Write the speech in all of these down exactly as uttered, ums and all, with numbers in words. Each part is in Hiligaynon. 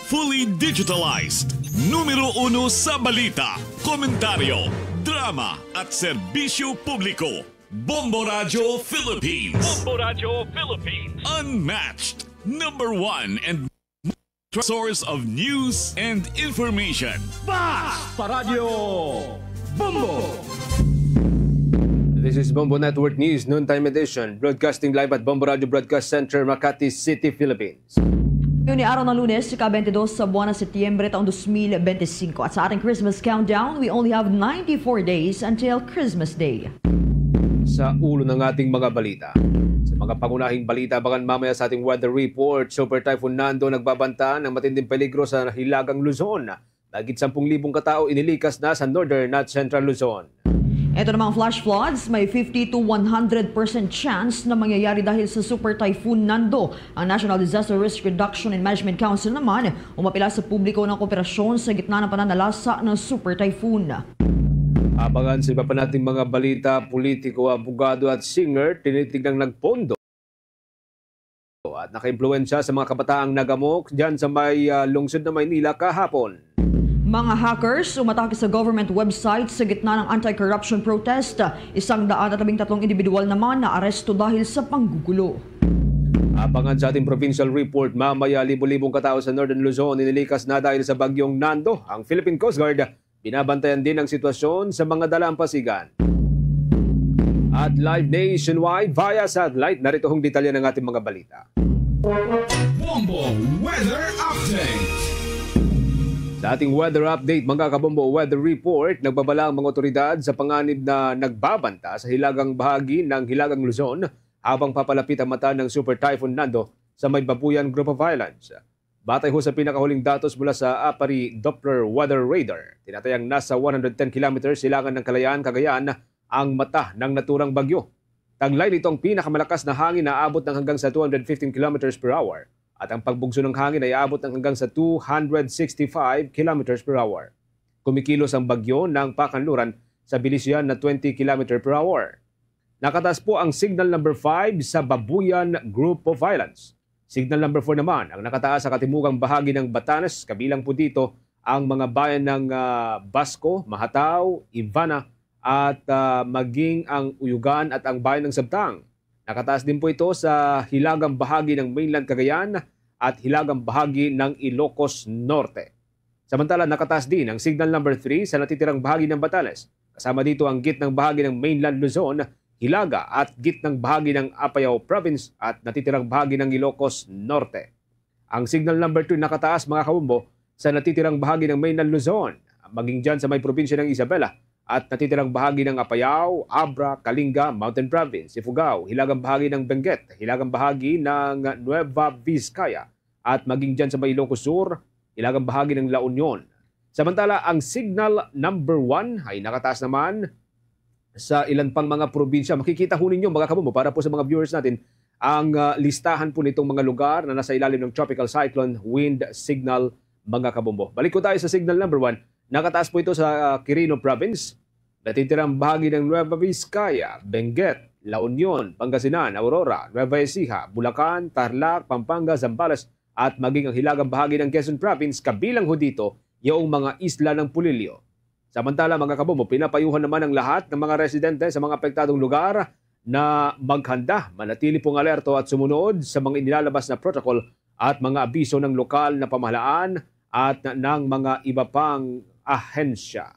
Fully digitalized. Numero uno sa balita, komentaryo, drama at serbisyo publiko. Bombo Radyo Philippines. Bombo Radyo Philippines. Unmatched. Number one and source of news and information. Basta Radyo Bombo. This is Bombo Network News Noontime Edition, broadcasting live at Bombo Radyo Broadcast Center, Makati City, Philippines. Yun ni araw ng Lunes, ika-twenty-two sa buwan ng Setyembre taong twenty twenty-five. At sa ating Christmas countdown, we only have ninety-four days until Christmas Day. Sa ulo ng ating mga balita. Sa mga pangunahing balita, abangan mamaya sa ating weather report. Super Typhoon Nando nagbabanta ng matinding peligro sa Hilagang Luzon. Mahigit sampung libong katao inilikas na sa northern at central Luzon. Ito namang flash floods, may fifty to one hundred percent chance na mangyayari dahil sa Super Typhoon Nando. Ang National Disaster Risk Reduction and Management Council naman umapila sa publiko ng kooperasyon sa gitna ng pananalasa ng Super Typhoon. Abangan sa iba pa nating mga balita, politiko, abogado at singer tinitignang nagpondo at nakaimpluwensya sa mga kabataang nagamok dyan sa may, ah, lungsod ng Maynila kahapon. Mga hackers umatake sa government website sa gitna ng anti-corruption protest. Isang daan at labing tatlong individual naman na aresto dahil sa panggugulo. Abangan sa ating provincial report mamaya, libo-libong katao sa Northern Luzon inilikas na dahil sa Bagyong Nando. Ang Philippine Coast Guard binabantayan din ang sitwasyon sa mga dalampasigan. At live nationwide via satellite, narito ang detalye ng ating mga balita. Bombo Weather Update. Sa ating weather update, mga kabombo, weather report, nagbabala ang mga otoridad sa panganib na nagbabanta sa hilagang bahagi ng Hilagang Luzon habang papalapit ang mata ng Super Typhoon Nando sa may Babuyan Group of Islands. Batay ho sa pinakahuling datos mula sa APARI Doppler Weather Radar, tinatayang nasa one hundred ten kilometers silangan ng Kalayaan, Cagayan ang mata ng naturang bagyo. Taglay nito ang pinakamalakas na hangin na aabot ng hanggang sa two hundred fifteen kilometers per hour, at ang pagbugso ng hangin ay aabot ng hanggang sa two hundred sixty-five kilometers per hour. Kumikilos ang bagyo ng pakanluran sa bilis yan na twenty kilometer per hour. Nakataas po ang signal number five sa Babuyan Group of Islands. Signal number four naman ang nakataas sa katimugang bahagi ng Batanes, kabilang po dito ang mga bayan ng, ah, Basco, Mahatao, Ivana, at, ah, maging ang Uyugan at ang bayan ng Sabtang. Nakataas din po ito sa hilagang bahagi ng mainland Cagayan at hilagang bahagi ng Ilocos Norte. Samantala, nakataas din ang signal number three sa natitirang bahagi ng Batanes, kasama dito ang gitnang bahagi ng mainland Luzon, Hilaga at gitnang bahagi ng Apayao Province at natitirang bahagi ng Ilocos Norte. Ang signal number two nakataas, mga kabombo, sa natitirang bahagi ng mainland Luzon, maging dyan sa may probinsya ng Isabela at natitirang bahagi ng Apayao, Abra, Kalinga, Mountain Province, Ifugao, hilagang bahagi ng Benguet, hilagang bahagi ng Nueva Vizcaya, at maging dyan sa may Ilocos Sur, hilagang bahagi ng La Union. Samantala, ang signal number one ay nakataas naman sa ilan pang mga probinsya. Makikita ho ninyo, mga kabombo, para po sa mga viewers natin, ang, ah, listahan po nitong mga lugar na nasa ilalim ng Tropical Cyclone Wind Signal, mga kabombo. Balik ko tayo sa signal number one. Nakataas po ito sa, ah, Quirino Province, natitirang bahagi ng Nueva Vizcaya, Benguet, La Union, Pangasinan, Aurora, Nueva Ecija, Bulacan, Tarlac, Pampanga, Zambales, at maging ang hilagang bahagi ng Quezon Province, kabilang ho dito yung mga isla ng Polillo. Samantala, mga kabombo, pinapayuhan naman ang lahat ng mga residente sa mga apektadong lugar na maghanda, manatili pong alerto at sumunod sa mga inilalabas na protocol at mga abiso ng lokal na pamahalaan at ng mga iba pang ahensya.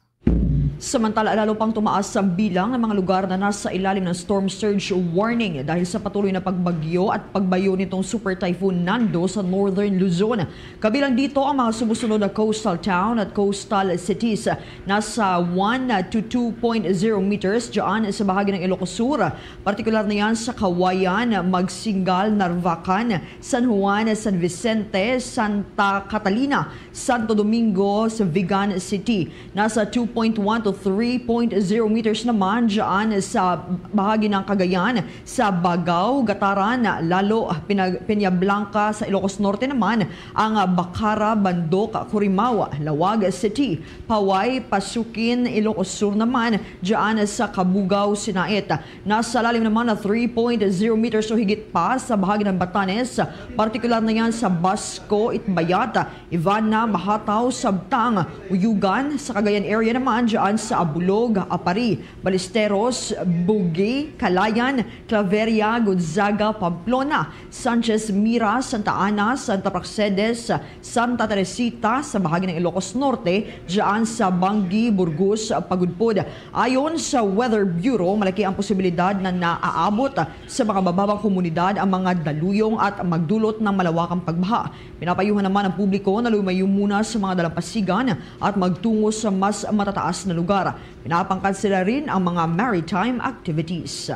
Samantala, lalo pang tumaas ang bilang ng mga lugar na nasa ilalim ng storm surge warning dahil sa patuloy na pagbagyo at pagbayo nitong Super Typhoon Nando sa Northern Luzon. Kabilang dito ang mga sumusunod na coastal town at coastal cities. Nasa one to two point zero meters dyan sa bahagi ng Ilocos Sur, partikular na yan sa Cauayan, Magsingal, Narvacan, San Juan, San Vicente, Santa Catalina, Santo Domingo, sa Vigan City. Nasa two point one to three point zero meters naman dyan sa bahagi ng Cagayan, sa Bagao, Gataran, Lalo, Pinag-, Peñablanca, sa Ilocos Norte naman, ang Bacara, Bandok, Corimao, Laoag City, Paway, Pasukin, Ilocos Sur naman, dyan sa Cabugao, Sinait. Nasa lalim naman na three point zero meters o higit pa sa bahagi ng Batanes, partikular na yan sa Basco, Itbayat, Ivana, Mahataw, Sabtang, Uyugan, sa Cagayan area naman dyan sa Abulog, Apari, Ballesteros, Bugi, Calayan, Claveria, Gonzaga, Pamplona, Sanchez Mira, Santa Ana, Santa Praxedes, Santa Teresita, sa bahagi ng Ilocos Norte, dyan sa Banggi, Burgos, Pagudpod. Ayon sa Weather Bureau, malaki ang posibilidad na naaabot sa mga bababang komunidad ang mga daluyong at magdulot ng malawakang pagbaha. Pinapayuhan naman ang publiko na lumayo muna sa mga dalampasigan at magtungo sa mas matataas na lugar. Pinapangkansela rin ang mga maritime activities.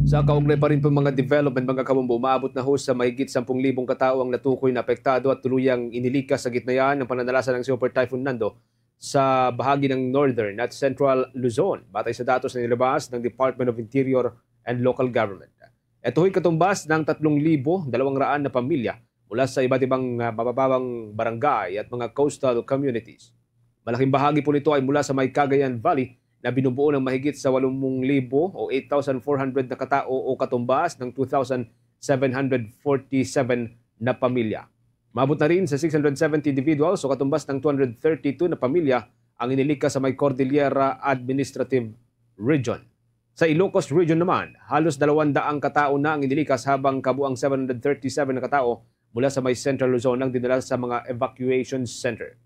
Sa kaugnay pa rin po mga development, mga kabombo, umaabot na ho sa mahigit sampung libong katao ang natukoy na apektado at tuluyang inilikas sa gitnaan ng pananalasa ng Super Typhoon Nando sa bahagi ng Northern at Central Luzon, batay sa datos na nilabas ng Department of Interior and Local Government. Ito ho'y katumbas ng tatlong libo dalawang raan na pamilya mula sa iba't ibang, ah, mabababang barangay at mga coastal communities. Malaking bahagi po nito ay mula sa may Cagayan Valley na binubuo ng mahigit sa walong libo o eight thousand four hundred na katao o katumbas ng two thousand seven hundred forty-seven na pamilya. Maabot na rin sa six hundred seventy individuals o katumbas ng two hundred thirty-two na pamilya ang inilikas sa may Cordillera Administrative Region. Sa Ilocos Region naman, halos dalawang daang katao na ang inilikas, habang kabuang seven hundred thirty-seven na katao mula sa may Central Luzon ang dinala sa mga evacuation center.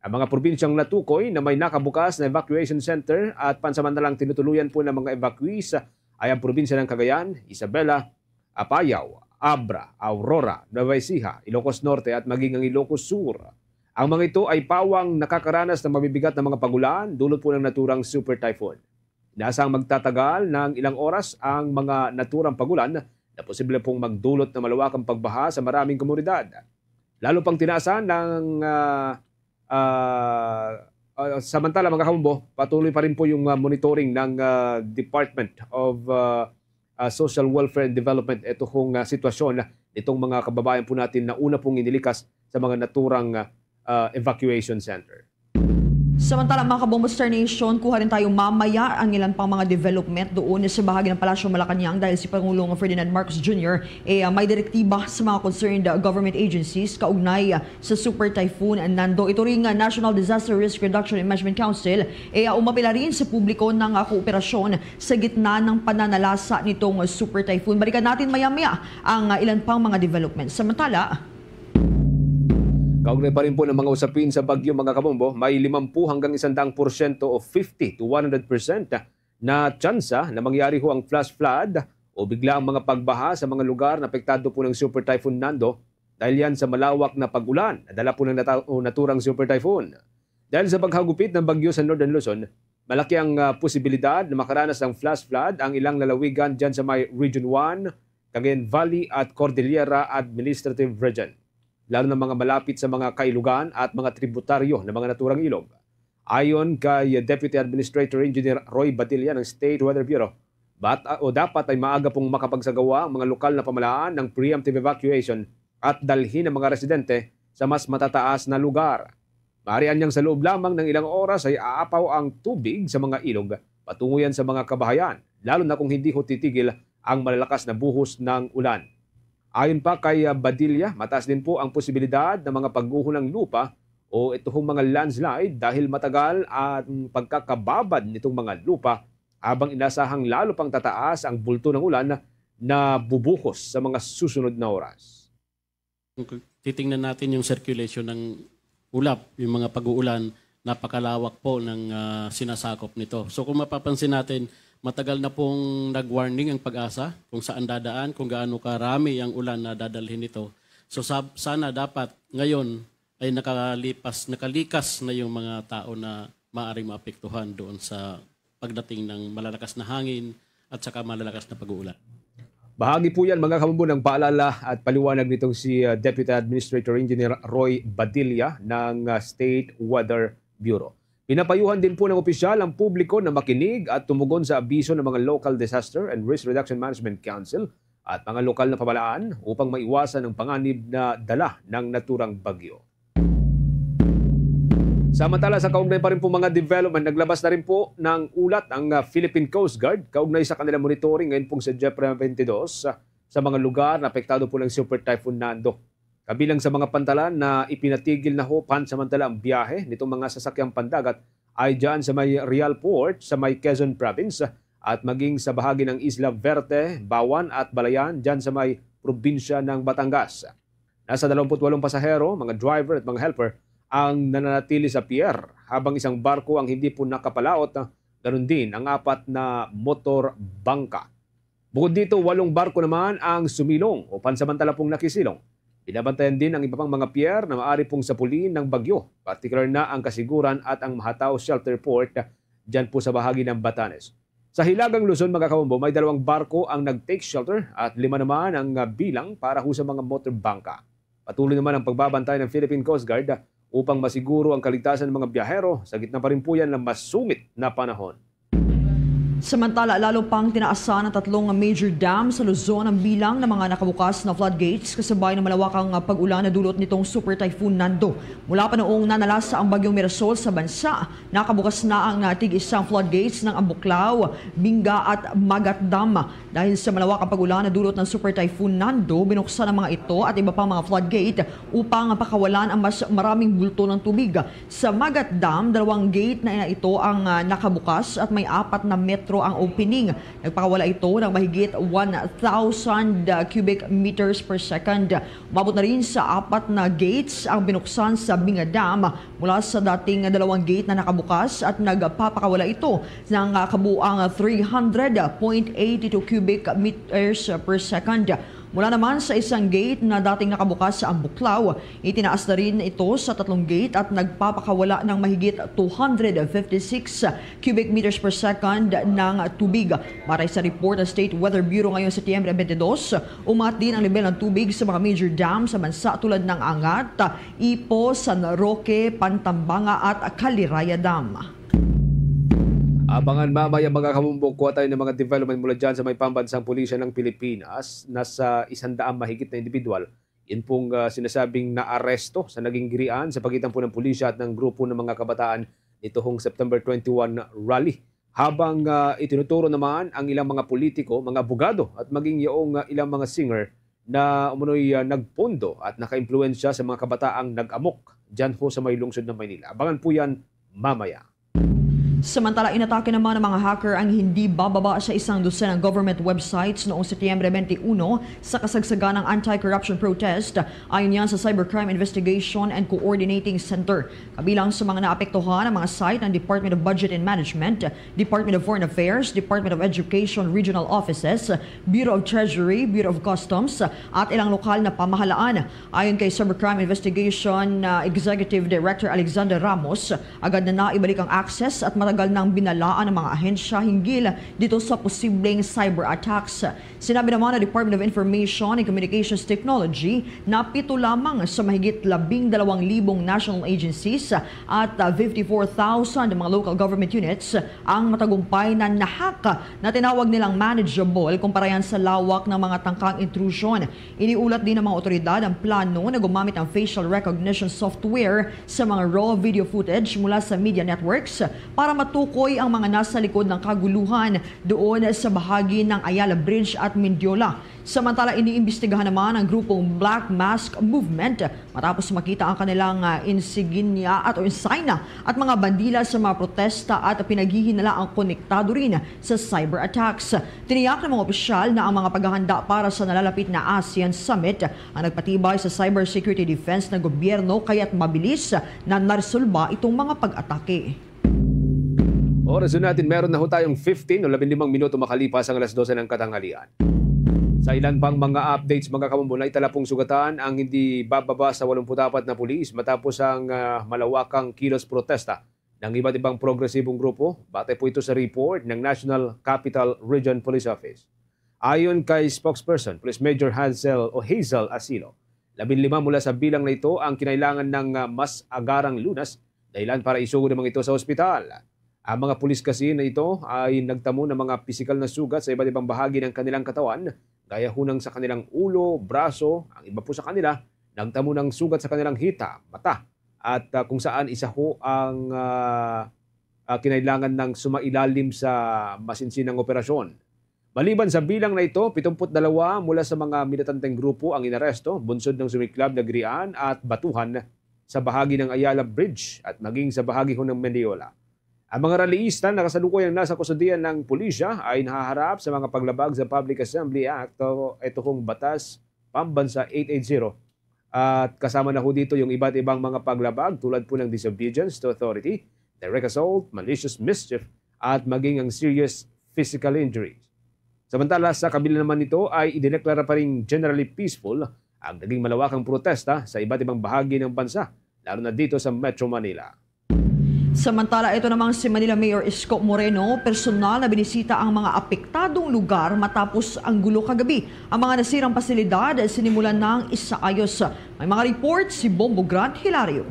Ang mga probinsyang natukoy na may nakabukas na evacuation center at pansamantalang tinutuluyan po ng mga evacuees ay ang probinsya ng Cagayan, Isabela, Apayao, Abra, Aurora, Nueva Ecija, Ilocos Norte at maging ang Ilocos Sur. Ang mga ito ay pawang nakakaranas ng mabibigat na mga pagulan dulot po ng naturang Super Typhoon. Inaasahang magtatagal ng ilang oras ang mga naturang pagulan na posible pong magdulot ng malawakang pagbaha sa maraming komunidad. Lalo pang tinaasan ng, ah, ah, ah, samantala, mga kabombo, patuloy pa rin po yung, ah, monitoring ng, ah, Department of, ah, ah, Social Welfare and Development. Ito pong, ah, sitwasyon nitong mga kababayan po natin na una pong inilikas sa mga naturang, ah, ah, evacuation center. Samantala, mga kabombo, Star Nation, kuha rin tayo mamaya ang ilan pang mga development doon sa bahagi ng Palasyo Malacañang dahil si Pangulong Ferdinand Marcos Junior, eh, ah, may direktiba sa mga concerned, ah, government agencies kaugnay, ah, sa Super Typhoon Nando. Ito ring, ah, National Disaster Risk Reduction and Management Council, eh, ah, umapila rin sa publiko ng, ah, kooperasyon sa gitna ng pananalasa nitong Super Typhoon. Balikan natin maya-maya ang, ah, ilan pang mga development. Samantala, kaugnay pa rin po ng mga usapin sa bagyo, mga kabombo, may limampu hanggang isang daang porsyento o fifty to one hundred percent na tsansa na mangyari ho ang flash flood o bigla ang mga pagbaha sa mga lugar na apektado po ng Super Typhoon Nando dahil yan sa malawak na pag-ulan na dala po ng nata-, o naturang Super Typhoon. Dahil sa paghagupit ng bagyo sa Northern Luzon, malaki ang, ah, posibilidad na makaranas ng flash flood ang ilang lalawigan dyan sa may Region one, Cagayan Valley at Cordillera Administrative Region, lalo na mga malapit sa mga kailugan at mga tributaryo ng mga naturang ilog. Ayon kay Deputy Administrator Engineer Roy Badilla ng State Weather Bureau, bat-, o dapat ay maaga pong makapagsagawa ang mga lokal na pamahalaan ng preemptive evacuation at dalhin ang mga residente sa mas matataas na lugar. Maaari anyang sa loob lamang ng ilang oras ay aapaw ang tubig sa mga ilog patungo yan sa mga kabahayan, lalo na kung hindi ho titigil ang malalakas na buhos ng ulan. Ayon pa kay, ah, Badilla, mataas din po ang posibilidad ng mga pag-uho ng lupa o ito hong mga landslide dahil matagal ang pagkakababad nitong mga lupa, habang inasahang lalo pang tataas ang bulto ng ulan na bubuhos sa mga susunod na oras. Kung titingnan natin yung circulation ng ulap, yung mga pag-uulan, napakalawak po ng, ah, sinasakop nito. So kung mapapansin natin, matagal na pong nag-warning ang PAGASA kung saan dadaan, kung gaano karami ang ulan na dadalhin nito. So sab-, sana dapat ngayon ay nakalipas, nakalikas na yung mga tao na maaaring maapektuhan doon sa pagdating ng malalakas na hangin at saka malalakas na pag-uulan. Bahagi po yan, mga kabombo, ng paalala at paliwanag nitong si, uh, Deputy Administrator Engineer Roy Badilla ng, uh, State Weather Bureau. Pinapayuhan din po ng opisyal ang publiko na makinig at tumugon sa abiso ng mga Local Disaster and Risk Reduction Management Council at mga lokal na pamahalaan upang maiwasan ang panganib na dala ng naturang bagyo. Samantala, sa kaugnay pa rin po mga development, naglabas na rin po ng ulat ang, ah, Philippine Coast Guard kaugnay sa kanilang monitoring ngayon pong Setyembre twenty-two, ah, sa mga lugar na apektado po ng Super Typhoon Nando. Kabilang sa mga pantalan na ipinatigil na ho pansamantala ang biyahe nitong mga sasakyang pandagat ay dyan sa may Real Port sa may Quezon Province at maging sa bahagi ng Isla Verde, Bawan at Balayan dyan sa may probinsya ng Batangas. Nasa dalawampu't walong pasahero, mga driver at mga helper ang nananatili sa pier, habang isang barko ang hindi po nakapalaot, ganun din ang apat na motor bangka. Bukod dito, walong barko naman ang sumilong o pansamantala pong nakisilong. Binabantayan din ang iba pang mga pier na maaari pong sapulin ng bagyo, partikular na ang Kasiguran at ang Mahatao Shelter Port, dyan po sa bahagi ng Batanes. Sa Hilagang Luzon, mga kabombo, may dalawang barko ang nag-take shelter at lima naman ang, ah, bilang para ho sa mga motor bangka. Patuloy naman ang pagbabantay ng Philippine Coast Guard upang masiguro ang kaligtasan ng mga biyahero sa gitna pa rin po yan ng masungit na panahon. Samantala, lalo pang tinaasan ng tatlong major dam sa Luzon ang bilang ng mga nakabukas na floodgates kasabay ng malawakang pag-ulan na dulot nitong Super Typhoon Nando. Mula pa noong nanalasa ang Bagyong Mirasol sa bansa, nakabukas na ang tig-isang floodgates ng Ambuklao, Binga at Magat Dam. Dahil sa malawakang pag-ulan na dulot ng Super Typhoon Nando, binuksan ang mga ito at iba pang mga floodgate upang pakawalan ang mas maraming bulto ng tubig. Sa Magat Dam, dalawang gate na ito ang, ah, nakabukas at may apat na metro ang opening. Nagpakawala ito ng mahigit one thousand, ah, cubic meters per second. Umabot na rin sa apat na gates ang binuksan sa Binga Dam, mula sa dating dalawang gate na nakabukas, at nagpapakawala ito ng, ah, kabuang three hundred point eight two cubic meters per second. Mula naman sa isang gate na dating nakabukas sa Ambuklao, itinaas na rin ito sa tatlong gate at nagpapakawala ng mahigit two hundred fifty-six cubic meters per second ng tubig. Batay sa report ng State Weather Bureau ngayong Setyembre twenty-two, umangat din ang lebel ng tubig sa mga major dam sa bansa tulad ng Angat, Ipo, San Roque, Pantambanga at Caliraya Dam. Abangan mamaya, mga kamumbok, kuha tayo ng mga development mula dyan sa may pambansang pulisya ng Pilipinas. Nasa isang daang mahigit na individual, yun pong, ah, sinasabing naaresto sa naging girian sa pagitan po ng pulisya at ng grupo ng mga kabataan nitong September twenty-one rally. Habang, ah, itinuturo naman ang ilang mga politiko, mga abogado at maging yaong, ah, ilang mga singer na umunoy, ah, nagpondo at nakaimpluwensya sa mga kabataang nag-amok dyan ho sa may lungsod ng Maynila. Abangan po yan mamaya. Samantala, inatake naman ng mga hacker ang hindi bababa sa isang dosenang government websites noong Setyembre twenty-one sa kasagsagan ng anti-corruption protest. Ayon yan sa Cybercrime Investigation and Coordinating Center. Kabilang sa mga naapektuhan ang mga site ng Department of Budget and Management, Department of Foreign Affairs, Department of Education Regional Offices, Bureau of Treasury, Bureau of Customs, at ilang lokal na pamahalaan. Ayon kay Cybercrime Investigation, uh, Executive Director Alexander Ramos, agad na naibalik ang access at matagal nang binalaan ang mga ahensya hinggil dito sa posibleng cyber attacks. Sinabi naman ng Department of Information and Communications Technology na pito lamang sa mahigit labing dalawang libong national agencies at, uh, fifty-four thousand mga local government units ang matagumpay na na-hack na tinawag nilang manageable kumpara yan sa lawak ng mga tangkang intrusion. Iniulat din ng mga otoridad ang plano na gumamit ng facial recognition software sa mga raw video footage mula sa media networks para matukoy ang mga nasa likod ng kaguluhan doon sa bahagi ng Ayala Bridge at Mendiola. Samantala, iniimbestigahan naman ang grupong Black Mask Movement matapos makita ang kanilang, ah, insignia at o insignia at mga bandila sa mga protesta at pinaghihinalaang konektado rin sa cyber attacks. Tiniyak ng mga opisyal na ang mga paghahanda para sa nalalapit na ASEAN Summit ang nagpatibay sa cybersecurity defense ng gobyerno, kaya't mabilis na naresolba itong mga pag-atake. Oras na natin, meron na ho tayong fifteen o labing limang minuto makalipas ang alas dose ng katanghalian. Sa ilan pang mga updates, mga kamumbon, naitala pong sugatan ang hindi bababa sa walumpu't apat na pulis matapos ang, ah, malawakang kilos protesta ng iba't ibang progresibong grupo. Batay po ito sa report ng National Capital Region Police Office. Ayon kay spokesperson, Police Major Hazel o Hazel Asilo, labing lima mula sa bilang na ito ang kinailangan ng, ah, mas agarang lunas dahilan para isugod naman ito sa ospital. Ang mga pulis kasi na ito ay nagtamo ng mga pisikal na sugat sa iba't ibang bahagi ng kanilang katawan, gaya hunang sa kanilang ulo, braso, ang iba po sa kanila nagtamo ng sugat sa kanilang hita, mata, at, ah, kung saan isa ho ang, ah, ah, kinailangan ng sumailalim sa masinsinang operasyon. Maliban sa bilang na ito, pitong put dalawa mula sa mga militanteng grupo ang inaresto, bunsod ng sumiklab na girian at batuhan sa bahagi ng Ayala Bridge at maging sa bahagi ho ng Mendiola. Ang mga rallyista na kasalukuyang nasa kustodiya ng pulisya ay nahaharap sa mga paglabag sa Public Assembly Act o ito hong batas pambansa eight eight zero. At kasama na ho dito yung iba't ibang mga paglabag tulad po ng disobedience to authority, direct assault, malicious mischief, at maging ang serious physical injuries. Samantala, sa kabila naman nito ay idineklara pa rin generally peaceful ang naging malawakang protesta sa iba't ibang bahagi ng bansa, lalo na dito sa Metro Manila. Samantala, ito namang si Manila Mayor Isko Moreno, personal na binisita ang mga apektadong lugar matapos ang gulo kagabi. Ang mga nasirang pasilidad sinimulan ng isaayos. May mga report si Bombo Grant Hilario.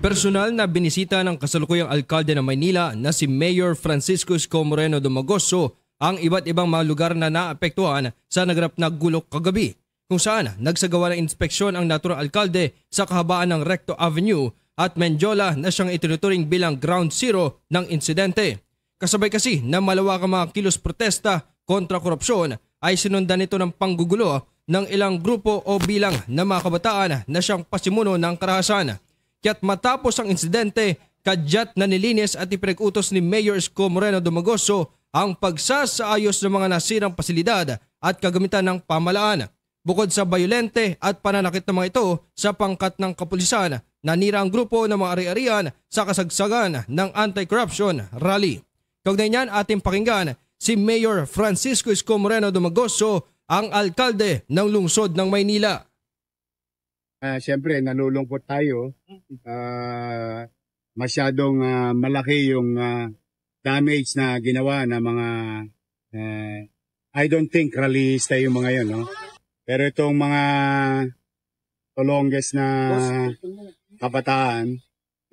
Personal na binisita ng kasalukuyang alkalde ng Maynila na si Mayor Francisco Isko Moreno Domagoso ang iba't ibang mga lugar na naapektuhan sa naganap na gulo kagabi, kung saan nagsagawa ng inspeksyon ang naturang alkalde sa kahabaan ng Recto Avenue at Mendiola na siyang itinuturing bilang ground zero ng insidente. Kasabay kasi na malawak ang mga kilos protesta kontra korupsyon, ay sinundan nito ng panggugulo ng ilang grupo o bilang ng mga kabataan na siyang pasimuno ng karahasan. Kaya't matapos ang insidente, kadyat na nilinis at ipinag-utos ni Mayor Isko Moreno Domagoso ang pagsasaayos ng mga nasirang pasilidad at kagamitan ng pamahalaan. Bukod sa bayolente at pananakit ng mga ito sa pangkat ng kapulisan, nanira ang grupo ng mga ari-arian sa kasagsagan ng anti-corruption rally. Kaugnay niyan, ating pakinggan si Mayor Francisco Isko Moreno Domagoso, ang alkalde ng lungsod ng Maynila. Ah, siyempre, nalulungkot tayo. Ah, masyadong, ah, malaki yung, ah, damage na ginawa ng mga, eh, I don't think rallyista yung mga yun, no? Pero itong mga tulongges na kabataan,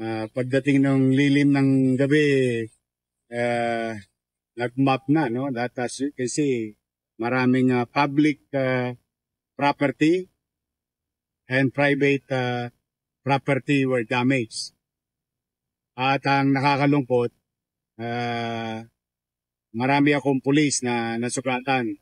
ah, pagdating ng lilim ng gabi, eh, nag-mop na, no? That, as you can see, maraming, ah, public, ah, property and private, ah, property were damaged. At ang nakakalungkot, ah, marami akong pulis na nasugatan.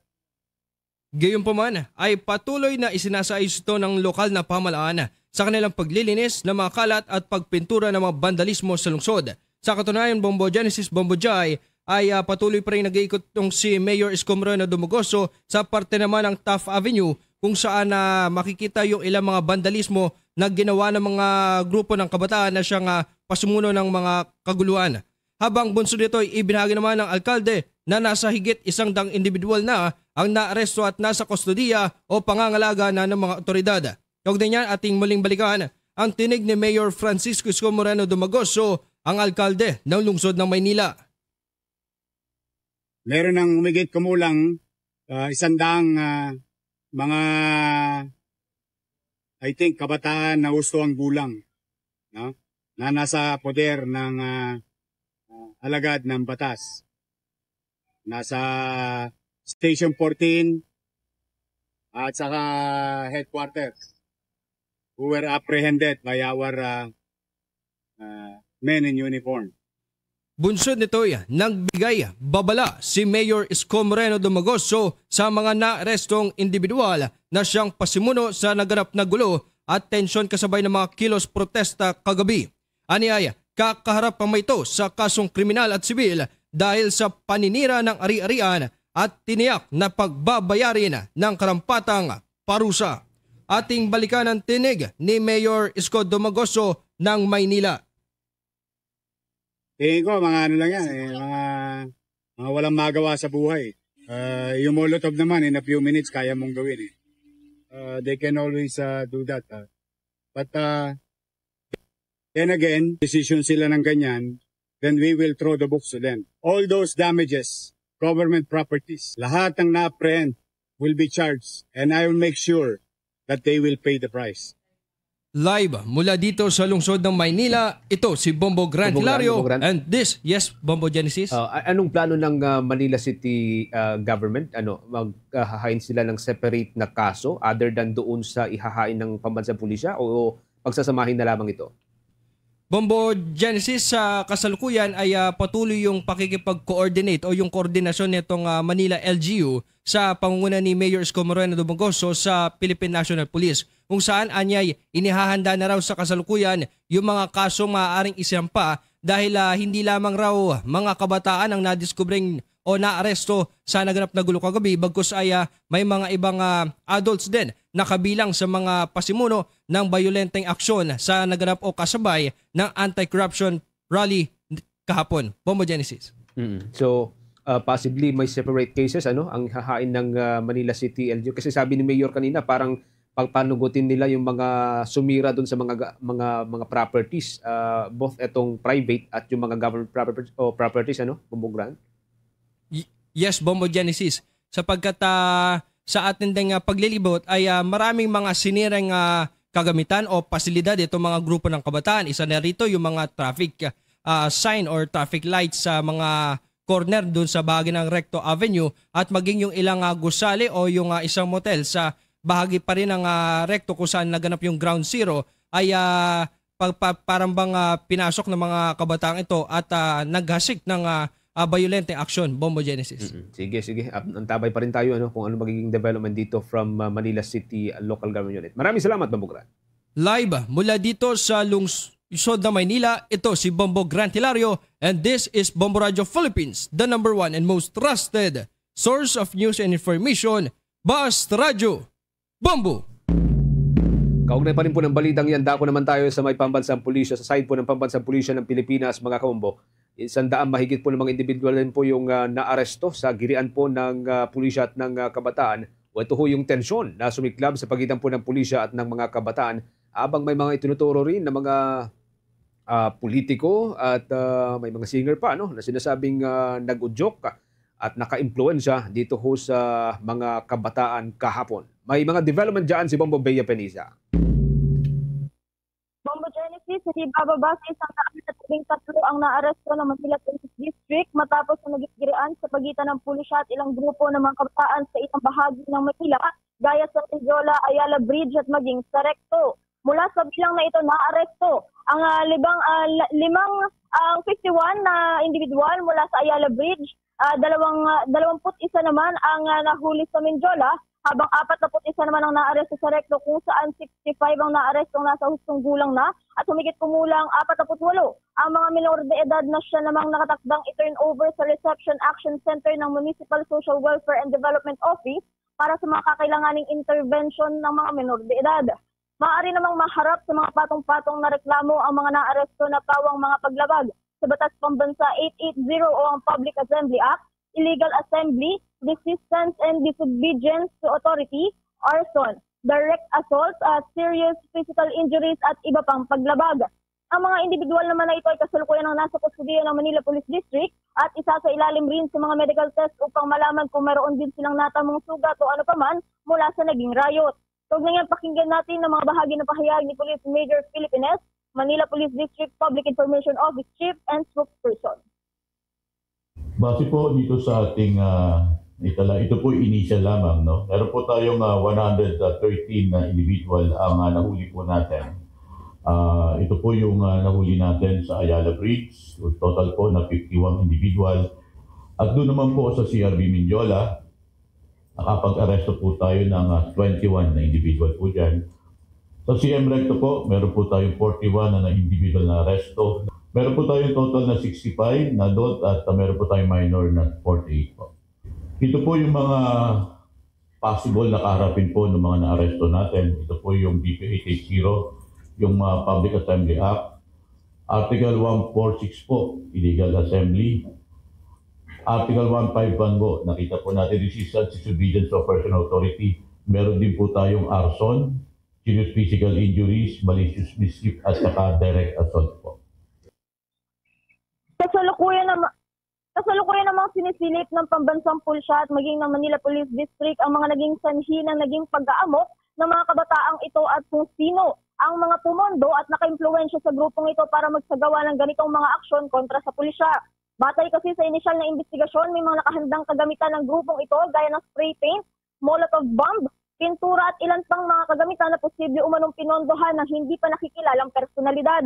Gayunpaman, ay patuloy na isinasaayos ito ng lokal na pamahalaan sa kanilang paglilinis ng mga kalat at pagpintura ng mga bandalismo sa lungsod. Sa katunayan, Bombo Genesis, Bombo Jai, ay, ah, patuloy pa rin nag-iikot itong si Mayor Isko Moreno Dumogoso sa parte naman ng Taft Avenue, kung saan na makikita yung ilang mga bandalismo na ginawa ng mga grupo ng kabataan na siyang, ah, pasimuno ng mga kaguluhan. Habang bunsod nito, ay ibinahagi naman ng alkalde na nasa higit isang daang individual na ang naaresto at nasa kustodiya o pangangalaga na ng mga otoridad. Kaugnay niyan, ating muling balikan ang tinig ni Mayor Francisco Isko Moreno Dumagoso, ang alkalde ng lungsod ng Maynila. Meron ng humigit kumulang, ah, isang daang, ah, mga, I think, kabataan na husto ang gulang, no? Na nasa poder ng, ah, ah, alagad ng batas. Nasa Station fourteen at saka headquarters, who were apprehended by our, ah, ah, men in uniform. Bunsod nito'y nagbigay babala si Mayor Isko Moreno Dumagoso sa mga naarestong individual na siyang pasimuno sa naganap na gulo at tensyon kasabay ng mga kilos protesta kagabi. Aniay, kakaharap pa man ito sa kasong kriminal at sibil dahil sa paninira ng ari-arian at tiniyak na pagbabayarin ng karampatang parusa. Ating balikan ang tinig ni Mayor Isko Dumagoso ng Maynila. Tingin ko, mga ano lang yan, eh, mga, mga walang magawa sa buhay. Ah, yung Molotov naman, in a few minutes, kaya mong gawin eh. Ah, they can always, ah, do that. Ah. But, ah, then again, decision sila ng ganyan, then we will throw the books to them. All those damages, government properties, lahat ng na-apprehend will be charged, and I will make sure that they will pay the price. Live mula dito sa lungsod ng Maynila, ito si Bombo Grant Bombo Grant, Hilario. Bombo Grant. And this, yes, Bombo Genesis. Ah, a- anong plano ng, ah, Manila City, ah, government? Ano, maghahain sila ng separate na kaso other than doon sa ihahain ng pambansang pulisya, o pagsasamahin na lamang ito? Bombo Genesis, sa kasalukuyan ay, ah, patuloy yung pakikipag-coordinate o yung koordinasyon nitong, ah, Manila L G U sa pangunguna ni Mayor Isko Moreno Dumagoso sa Philippine National Police, kung saan anyay inihahanda na raw sa kasalukuyan yung mga kasong maaaring isampa dahil, ah, hindi lamang raw mga kabataan ang nadiskubreng o naaresto sa naganap na gulo kagabi, bagkus ay, ah, may mga ibang, ah, adults din nakabilang sa mga pasimuno ng bayolenteng aksyon sa naganap o kasabay ng anti-corruption rally kahapon. Bombo Genesis. Mm. So, uh, possibly may separate cases, ano, ang hahain ng, uh, Manila City L G U. Kasi sabi ni Mayor kanina, parang pagpanugutin nila yung mga sumira doon sa mga ga- mga mga properties, uh, both etong private at yung mga government proper- o properties, ano, Bombo Grant? Y- yes, Bombo Genesis. Sapagkat, ah, sa atin ding, ah, paglilibot ay, ah, maraming mga sinirang, ah, kagamitan o pasilidad itong mga grupo ng kabataan. Isa na rito yung mga traffic, ah, sign or traffic lights sa mga corner dun sa bahagi ng Recto Avenue at maging yung ilang, ah, gusali o yung, ah, isang motel sa bahagi pa rin ng, ah, Recto kung saan naganap yung ground zero ay, ah, pag- pa- parang bang, ah, pinasok ng mga kabataan ito at, ah, naghasik ng, ah, ah, bayolente aksyon, Bombo Genesis. Mm-mm. Sige, sige. Ap- antabay pa rin tayo, ano, kung ano magiging development dito from, ah, Manila City, ah, Local Government Unit. Maraming salamat, Bombo Grant. Live mula dito sa lungsod ng Maynila, ito si Bombo Grant Hilario, and this is Bombo Radio Philippines, the number one and most trusted source of news and information, Basta Radyo Bombo. Kaugnay pa rin po ng balitang yan, dako naman tayo sa may pambansang pulisya, sa side po ng pambansang pulisya ng Pilipinas, mga kabombo. Isang daang mahigit po ng mga individual din po yung, ah, naaresto sa girian po ng, ah, pulisya at ng, ah, kabataan. O ito ho yung tensyon na sumiklab sa pagitan po ng pulisya at ng mga kabataan, habang may mga itinuturo rin na mga, ah, politiko at, ah, may mga singer pa, no, na sinasabing, ah, nag-udyok at nakaimpluwensya dito ho sa mga kabataan kahapon. May mga development dyan si Bombo Bea Penisa. Bombo Genesis, hindi bababa sa isang daan at labing tatlo ang naaresto ng Manila Police District matapos na naging girian sa pagitan ng pulisya at ilang grupo ng mga kabataan sa ilang bahagi ng Manila, gaya sa Mendiola, Ayala Bridge at maging sa Recto. Mula sa bilang na ito, naaresto ang, ah, libang, ah, la- limang, ang fifty-one na individual mula sa Ayala Bridge, ah, dalawang, ah, dalawampu't isa naman ang, ah, nahuli sa Mendiola, habang apat na put isa naman ang naaresto sa Recto, kung saan sixty-five ang naarestong nasa hustong gulang na at humigit kumulang apat na put walo ang mga minor de edad na siya namang nakatakdang i-turn over sa Reception Action Center ng Municipal Social Welfare and Development Office para sa mga kakailanganing intervention ng mga minor de edad. Maaari namang maharap sa mga patong-patong na reklamo ang mga naaresto na pawang mga paglabag sa Batas Pambansa eight eight zero o ang Public Assembly Act, illegal assembly, resistance and disobedience to authority, arson, direct assault, ah, serious physical injuries at iba pang paglabag. Ang mga individual naman na ito ay kasalukuyan ang nasa kustodiya ng Manila Police District at isasailalim rin sa mga medical test upang malaman kung mayroon din silang natamong sugat o ano pa man mula sa naging riot. Kaugnay niyan, pakinggan natin ang mga bahagi ng pahayag ni Police Major Philip Ines, Manila Police District Public Information Office Chief and Spokesperson. Base po dito sa ating, ah, itala, ito po initial lamang, no? Meron po tayong, ah, one hundred thirteen na individual ang, ah, nahuli po natin. Ah, ito po yung, ah, nahuli natin sa Ayala Bridge. Total po na fifty-one individual. At doon naman po sa C R B Mendiola, nakapag-aresto po tayo ng, ah, twenty-one na individual po dyan. Sa C M Recto po, meron po tayong forty-one na, na individual na aresto. Meron po tayong total na sixty-five na adult at, ah, meron po tayong minor na forty-eight po. Ito po yung mga possible na kaharapin po ng mga naaresto natin. Ito po yung D P eight eight zero, yung mga Public Assembly Act, Article one four six po, illegal assembly. Article one five one po, nakita po natin, resistance, disobedience of person authority. Meron din po tayong arson, serious physical injuries, malicious mischief, at saka direct assault po. Kasalukuyan naman, kasalukuyan namang sinisilip ng pambansang pulsya at maging ng Manila Police District ang mga naging sanhi ng naging pag-aamok ng mga kabataang ito at kung sino ang mga pumondo at nakaimpluwensya sa grupong ito para magsagawa ng ganitong mga aksyon kontra sa pulisya. Batay kasi sa inisyal na investigasyon, may mga nakahandang kagamitan ng grupong ito gaya ng spray paint, Molotov bomb, pintura at ilan pang mga kagamitan na posible umanong pinondohan ng hindi pa nakikilalang personalidad.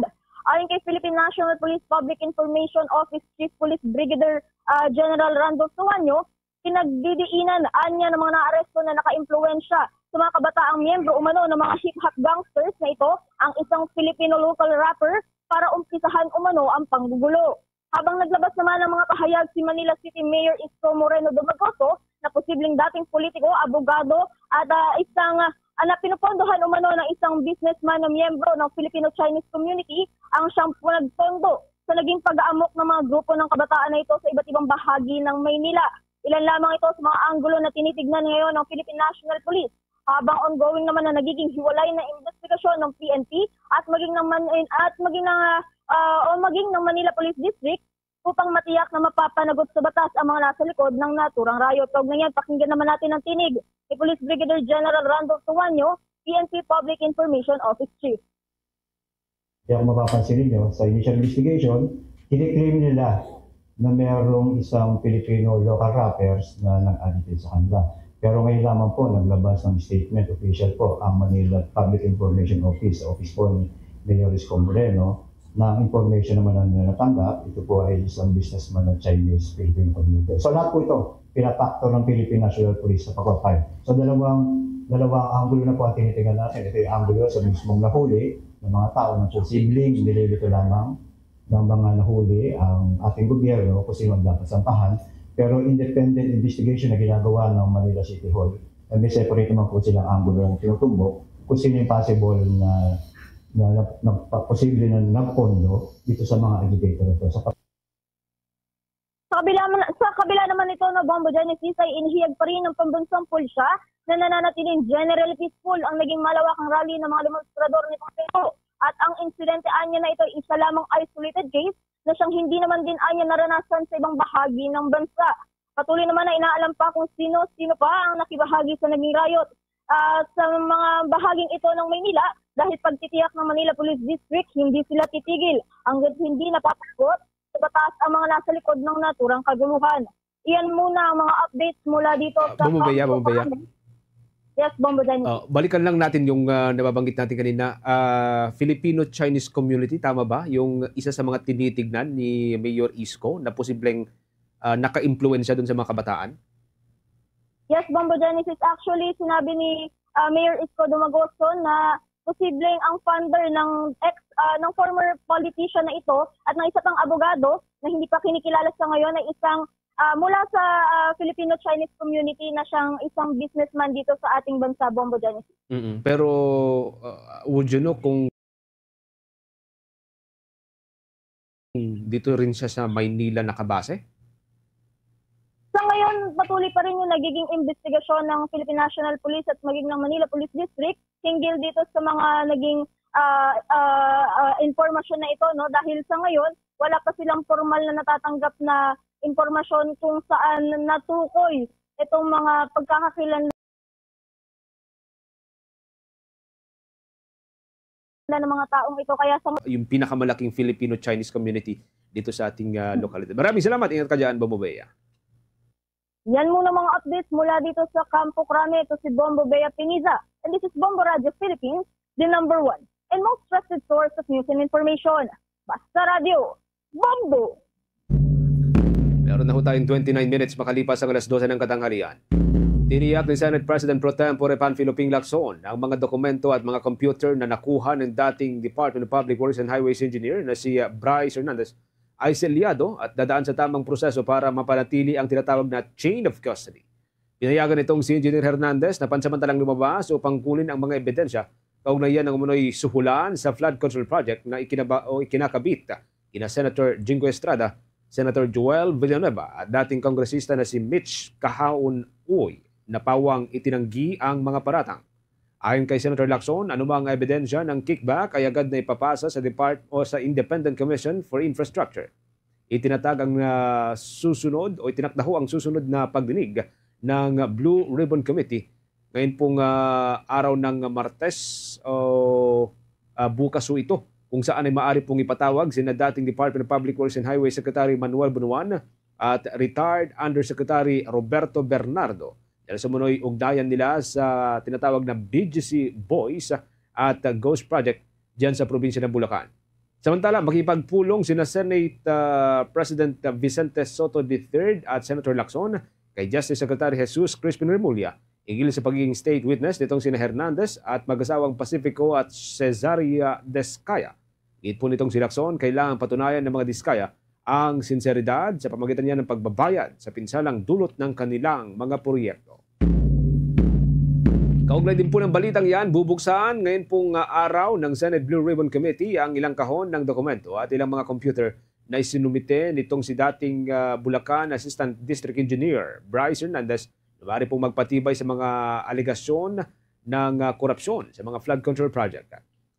Ayon kay Philippine National Police Public Information Office Chief Police Brigadier, ah, General Randolph Suanyo, pinagdidiinan anya ng mga naaresto na nakaimpluwensya sa mga kabataang miyembro umano ng mga hip-hop gangsters na ito, ang isang Filipino local rapper, para umpisahan umano ang panggugulo. Habang naglabas naman ng mga pahayag si Manila City Mayor Isko Moreno Domagoso na posibleng dating politiko, abogado at, ah, isang, ah, na pinupondohan umano ng isang businessman na miyembro ng Filipino-Chinese community ang siyang nagpondo sa naging pag-aamok ng mga grupo ng kabataan na ito sa iba't ibang bahagi ng Maynila. Ilan lamang ito sa mga anggulo na tinitignan ngayon ng Philippine National Police, habang ongoing naman na nagiging hiwalay na investigasyon ng P N P at maging ng Man-, at maging ng, ah, ah, o maging ng Manila Police District upang matiyak na mapapanagot sa batas ang mga nasa likod ng naturang riot. Kaugnay niyan, pakinggan naman natin ang tinig ni Police Brigadier General Randolph Suanyo, P N P Public Information Office Chief. Kaya kung mapapansin ninyo, sa initial investigation, kiniklaim nila na mayroong isang Filipino local rappers na nag-agitate sa kanila. Pero ngayon lamang po, naglabas ng statement, official po, ang Manila Public Information Office, sa office po ni Mayor Isko Moreno, na ang information naman na nila natanggap, ito po ay isang businessman ng Chinese Filipino community. So lahat po ito, pinapakto ng Philippine National Police sa pagpapay. So dalawang, dalawang anggulo na po ang tinitingnan natin. Ito yung anggulo sa mismong nahuli ng mga tao na posibleng nililito lamang ng mga nahuli ang ating gobyerno kung sino ang dapat sampahan. Pero independent investigation na ginagawa ng Manila City Hall, na may separate naman po silang anggulo na tinutumbok kung sino yung possible na, na, na, na, na posible na nagpondo dito sa mga agitator na to. Sa Sa kabila, man, sa kabila naman nito, no, Bombo Genesis, ay inihiyag pa rin ng pambansang pulsya na nananatiling generally peaceful ang naging malawakang rally ng mga demonstrador nitong Linggo. At ang insidente anya na ito ay isa lamang isolated case na siyang hindi naman din anya naranasan sa ibang bahagi ng bansa. Patuloy naman na inaalam pa kung sino-sino pa ang nakibahagi sa naging riot. Ah, sa mga bahaging ito ng Maynila, dahil pagtitiyak ng Manila Police District, hindi sila titigil hanggat hindi napapagot sa batas ang mga nasa likod ng naturang kaguluhan. Iyan muna ang mga updates mula dito sa Bombo Bea, Bombo Bea. Yes, Bombo Danny. Uh, balikan lang natin yung uh, nababanggit natin kanina. Uh, Filipino-Chinese community, tama ba? Yung isa sa mga tinitignan ni Mayor Isko na posibleng uh, naka-impluensya dun sa mga kabataan? Yes, Bombo Genesis. Actually, sinabi ni uh, Mayor Isko Dumagoso na posibleng ang funder ng ex uh, ng former politician na ito at ng isa pang abogado na hindi pa kinikilala sa ngayon ay isang uh, mula sa uh, Filipino-Chinese community na siyang isang businessman dito sa ating bansa, Bombo Genesis. Mm-mm. Pero uh, would you know kung dito rin siya sa Maynila nakabase? Sa ngayon, patuloy pa rin yung nagiging investigasyon ng Philippine National Police at maging ng Manila Police District hinggil dito sa mga naging uh, uh, uh, impormasyon na ito, no? Dahil sa ngayon, wala pa silang formal na natatanggap na impormasyon kung saan natukoy itong mga pagkakakilanlan ng mga taong ito. Kaya sa yung pinakamalaking Filipino-Chinese community dito sa ating uh, lokalidad. Maraming salamat. Ingat ka dyan, Bombo Bea. Yan muna mga updates mula dito sa Campo Crame. Ito si Bombo Bea Piniza. And this is Bombo Radio Philippines, the number one and most trusted source of news and information. Basta Radio, Bombo! Meron na ho tayong twenty-nine minutes makalipas ang alas dose ng katanghalian. Tiniyak ni Senate President Pro Tempore Panfilo Ping Lacson ang mga dokumento at mga computer na nakuha ng dating Department of Public Works and Highways Engineer na si Bryce Hernandez ay selyado at dadaan sa tamang proseso para mapanatili ang tinatawag na chain of custody. Pinayagan nitong si Engineer Hernandez na pansamantalang lumabas upang kunin ang mga ebidensya kaugnay ng umunoy suhulan sa flood control project na ikinaba o ikinakabit kina Senator Jinggoy Estrada, Senator Joel Villanueva at dating kongresista na si Mitch Kahaon Uy na pawang itinanggi ang mga paratang. Ayon kay Senator Lacson, anumang ebidensya ng kickback ay agad na ipapasa sa Depart o sa Independent Commission for Infrastructure. Itinatag ang uh, susunod o itinakdaho ang susunod na pagdinig ng Blue Ribbon Committee ngayon pong uh, araw ng Martes o ah, bukas ho ito, kung saan ay maaari pong ipatawag sina dating Department of Public Works and Highway Secretary Manuel Bunuan at retired Undersecretary Roberto Bernardo dahil sa umano'y ugnayan nila sa tinatawag na B G C Boys at, ah, Ghost Project diyan sa probinsya ng Bulacan. Samantala, makipagpulong sina Senate, ah, President, ah, Vicente Sotto the third at Senator Lacson kay Justice Secretary Jesus Crispin Remulla hinggil sa pagiging state witness nitong sina Hernandez at mag-asawang Pacifico at Cesaria Descaya. Giit po nitong si Lacson, kailangan patunayan ng mga Descaya ang sinseridad sa pamagitan niya ng pagbabayad sa pinsalang dulot ng kanilang mga proyekto. Kaugnay din po ng balitang yan, bubuksan ngayon pong, ah, araw ng Senate Blue Ribbon Committee ang ilang kahon ng dokumento at ilang mga computer na isinumite nitong si dating, ah, Bulacan Assistant District Engineer Bryce Hernandez na maaari pong magpatibay sa mga alegasyon ng, ah, korupsyon sa mga flood control project.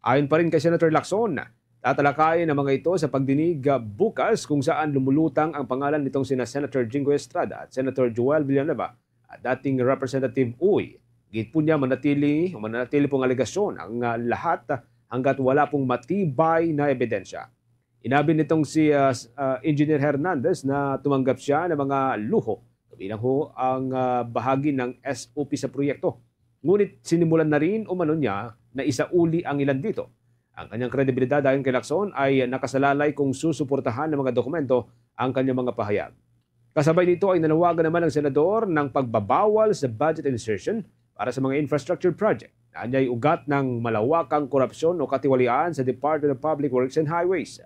Ayon pa rin kay Senator Lacson, tatalakayin ang mga ito sa pagdinig, ah, bukas kung saan lumulutang ang pangalan nitong sina Senator Jinggoy Estrada at Senator Joel Villanueva at dating Representative Uy. Giit po niya manatili o manatili pong alegasyon ang, ah, lahat, ah, hanggat wala pong matibay na ebidensya. Inabi nitong si, ah, s-, ah, Engineer Hernandez na tumanggap siya ng mga luho kabilang ho ang, ah, bahagi ng S O P sa proyekto. Ngunit sinimulan na rin umano niya na isauli ang ilan dito. Ang kanyang kredibilidad ayon kay Lacson ay nakasalalay kung susuportahan ng mga dokumento ang kanyang mga pahayag. Kasabay nito ay nanawagan naman ang senador ng pagbabawal sa budget insertion para sa mga infrastructure project na anyay ugat ng malawakang korupsyon o katiwalian sa Department of Public Works and Highways.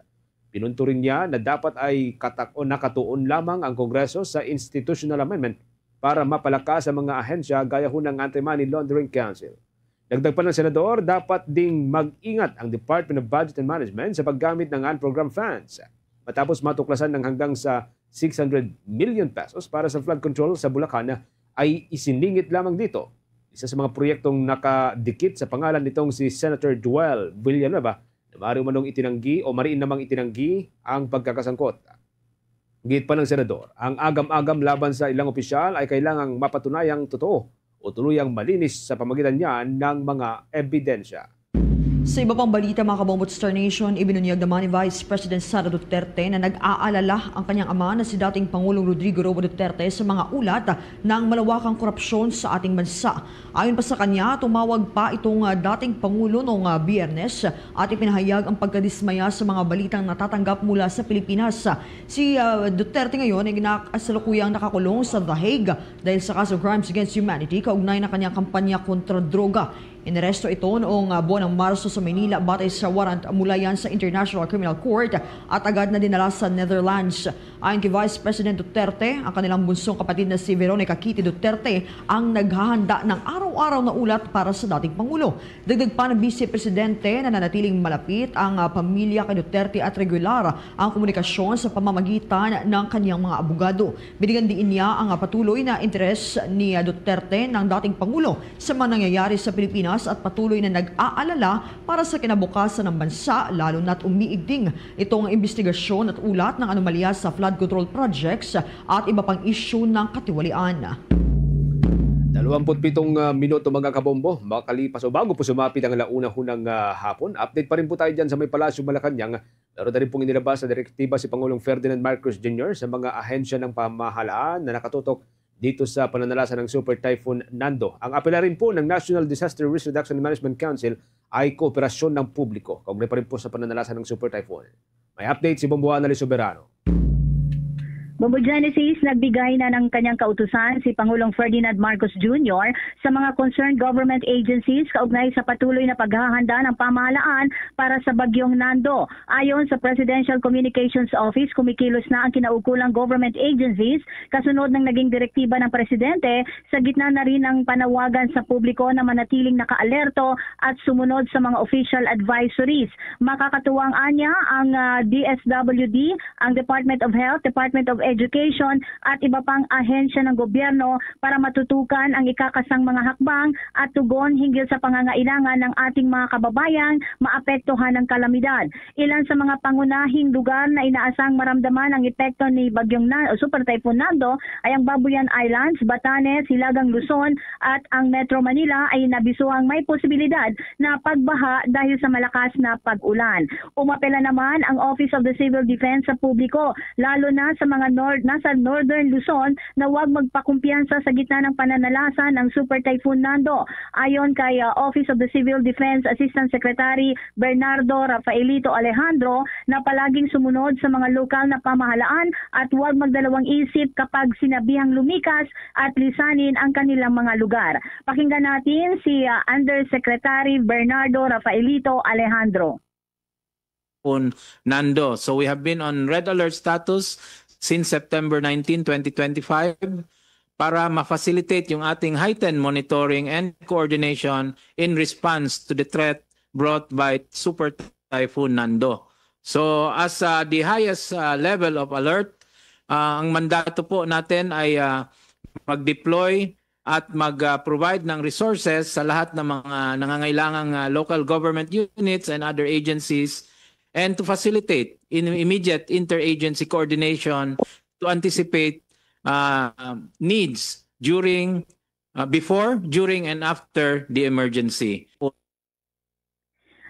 Pinunto rin niya na dapat ay katak-, o nakatuon lamang ang Kongreso sa institutional amendment para mapalakas ang mga ahensya gaya ho ng Anti-Money Laundering Council. Dagdag pa ng senador, dapat ding mag-ingat ang Department of Budget and Management sa paggamit ng unprogrammed funds. Matapos matuklasan ng hanggang sa six hundred million pesos para sa flood control sa Bulacan, ay isiningit lamang dito isa sa mga proyektong nakadikit sa pangalan nitong si Senator Joel Villanueva na maaari umanong itinanggi o mariin namang itinanggi ang pagkakasangkot. Giit pa ng senador, ang agam-agam laban sa ilang opisyal ay kailangang mapatunayang totoo o tuluyang malinis sa pamagitan niya ng mga ebidensya. Sa iba pang balita, mga kabombo, Star Nation, ibinunyag naman ni Vice President Sara Duterte na nag-aalala ang kanyang ama na si dating Pangulong Rodrigo Roa Duterte sa mga ulat ng malawakang korupsyon sa ating bansa. Ayon pa sa kanya, tumawag pa itong, ah, dating Pangulo noong, ah, Biyernes at ipinahayag ang pagkadismaya sa mga balitang natatanggap mula sa Pilipinas. Si, ah, Duterte ngayon ay nakasalukuyang nakakulong sa The Hague dahil sa kasong Crimes Against Humanity kaugnay ng kanyang kampanya kontra droga. Inaresto ito noong, ah, buwan ng Marso sa Maynila batay sa warrant mula yan sa International Criminal Court at agad na dinala sa Netherlands. Ayon kay Vice President Duterte, ang kanilang bunsong kapatid na si Veronica Kitty Duterte ang naghahanda ng araw-araw na ulat para sa dating Pangulo. Dagdag pa ng Vice Presidente na nanatiling malapit ang, ah, pamilya kay Duterte at regular ang komunikasyon sa pamamagitan ng kanyang mga abogado. Binigyan diin niya ang, ah, patuloy na interes ni, ah, Duterte ng dating Pangulo sa mga nangyayari sa Pilipinas at patuloy na nag-aalala para sa kinabukasan ng bansa, lalo na't umiigting itong imbestigasyon at ulat ng anomalya sa flood control projects at iba pang isyu ng katiwalian. Dalawampu't pitong, ah, minuto, mga kabombo, makalipas o bago po sumapit ang alauna ho ng, ah, hapon. Update pa rin po tayo dyan sa may Palasyo Malacañang. Meron na rin pong inilabas na direktiba si Pangulong Ferdinand Marcos Junior sa mga ahensya ng pamahalaan na nakatutok dito sa pananalasa ng Super Typhoon Nando. Ang apela rin po ng National Disaster Risk Reduction Management Council ay kooperasyon ng publiko kaugnay pa rin po sa pananalasa ng Super Typhoon. May update si Bombo Annalyn Soberano. Bombo Genesis, nagbigay na ng kanyang kautusan si Pangulong Ferdinand Marcos Junior sa mga concerned government agencies kaugnay sa patuloy na paghahanda ng pamahalaan para sa Bagyong Nando. Ayon sa Presidential Communications Office, kumikilos na ang kinaukulang government agencies kasunod ng naging direktiba ng Presidente, sa gitna na rin ng panawagan sa publiko na manatiling nakaalerto at sumunod sa mga official advisories. Makakatuwang anya ang, ah, D S W D, ang Department of Health, Department of Education at iba pang ahensya ng gobyerno para matutukan ang ikakasang mga hakbang at tugon hinggil sa pangangailangan ng ating mga kababayang maapektuhan ng kalamidad. Ilan sa mga pangunahing lugar na inaasang maramdaman ang epekto ni Bagyong Na-, o Super Typhoon Nando ay ang Babuyan Islands, Batanes, Hilagang Luzon at ang Metro Manila ay nabisuhang may posibilidad na pagbaha dahil sa malakas na pag-ulan. Umapela naman ang Office of the Civil Defense sa publiko, lalo na sa mga nor-, nasa Northern Luzon, na huwag magpakumpiyansa sa gitna ng pananalasa ng Super Typhoon Nando. Ayon kay, ah, Office of the Civil Defense Assistant Secretary Bernardo Rafaelito Alejandro, na palaging sumunod sa mga lokal na pamahalaan at huwag magdalawang isip kapag sinabihang lumikas at lisanin ang kanilang mga lugar. Pakinggan natin si, ah, Undersecretary Bernardo Rafaelito Alejandro. Typhoon Nando. So we have been on red alert status since September nineteen, twenty twenty-five, para ma-facilitate yung ating heightened monitoring and coordination in response to the threat brought by Super Typhoon Nando. So as, uh, the highest, uh, level of alert, uh, ang mandato po natin ay, uh, mag-deploy at mag-provide ng resources sa lahat ng mga nangangailangang, ah, local government units and other agencies, and to facilitate in immediate interagency coordination to anticipate, ah, needs during, ah, before, during, and after the emergency.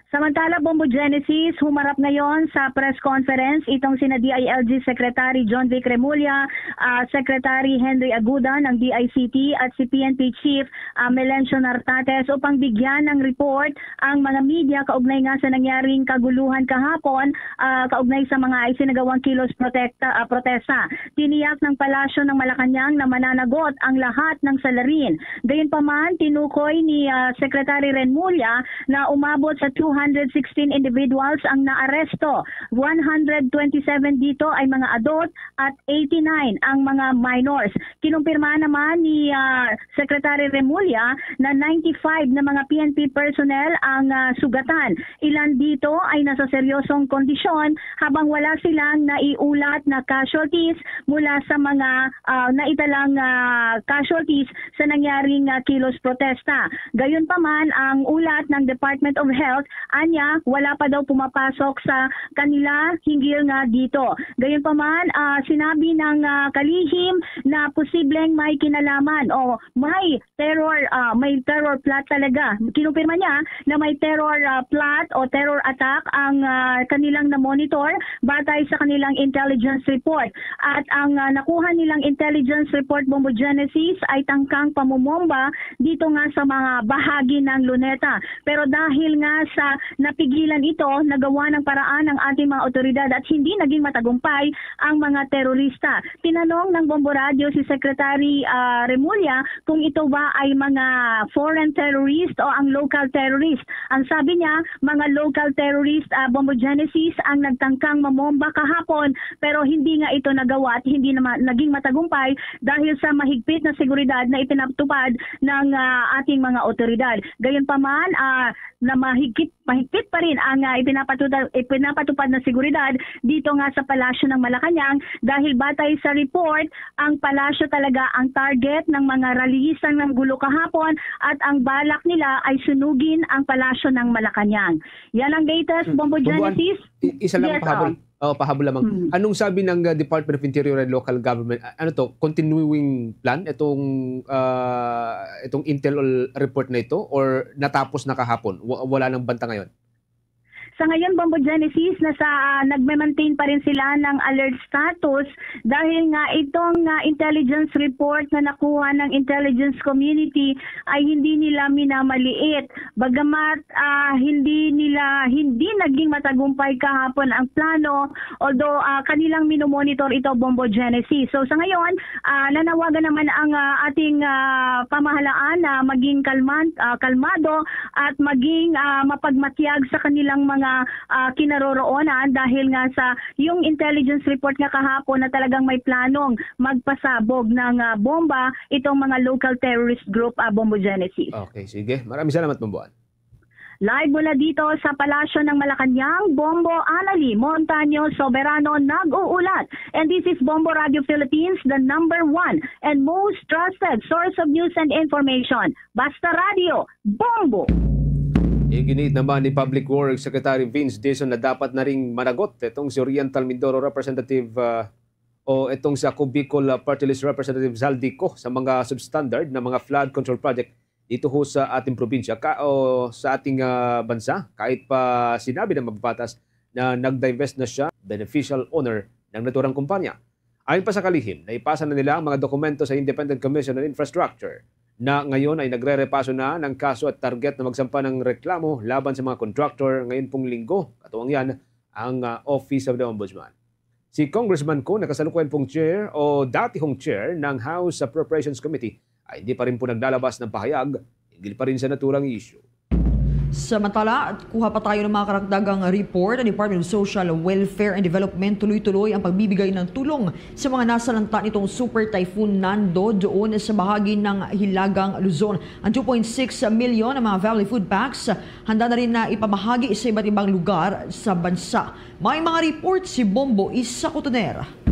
Samantala, Bombo Genesis, humarap ngayon sa press conference itong sina D I L G Secretary John Vic Remulla, ah, Secretary Henry Aguda ng D I C T at si P N P Chief, ah, Melencio Nartates upang bigyan ng report ang mga media kaugnay nga sa nangyaring kaguluhan kahapon, ah, kaugnay sa mga isinagawang kilos protekta, ah, protesta. Tiniyak ng Palasyo ng Malacañang na mananagot ang lahat ng salarin. Gayunpaman, tinukoy ni, ah, Secretary Remulla na umabot sa two hundred sixteen individuals ang naaresto. One hundred twenty-seven dito ay mga adult at eighty-nine ang mga minors. Kinumpirma naman ni, ah, Secretary Remulla na ninety-five na mga P N P personnel ang, ah, sugatan. Ilan dito ay nasa seryosong kondisyon habang wala silang naiulat na casualties mula sa mga, ah, naitalang, ah, casualties sa nangyaring, ah, kilos protesta. Gayunpaman, ang ulat ng Department of Health, anya, wala pa daw pumapasok sa kanila hinggil nga dito. Gayunpaman, ah, sinabi ng, ah, kalihim na posibleng may kinalaman o may terror, ah, may terror plot talaga. Kinumpirma niya na may terror, ah, plot o terror attack ang, ah, kanilang na-monitor batay sa kanilang intelligence report. At ang, ah, nakuha nilang intelligence report, Bombo Genesis, ay tangkang pamumomba dito nga sa mga bahagi ng Luneta. Pero dahil nga sa napigilan ito, nagawa ng paraan ang ating mga otoridad at hindi naging matagumpay ang mga terorista. Tinanong ng Bombo Radyo si Secretary, ah, Remulla kung ito ba ay mga foreign terrorist o ang local terrorist. Ang sabi niya, mga local terrorist, ah, Bombo Genesis ang nagtangkang mamomba kahapon, pero hindi nga ito nagawa at hindi naman naging matagumpay dahil sa mahigpit na seguridad na ipinatupad ng, ah, ating mga otoridad. Gayunpaman, ah, na mahigpit, mahigpit pa rin ang, ah, ipinapatuta-, ipinapatupad na seguridad dito nga sa Palasyo ng Malacañang dahil batay sa report, ang palasyo talaga ang target ng mga ralisan ng gulo kahapon at ang balak nila ay sunugin ang Palasyo ng Malacañang. Yan ang latest, Hmm. Bombo Bombo, an- Genesis. I- isa lang Yes, pahabol. oh. Oh, pahabol lamang. Hmm. Anong sabi ng uh, Department of Interior and Local Government? A- Ano to? Continuing plan itong uh, itong intel report na ito or natapos na kahapon? Wa- wala nang banta ngayon? Sa ngayon, Bombo Genesis, nasa, ah, nagme-maintain pa rin sila ng alert status dahil nga itong, ah, intelligence report na nakuha ng intelligence community ay hindi nila minamaliit. Bagamat, ah, hindi nila, hindi naging matagumpay kahapon ang plano, although, ah, kanilang minomonitor ito, Bombo Genesis. So sa ngayon, ah, nanawagan naman ang, ah, ating, ah, pamahalaan na maging kalman-, ah, kalmado at maging, ah, mapagmatyag sa kanilang mga, ah, kinaroroonan dahil nga sa yung intelligence report nga kahapon na talagang may planong magpasabog ng, ah, bomba itong mga local terrorist group, ah, Bombo Genesis. Okay, sige. Maraming salamat, Bomboan. Live mula dito sa Palasyo ng Malacañang, Bombo Annalie Montaño Soberano nag-uulat. And this is Bombo Radio Philippines, the number one and most trusted source of news and information. Basta Radio, Bombo! Iginiit naman ni Public Works Secretary Vince Dizon na dapat na ring managot itong si Oriental Mindoro Representative ah, o itong si Ako Bicol ah, Party List Representative Zaldy Co sa mga substandard na mga flood control project dito ho sa ating probinsya ka, o sa ating ah, bansa, kahit pa sinabi ng mababatas na nag-divest na siya, beneficial owner ng naturang kumpanya. Ayon pa sa kalihim, naipasa na nila ang mga dokumento sa Independent Commission on Infrastructure na ngayon ay nagre-repaso na ng kaso at target na magsampa ng reklamo laban sa mga contractor ngayon pong linggo. Katuwang yan ang ah, Office of the Ombudsman. Si Congressman Co, nakasalukuyan pong chair o dati hong chair ng House Appropriations Committee, ay hindi pa rin po naglalabas ng pahayag hinggil pa rin sa naturang issue. Samantala, kuha pa tayo ng mga karagdagang report. Ang Department of Social Welfare and Development tuloy-tuloy ang pagbibigay ng tulong sa mga nasalanta nitong Super Typhoon Nando doon sa bahagi ng Hilagang Luzon. Ang two point six million na mga family food packs handa na rin na ipamahagi sa iba't ibang lugar sa bansa. May mga report si Bombo Isa Cotoner.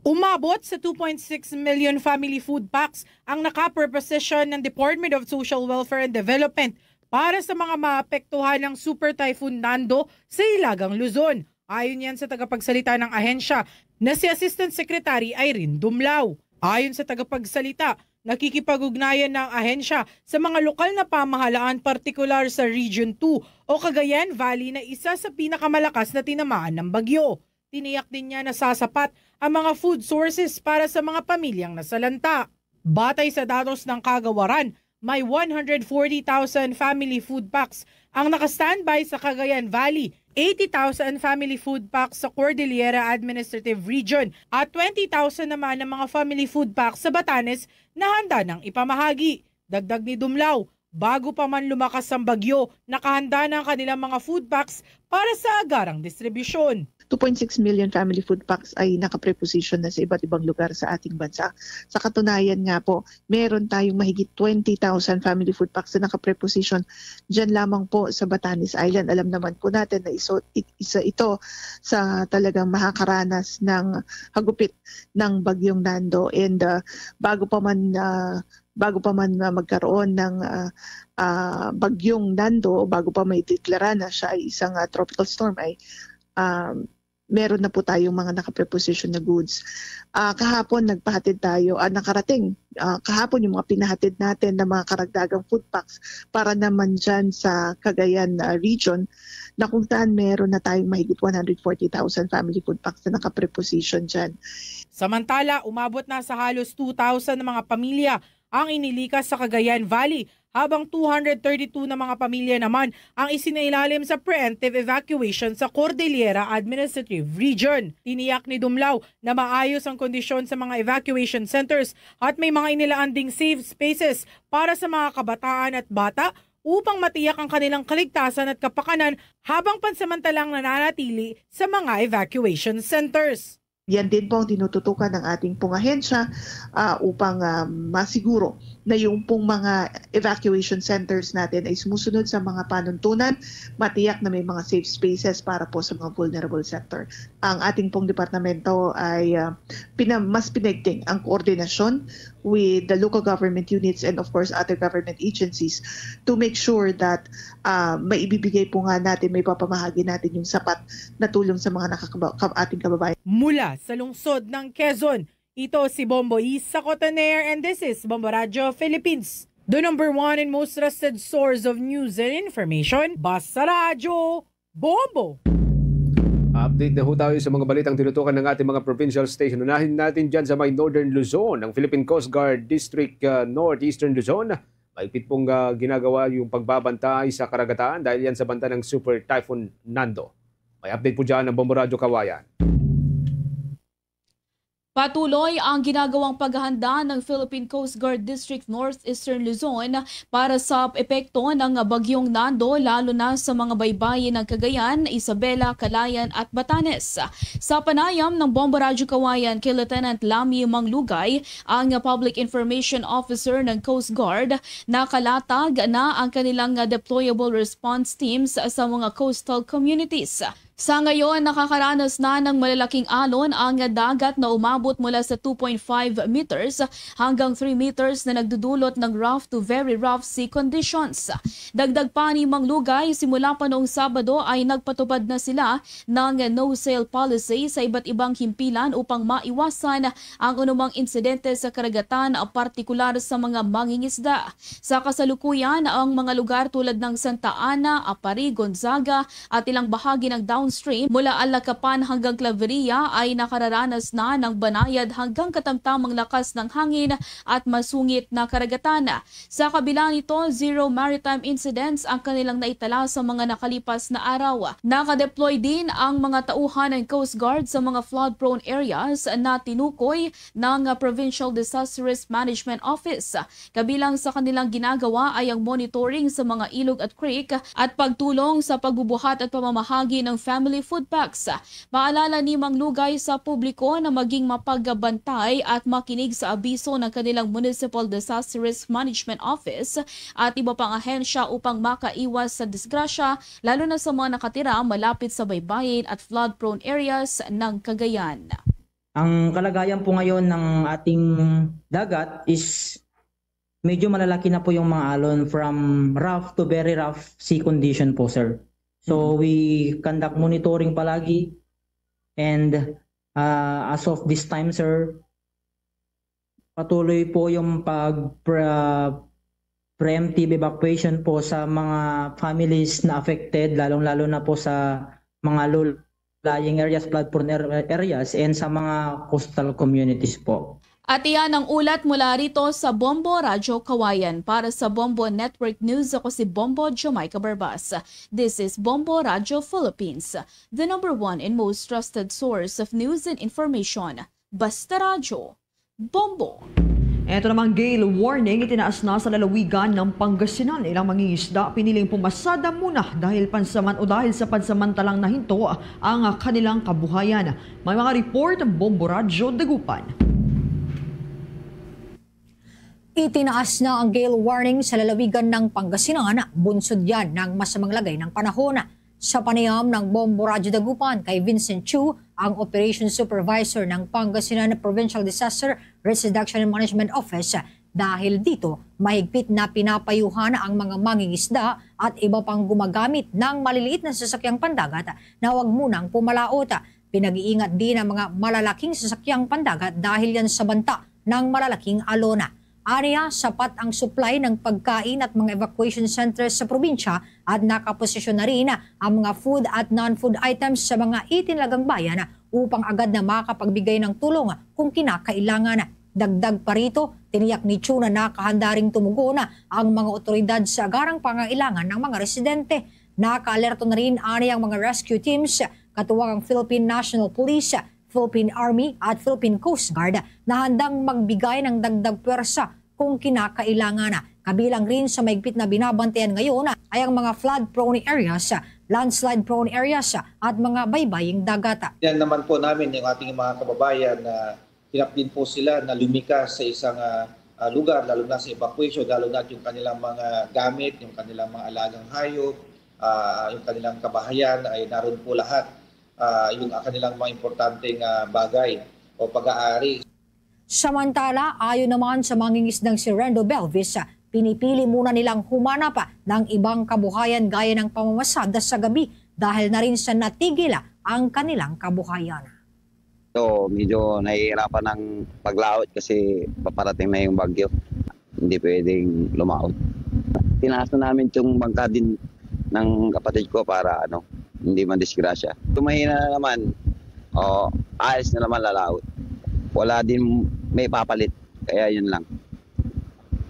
Umabot sa two point six million family food packs ang nakapreposisyon ng Department of Social Welfare and Development para sa mga maapektuhan ng Super Typhoon Nando sa Hilagang Luzon. Ayon yan sa tagapagsalita ng ahensya na si Assistant Secretary Irene Dumlao. Ayon sa tagapagsalita, nakikipag-ugnayan na ang ahensya sa mga lokal na pamahalaan, partikular sa Region two o Cagayan Valley na isa sa pinakamalakas na tinamaan ng bagyo. Tiniyak din niya na sasapat ang mga food sources para sa mga pamilyang nasalanta. Batay sa datos ng kagawaran, may one hundred forty thousand family food packs ang naka-standby sa Cagayan Valley, eighty thousand family food packs sa Cordillera Administrative Region at twenty thousand naman ang mga family food packs sa Batanes na handa nang ipamahagi. Dagdag ni Dumlao, bago pa man lumakas ang bagyo, nakahanda na ang kanilang mga food packs para sa agarang distribusyon. two point six million family food packs ay nakapreposition na sa iba't ibang lugar sa ating bansa. Sa katunayan nga po, meron tayong mahigit twenty thousand family food packs na nakapreposition dyan lamang po sa Batanes Island. Alam naman po natin na iso, i- isa ito sa talagang makakaranas ng hagupit ng Bagyong Nando. And ah, bago pa man ah, bago pa man ah, magkaroon ng ah, ah, Bagyong Nando, bago pa may deklara na siya ay isang ah, tropical storm, ay um, meron na po tayong mga nakapreposition na goods. Ah, kahapon nagpahatid tayo, ah, nakarating ah, kahapon yung mga pinahatid natin na mga karagdagang food packs para naman dyan sa Cagayan ah, region, na kung saan meron na tayong mahigit one hundred forty thousand family food packs na nakapreposition dyan. Samantala, umabot na sa halos two thousand na mga pamilya ang inilikas sa Cagayan Valley, habang two hundred thirty-two na mga pamilya naman ang isinailalim sa preemptive evacuation sa Cordillera Administrative Region. Tiniyak ni Dumlao na maayos ang kondisyon sa mga evacuation centers at may mga inilaan ding safe spaces para sa mga kabataan at bata upang matiyak ang kanilang kaligtasan at kapakanan habang pansamantalang nananatili sa mga evacuation centers. Yan din po ang tinututukan ng ating pong ahensya ah, upang ah, masiguro na yung pong mga evacuation centers natin ay sumusunod sa mga panuntunan, matiyak na may mga safe spaces para po sa mga vulnerable sector. Ang ating pong departamento ay ah, pina, mas pinaigting ang koordinasyon with the local government units and of course other government agencies to make sure that ah, maibibigay po nga natin, may papamahagi natin yung sapat na tulong sa mga nakakaba, ka, ating kababayan. Mula sa lungsod ng Quezon, ito si Bombo Isa Cotoner and this is Bombo Radyo Philippines, the number one and most trusted source of news and information. Basta Radyo, Bombo! Update na ho tayo sa mga balitang tinutukan ng ating mga provincial station. Unahin natin dyan sa may Northern Luzon, ang Philippine Coast Guard District ah, Northeastern Luzon. Mahigpit pong ah, ginagawa yung pagbabantay sa karagatan dahil yan sa banta ng Super Typhoon Nando. May update po dyan ang Bombo Radyo Kawayan. Patuloy ang ginagawang paghahanda ng Philippine Coast Guard District Northeastern Luzon para sa epekto ng Bagyong Nando, lalo na sa mga baybayin ng Cagayan, Isabela, Calayan at Batanes. Sa panayam ng Bombo Radyo Kawayan kay Lieutenant Lami Manglugay, ang Public Information Officer ng Coast Guard, nakalatag na ang kanilang deployable response teams sa mga coastal communities. Sa ngayon, nakakaranas na ng malalaking alon ang dagat na umabot mula sa two point five meters hanggang three meters na nagdudulot ng rough to very rough sea conditions. Dagdag pa ni Manglugay, simula pa noong Sabado ay nagpatupad na sila ng no-sail policy sa iba't ibang himpilan upang maiwasan ang anumang insidente sa karagatan, partikular sa mga mangingisda. Sa kasalukuyan, ang mga lugar tulad ng Santa Ana, Aparri, Gonzaga, at ilang bahagi ng downstream mula Alacapan hanggang Claveria ay nakararanas na ng banayad hanggang katamtamang lakas ng hangin at masungit na karagatan. Sa kabila nito, zero maritime incidents ang kanilang naitala sa mga nakalipas na araw. Nakadeploy din ang mga tauhan ng Coast Guard sa mga flood-prone areas na tinukoy ng Provincial Disaster Risk Management Office. Kabilang sa kanilang ginagawa ay ang monitoring sa mga ilog at creek at pagtulong sa pagbubuhat at pamamahagi ng family food packs. Paalala ni Manglugay sa publiko na maging mapagbantay at makinig sa abiso ng kanilang Municipal Disaster Risk Management Office at iba pang ahensya upang makaiwas sa disgrasya, lalo na sa mga nakatira malapit sa baybayin at flood-prone areas ng Cagayan. Ang kalagayan po ngayon ng ating dagat is medyo malalaki na po yung mga alon, from rough to very rough sea condition po, sir. So, Mm. we conduct monitoring palagi, and, ah, as of this time, sir, patuloy po yung pag pre-, preemptive evacuation po sa mga families na affected, lalong-lalo na po sa mga low-lying areas, flood-prone ar-, areas, and sa mga coastal communities po. At iyan ang ulat mula rito sa Bombo Radyo Kawayan. Para sa Bombo Network News, ako si Bombo Jamaica Barbas. This is Bombo Radyo Philippines, the number one and most trusted source of news and information. Basta Radyo, Bombo. Ito namang gale warning, itinaas na sa lalawigan ng Pangasinan. Ilang mangingisda piniling pumasada muna dahil pansaman o dahil sa pansamantalang nahinto ang kanilang kabuhayan. May mga report ang Bombo Radyo Dagupan. Itinaas na ang gale warning sa lalawigan ng Pangasinan, bunsod yan ng masamang lagay ng panahon. Sa panayam ng Bombo Radyo Dagupan kay Vincent Chu, ang Operations Supervisor ng Pangasinan Provincial Disaster Risk Reduction and Management Office, dahil dito, mahigpit na pinapayuhan ang mga mangingisda at iba pang gumagamit ng maliliit na sasakyang pandagat na huwag munang pumalaot. Pinag-iingat din ang mga malalaking sasakyang pandagat dahil yan sa banta ng malalaking alon. Aniya, sapat ang supply ng pagkain at mga evacuation centers sa probinsya at nakaposisyon na rin ang mga food at non-food items sa mga itinalagang bayan upang agad na makapagbigay ng tulong kung kinakailangan. Dagdag pa rito, tiniyak ni Chu na nakahanda ring tumugon ang mga otoridad sa agarang pangailangan ng mga residente. Nakaalerto na rin ani ang mga rescue teams, katuwang ang Philippine National Police, Philippine Army at Philippine Coast Guard na handang magbigay ng dagdag pwersa kung kinakailangan. Kabilang rin sa mahigpit na binabantayan ngayon ay ang mga flood-prone areas, landslide-prone areas at mga baybaying dagat. Yan naman po namin yung ating mga kababayan na hirap din po sila na lumikas sa isang, ah, ah, lugar, lalo na sa evacuation, lalo na yung kanilang mga gamit, yung kanilang mga alagang hayop, ah, yung kanilang kabahayan ay naroon po lahat, ah, yung kanilang mga importanteng, ah, bagay o pag-aari. Samantala, ayon naman sa mangingisdang si Rendo Belvis, pinipili muna nilang humanap ng ibang kabuhayan gaya ng pamamasada sa gabi dahil na rin sa natigil ang kanilang kabuhayan. So, medyo nahihirapan ang paglaot kasi paparating na yung bagyo. Hindi pwedeng lumaot. Tinaas na namin yung bangka din ng kapatid ko para, ano, hindi madisgrasya. Kung mahina na naman, o, ayos na naman lalaot. Wala din may papalit. Kaya yun lang.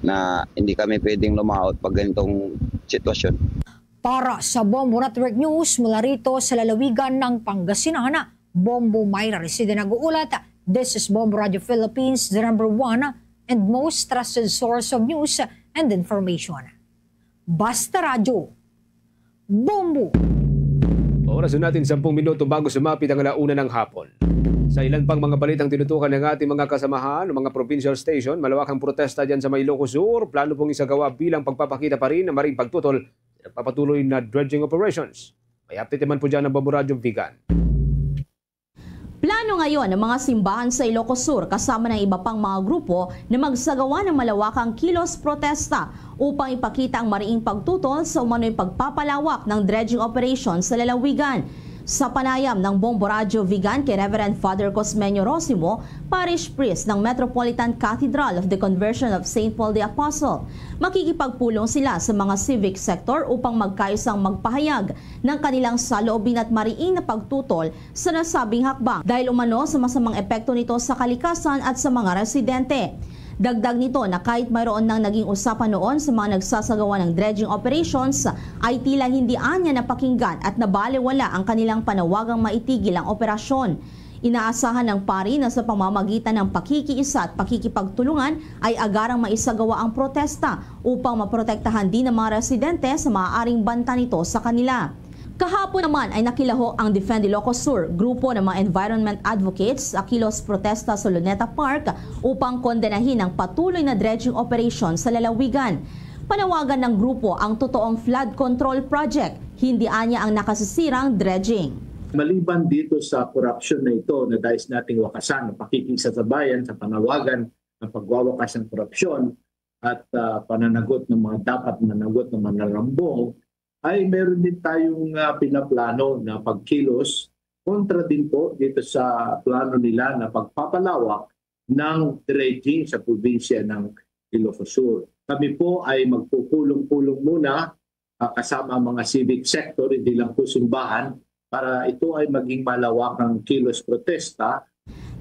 Na hindi kami pwedeng lumaot pag ganitong sitwasyon. Para sa Bombo Network News, mula rito sa lalawigan ng Pangasinan, Bombo Myra Reside nag-uulat, This is Bombo Radio Philippines, the number one and most trusted source of news and information. Basta Radyo, Bombo! Oras na natin, sampung minuto bago sumapit ang ala-una ng hapon. Sa ilan pang mga balitang tinutukan ng ating mga kasamahan o mga provincial station, malawakang protesta dyan sa may Ilocos Sur. Plano pong isagawa bilang pagpapakita pa rin ng maring pagtutol sa nagpapatuloy na dredging operations. May update naman po dyan ang Bombo Radyo Vigan. Plano ngayon ng mga simbahan sa Ilocos Sur kasama ng iba pang mga grupo na magsagawa ng malawakang kilos protesta upang ipakita ang mariing pagtutol sa umano'y pagpapalawak ng dredging operation sa lalawigan. Sa panayam ng Bombo Radyo Vigan kay Reverend Father Cosmeño Rosimo, Parish Priest ng Metropolitan Cathedral of the Conversion of Saint Paul the Apostle, makikipagpulong sila sa mga civic sector upang magkaisang magpahayag ng kanilang saloobin at mariing na pagtutol sa nasabing hakbang dahil umano sa masamang epekto nito sa kalikasan at sa mga residente. Dagdag nito na kahit mayroon nang naging usapan noon sa mga nagsasagawa ng dredging operations, ay tila hindi anya napakinggan at nabalewala ang kanilang panawagang maitigil ang operasyon. Inaasahan ng pari na sa pamamagitan ng pakikiisa at pakikipagtulungan ay agarang maisagawa ang protesta upang maprotektahan din ang mga residente sa maaaring banta nito sa kanila. Kahapon naman ay nakilahok ang Defend Ilocos Sur, grupo ng mga environment advocates, sa kilos protesta sa Luneta Park upang kondenahin ang patuloy na dredging operation sa lalawigan. Panawagan ng grupo ang totoong flood control project, hindi anya ang nakasisirang dredging. Maliban dito sa korupsyon na ito na nais nating wakasan, ang pakikisatabayan sa panawagan ng pagwawakas ng korupsyon at, ah, pananagot ng mga dapat managot ng mananambong, ay meron din tayong, ah, pinaplano na pagkilos kontra din po dito sa plano nila na pagpapalawak ng dredging sa probinsya ng Ilocos Sur. Kami po ay magpupulong-pulong muna, ah, kasama ang mga civic sector, hindi lang po simbahan, para ito ay maging malawakang kilos protesta.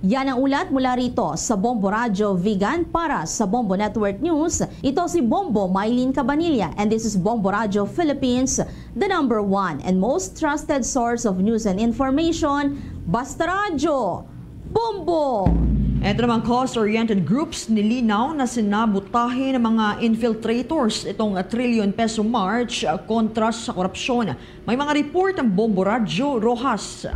Yan ang ulat mula rito sa Bombo Radyo Vigan para sa Bombo Network News. Ito si Bombo Mylene Cabanilla, and this is Bombo Radyo Philippines, the number one and most trusted source of news and information. Basta Radyo, Bombo! Ito namang cause-oriented groups nilinaw na sinabutahe ng mga infiltrators itong trillion peso march kontra sa korupsyon. May mga report ang Bombo Radyo Rojas.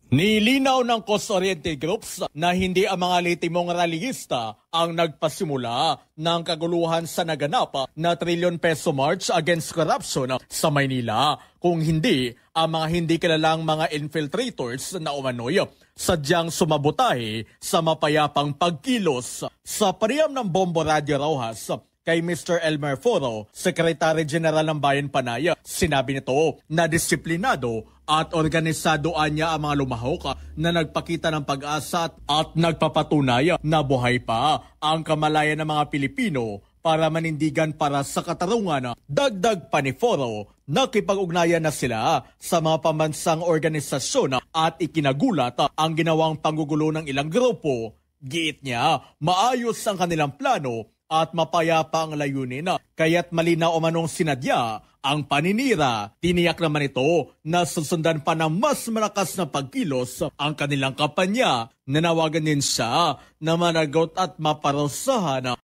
Nilinaw ng cause-oriented groups na hindi ang mga lehitimong rallyista ang nagpasimula ng kaguluhan sa naganap na trillion peso march against corruption sa Maynila, kung hindi ang mga hindi kilalang mga infiltrators na umano'y sadyang sumabotahe sa mapayapang pagkilos. Sa panayam ng Bombo Radyo Rojas kay Mister Elmer Foro, Secretary General ng Bayan Panay, sinabi nito na disiplinado at organisado anya ang mga lumahok na nagpakita ng pag-asa at, at nagpapatunay na buhay pa ang kamalayan ng mga Pilipino para manindigan para sa katarungan. Dagdag pa ni Foro, nakipag-ugnayan na sila sa mga pambansang organisasyon at ikinagulat ang ginawang panggugulo ng ilang grupo. Giit niya, maayos ang kanilang plano at mapayapa ang layunin, kaya't malinaw umanong sinadya ang paninira. Tiniyak naman ito na susundan pa ng mas malakas na pagkilos ang kanilang kampanya. Nanawagan din siya na managot at maparusahan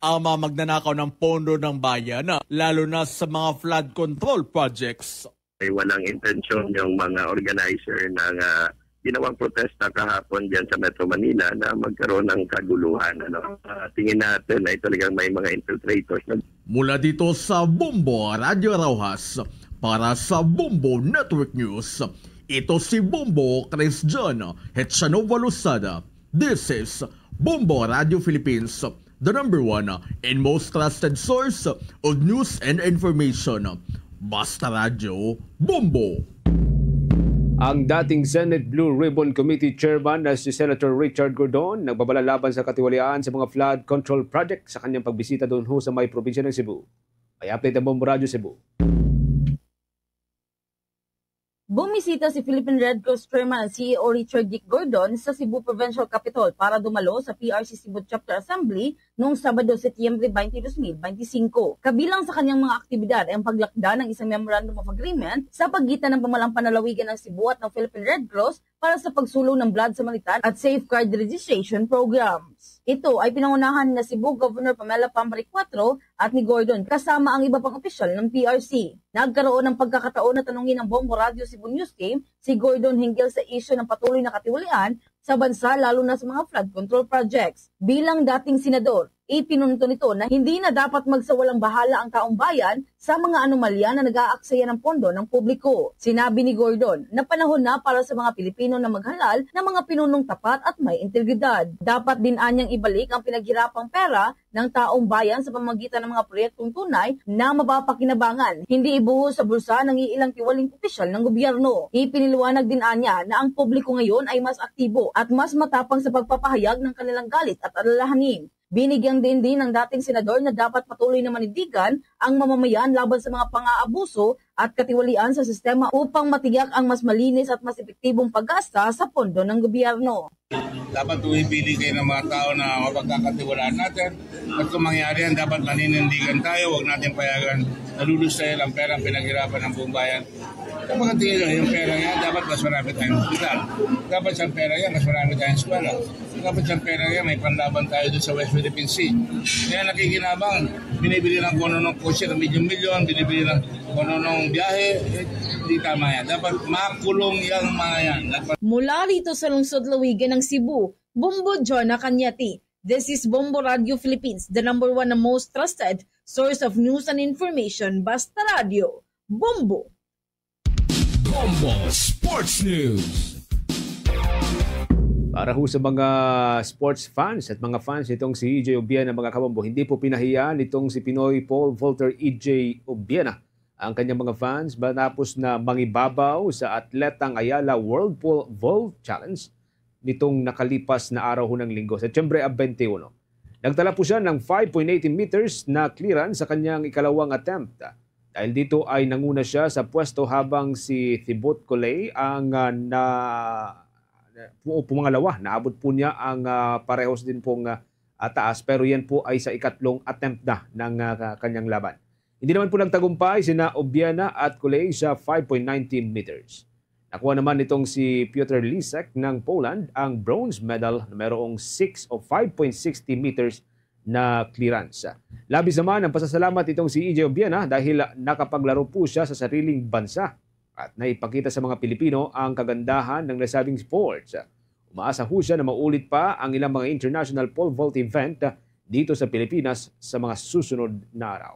ang mga magnanakaw ng pondo ng bayan, lalo na sa mga flood control projects. May walang intensyon yung mga organizer ng, ah, ginawang protesta kahapon diyan sa Metro Manila na magkaroon ng kaguluhan, ano. Ah, tingin natin ay talagang may mga infiltrators na. Mula dito sa Bombo Radyo Rojas, para sa Bombo Network News, ito si Bombo Christian Hetsanova Losada. This is Bombo Radio Philippines, the number one and most trusted source of news and information. Basta Radyo, Bombo! Ang dating Senate Blue Ribbon Committee Chairman na si Senator Richard Gordon nagbabala laban sa katiwalian sa mga flood control project sa kanyang pagbisita doon ho sa may probinsya ng Cebu. May update ang Bombo Radyo Cebu. Bumisita si Philippine Red Cross Chairman and C E O Richard Dick Gordon sa Cebu Provincial Capitol para dumalo sa P R C Cebu Chapter Assembly noong Sabado, Setyembre twenty, twenty twenty-five. Kabilang sa kanyang mga aktibidad ay ang paglakda ng isang Memorandum of Agreement sa pagitan ng pamahalang panlalawigan ng Cebu at ng Philippine Red Cross para sa pagsulong ng blood sa Malitan at Safeguard Registration Programs. Ito ay pinangunahan na Cebu Governor Pamela Pambaricuatro at ni Gordon, kasama ang iba pang opisyal ng P R C. Nagkaroon ng pagkakataon na tanungin ang Bombo Radio Cebu News Team si Gordon hinggil sa isyu ng patuloy na katiwalian sa bansa, lalo na sa mga flood control projects. Bilang dating senador, ipinunto nito na hindi na dapat magsawalang bahala ang taong bayan sa mga anomalya na nag-aaksaya ng pondo ng publiko. Sinabi ni Gordon na panahon na para sa mga Pilipino na maghalal ng mga pinunong tapat at may integridad. Dapat din anyang ibalik ang pinaghirapang pera ng taong bayan sa pamamagitan ng mga proyektong tunay na mapapakinabangan, hindi ibuhos sa bulsa ng iilang tiwaling opisyal ng gobyerno. Ipiniliwanag din anya na ang publiko ngayon ay mas aktibo at mas matapang sa pagpapahayag ng kanilang galit at alalahanin. Binigyang diin din ng dating senador na dapat patuloy na manindigan ang mamamayan laban sa mga pang-aabuso at katiwalian sa sistema upang matiyak ang mas malinis at mas epektibong pag-gasta sa pondo ng gobyerno. Dapat pumipili kayo ng mga tao na mapagkakatiwalaan natin. At kung mangyari yan, dapat maninindigan tayo. Huwag natin payagan na lulus tayo ng perang pinaghirapan ng buong bayan. Dapat tingnan nyo, yung pera yan, dapat mas marami tayong hospital. Dapat sa pera yan, mas marami tayong eskwela. Dapat sa pera yan, may panlaban tayo doon sa West Philippine Sea. Kaya nakikinabang, binibili ng kung anong kotse ng milyon-milyon, binibili ng kung anong biyahe, eh, hindi tama yan. Dapat makulong yung mga yan. Dapat Mula rito sa lungsod Lawigan ng Cebu, Bombo Jonah Cañete. This is Bombo Radio Philippines, the number one na most trusted source of news and information. Basta Radio, Bombo. Bombo Sports News. Para ho sa mga sports fans at mga fans nitong si E J Obiena, mga kabombo, hindi po pinahiya nitong si Pinoy pole vaulter E J Obiena ang kanyang mga fans matapos na mangibabaw sa Atletang Ayala World Pole Vault Challenge nitong nakalipas na araw ng linggo, Setyembre twenty-one. Nagtala po siya ng five point eighty meters na clearance sa kanyang ikalawang attempt. Dahil dito ay nanguna siya sa pwesto, habang si Thibaut Collet ang uh, na, na pumangalawa. Naabot po niya ang uh, parehos din pong uh, taas, pero yan po ay sa ikatlong attempt na ng uh, kanyang laban. Hindi naman po nagtagumpay sina Obiena at Collet sa five point nineteen meters. Nakuha naman nitong si Piotr Lisek ng Poland ang bronze medal na mayroong six o five point sixty meters na clearance. Labis naman ang pasasalamat nitong si E J Obiena dahil nakapaglaro po siya sa sariling bansa at naipakita sa mga Pilipino ang kagandahan ng nasabing sports. Umaasa ho siya na maulit pa ang ilang mga international pole vault event dito sa Pilipinas sa mga susunod na araw.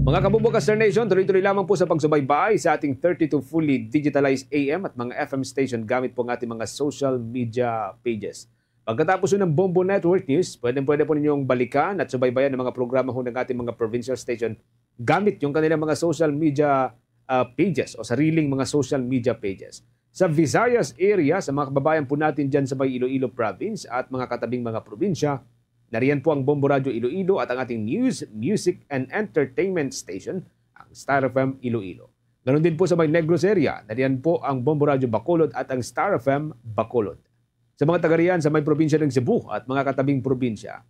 Mga kabubog Star Nation, tuloy-tuloy lamang po sa pagsubaybay sa ating thirty-two fully digitalized A M at mga F M station gamit po ang ating mga social media pages. Pagkatapos ng Bombo Network News, pwede-pwede po ninyong balikan at subaybayan ang mga programa ho ng ating mga provincial station gamit yung kanilang mga social media uh, pages o sariling mga social media pages. Sa Visayas area, sa mga kababayan po natin dyan sa may Iloilo Province at mga katabing mga probinsya, nariyan po ang Bombo Radyo Iloilo at ang ating news, music, and entertainment station, ang Star F M Iloilo. Ganon din po sa may Negros area, nariyan po ang Bombo Radyo Bacolod at ang Star F M Bacolod. Sa mga taga riyan sa may probinsya ng Cebu at mga katabing probinsya,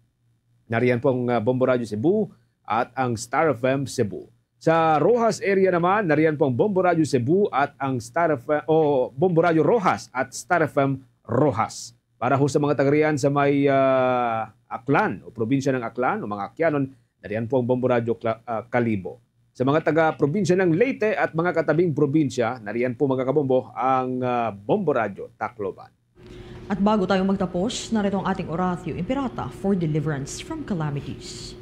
nariyan po ang uh, Bombo Radyo Cebu at ang Star F M Cebu. Sa Roxas area naman, nariyan po ang Bombo Radyo Cebu at ang Star F M, o Bombo Radyo Roxas at Star F M Roxas. Para ho sa mga taga riyan sa may uh, Aklan o probinsya ng Aklan o mga Akyanon, nariyan po ang Bombo Radyo Cla- uh, Kalibo. Sa mga taga probinsya ng Leyte at mga katabing probinsya, nariyan po, mga kabombo, ang uh, Bombo Radyo Tacloban. At bago tayo magtapos, narito ang ating oratio imperata for deliverance from calamities.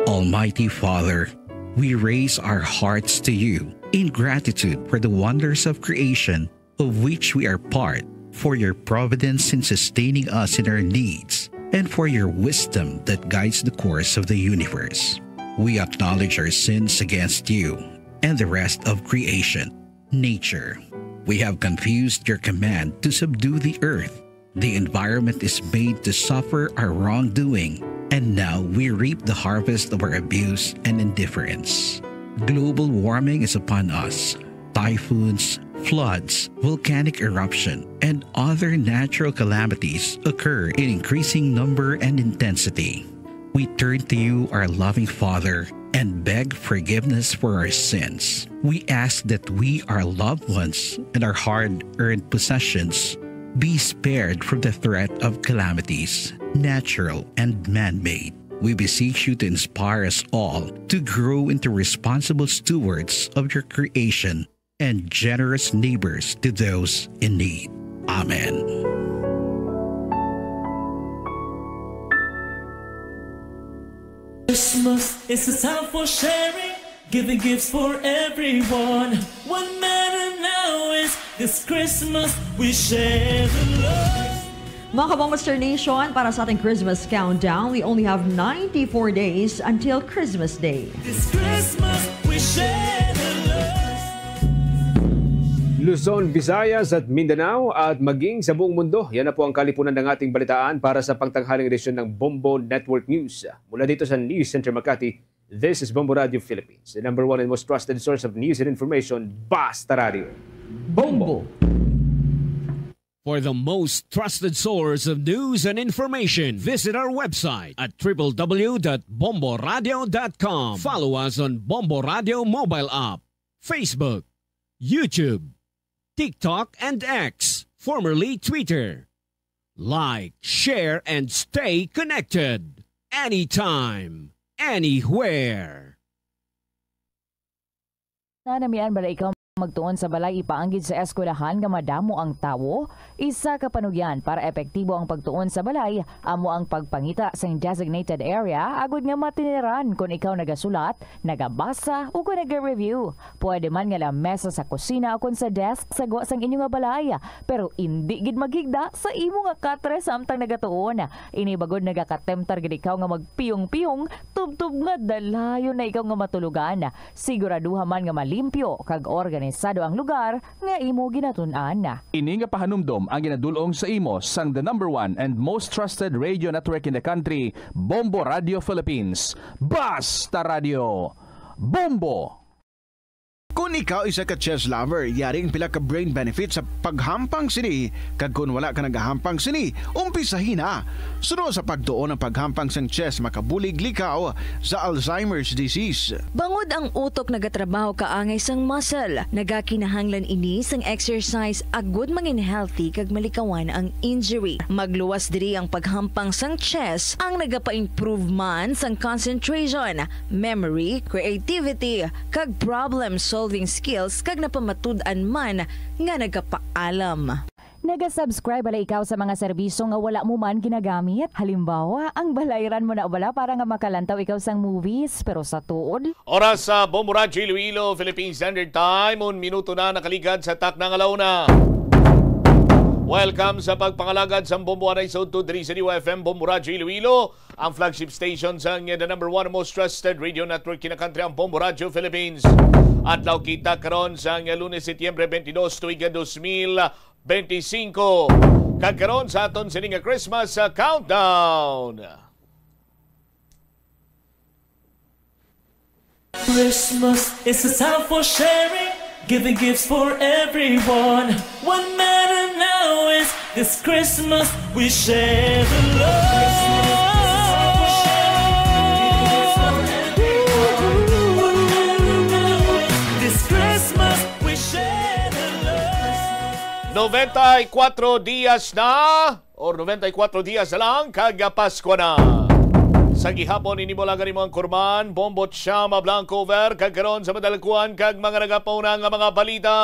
Almighty Father, we raise our hearts to you in gratitude for the wonders of creation of which we are part, for your providence in sustaining us in our needs, and for your wisdom that guides the course of the universe. We acknowledge our sins against you and the rest of creation, nature. We have confused your command to subdue the earth. The environment is made to suffer our wrongdoing. And now we reap the harvest of our abuse and indifference. Global warming is upon us. Typhoons, floods, volcanic eruption, and other natural calamities occur in increasing number and intensity. We turn to you, our loving Father, and beg forgiveness for our sins. We ask that we, our loved ones, and our hard earned possessions be spared from the threat of calamities, natural and man made. We beseech you to inspire us all to grow into responsible stewards of your creation and generous neighbors to those in need. Amen. Christmas is a time for sharing, giving gifts for everyone. What matter now is this Christmas we share the love. Mga ka-Bombo Star Nation, para sa ating Christmas countdown, we only have ninety-four days until Christmas Day. This Christmas, we share the love. Luzon, Visayas at Mindanao at maging sa buong mundo. Yan na po ang kalipunan ng ating balitaan para sa pagtanghaling edisyon ng Bombo Network News. Mula dito sa News Center Makati, this is Bombo Radio Philippines, the number one and most trusted source of news and information, Basta Radio. Bombo! For the most trusted source of news and information, visit our website at triple W dot bombo radio dot com. Follow us on Bombo Radio mobile app, Facebook, YouTube, TikTok, and X, formerly Twitter. Like, share, and stay connected. Anytime, anywhere. Nanamian bala ikaw magtuon sa balay ipaanggid sa eskwelahan nga madamo ang tawo? Isa ka panugyan para epektibo ang pagtuon sa balay amo ang pagpangita sang designated area agud nga matiniran kon ikaw nagasulat, nagabasa, o kon naga-review. Pwede man nga lamesa sa kusina o kon sa desk sa gwa sang inyo nga balay, pero indi gid maghigda sa imo nga katre samtang nagatuon. Ini bagod nagakatemptar gid ikaw nga magpiyong-piyong tubtob nga dalayon na ikaw nga matulogan. Siguraduha man nga malimpyo kag organisado ang lugar nga imo ginatun-an. Ini nga pahanumdom ang ginadul-ong sa imo sang the number one and most trusted radio network in the country, Bombo Radio Philippines. Basta Radio, Bombo! Kon ikaw isa ka chess lover, yari ang pila ka brain benefits sa paghampang sini, kag kon wala ka nagahampang sini, umpisahi na. Suno sa pagtuon, ang paghampang sang chess makabulig likaw sa Alzheimer's disease. Bangod ang utok nagatrabaho kaangay sang muscle, nagakinahanglan ini sang exercise agud mangin healthy kag malikawan ang injury. Magluwas diri ang paghampang sang chess, ang nagapa-improve man sang concentration, memory, creativity, kag problem-solving skills, kag napamatud-an man nga nagapaalam. Naga-subscribe bala ikaw sa mga serbisyo nga wala mo man ginagamit? Halimbawa, ang balayran mo na bala para nga makalantaw ikaw sang movies, pero sa tuod? Oras sa Bombo Radyo Iloilo, Philippine Standard Time, un minuto na nakaligad sa takna nga launa. Welcome sa pagpangalagad sang Bombo Anay sa udto diri sa D Y F M, Bombo Radyo Iloilo, ang flagship station sang the number one most trusted radio network kinakantri, ang Bombo Radyo Philippines. Adlaw kita karon sang Lunes, Setyembre twenty-two, tuig dos mil twenty-five. Kag karon sa aton sini nga Christmas, uh, countdown. Christmas is a time for sharing, giving gifts for everyone. What matter now is this Christmas we share the love. This Christmas we share the love. Noventa y cuatro dias na. Or noventa y cuatro dias na lang kag Pasko na. Sa gihapon, ini mo lang gani mo ang kurman, Bombo Chama Blanco Over, kag karon sa madalagkuan kag mga nagapauna nga mga balita.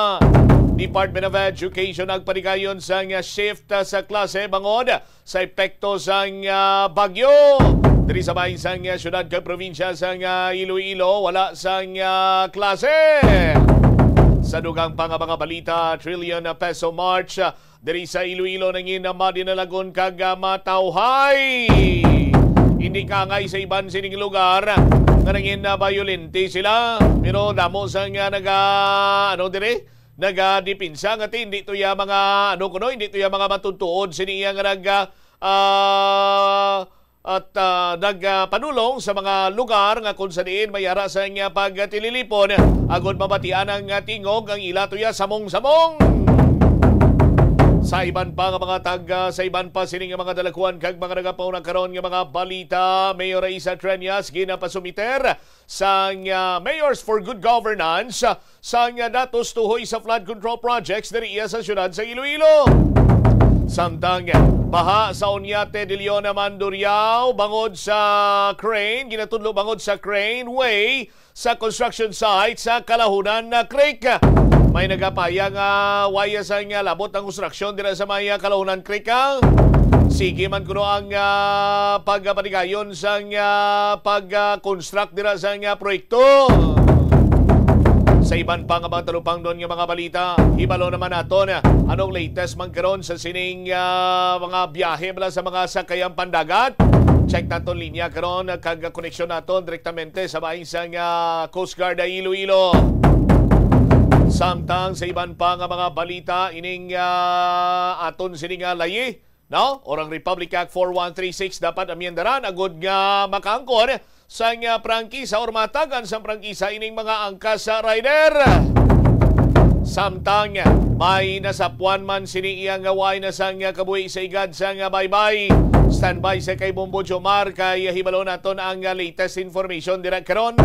Department of Education nagpanigayon sang shift sa klase bangod sa epekto sang, ah, bagyo. Diri sa bahin sang, ah, syudad kag probinsya sang, ah, Iloilo, wala sang, ah, klase. Sa dugang pa nga mga balita, Trillion Peso March, ah, diri sa Iloilo nangin madinalagon kag, ah, matawhay. Hindi kaangay sa iban sining lugar nga nangin, ah, bayolente sila. Pero damo sa nga naga, ano diri? Nagadepensa nga ti, hindi to ya mga, ano kuno, hindi to ya mga matutuod sini iya nga nag, ah, ah, at, ah, nagpanulong sa mga lugar nga kung sa diin may ara sa nga pagtililipon, agud mabatian ang, ah, tingog ang ila tuya samong-samong. Sa iban pa nga mga tag-, ah, sa iban pa sini nga mga dalakuan kag mga nagapauna karon nga mga balita, Mayor Raisa Treñas ginapasumiter sang, ah, Mayors for Good Governance, ah, sang, ah, datos tuhoy sa flood control projects diri iya sa siyudad sa Iloilo. Samtang, ah, baha sa Oñate de Leon, Mandurriao, bangod sa crane, ginatudlo bangod sa crane way sa construction site sa Kalahunan na Creek. May nagapaya nga waya sang, ah, labot ang konstruksyon dira sa may, ah, Kalahunan Creek, ah. Sige man kuno ang, ah, pagpatigayon sang, ah, pag, ah, construct dira sang, ah, proyekto. Sa iban pa nga mga talupangnon nga mga balita, hibalo naman naton, ah, anong latest man karon sa sining, ah, mga biyahe bala sa mga sakayang pandagat. Check naton linya karon, ah, kag koneksyon naton direktamente sa bahin sang, ah, Coast Guard, ah, Iloilo. Samtang sa iban pa nga mga balita, ining, ah, aton sini nga layi, no? Or ang Republic Act four one three six dapat amyendaran agud nga makaangkon sang, ah, prangkisa or matagan sang prangkisa ining mga angkas sa rider. Samtang may nasapuan man sini iya nga way na sang, ah, kabuhi sa igad sang, ah, baybay. Standby sa kay Bombo Jomar kay hibalo naton ang, ah, latest information dira karon.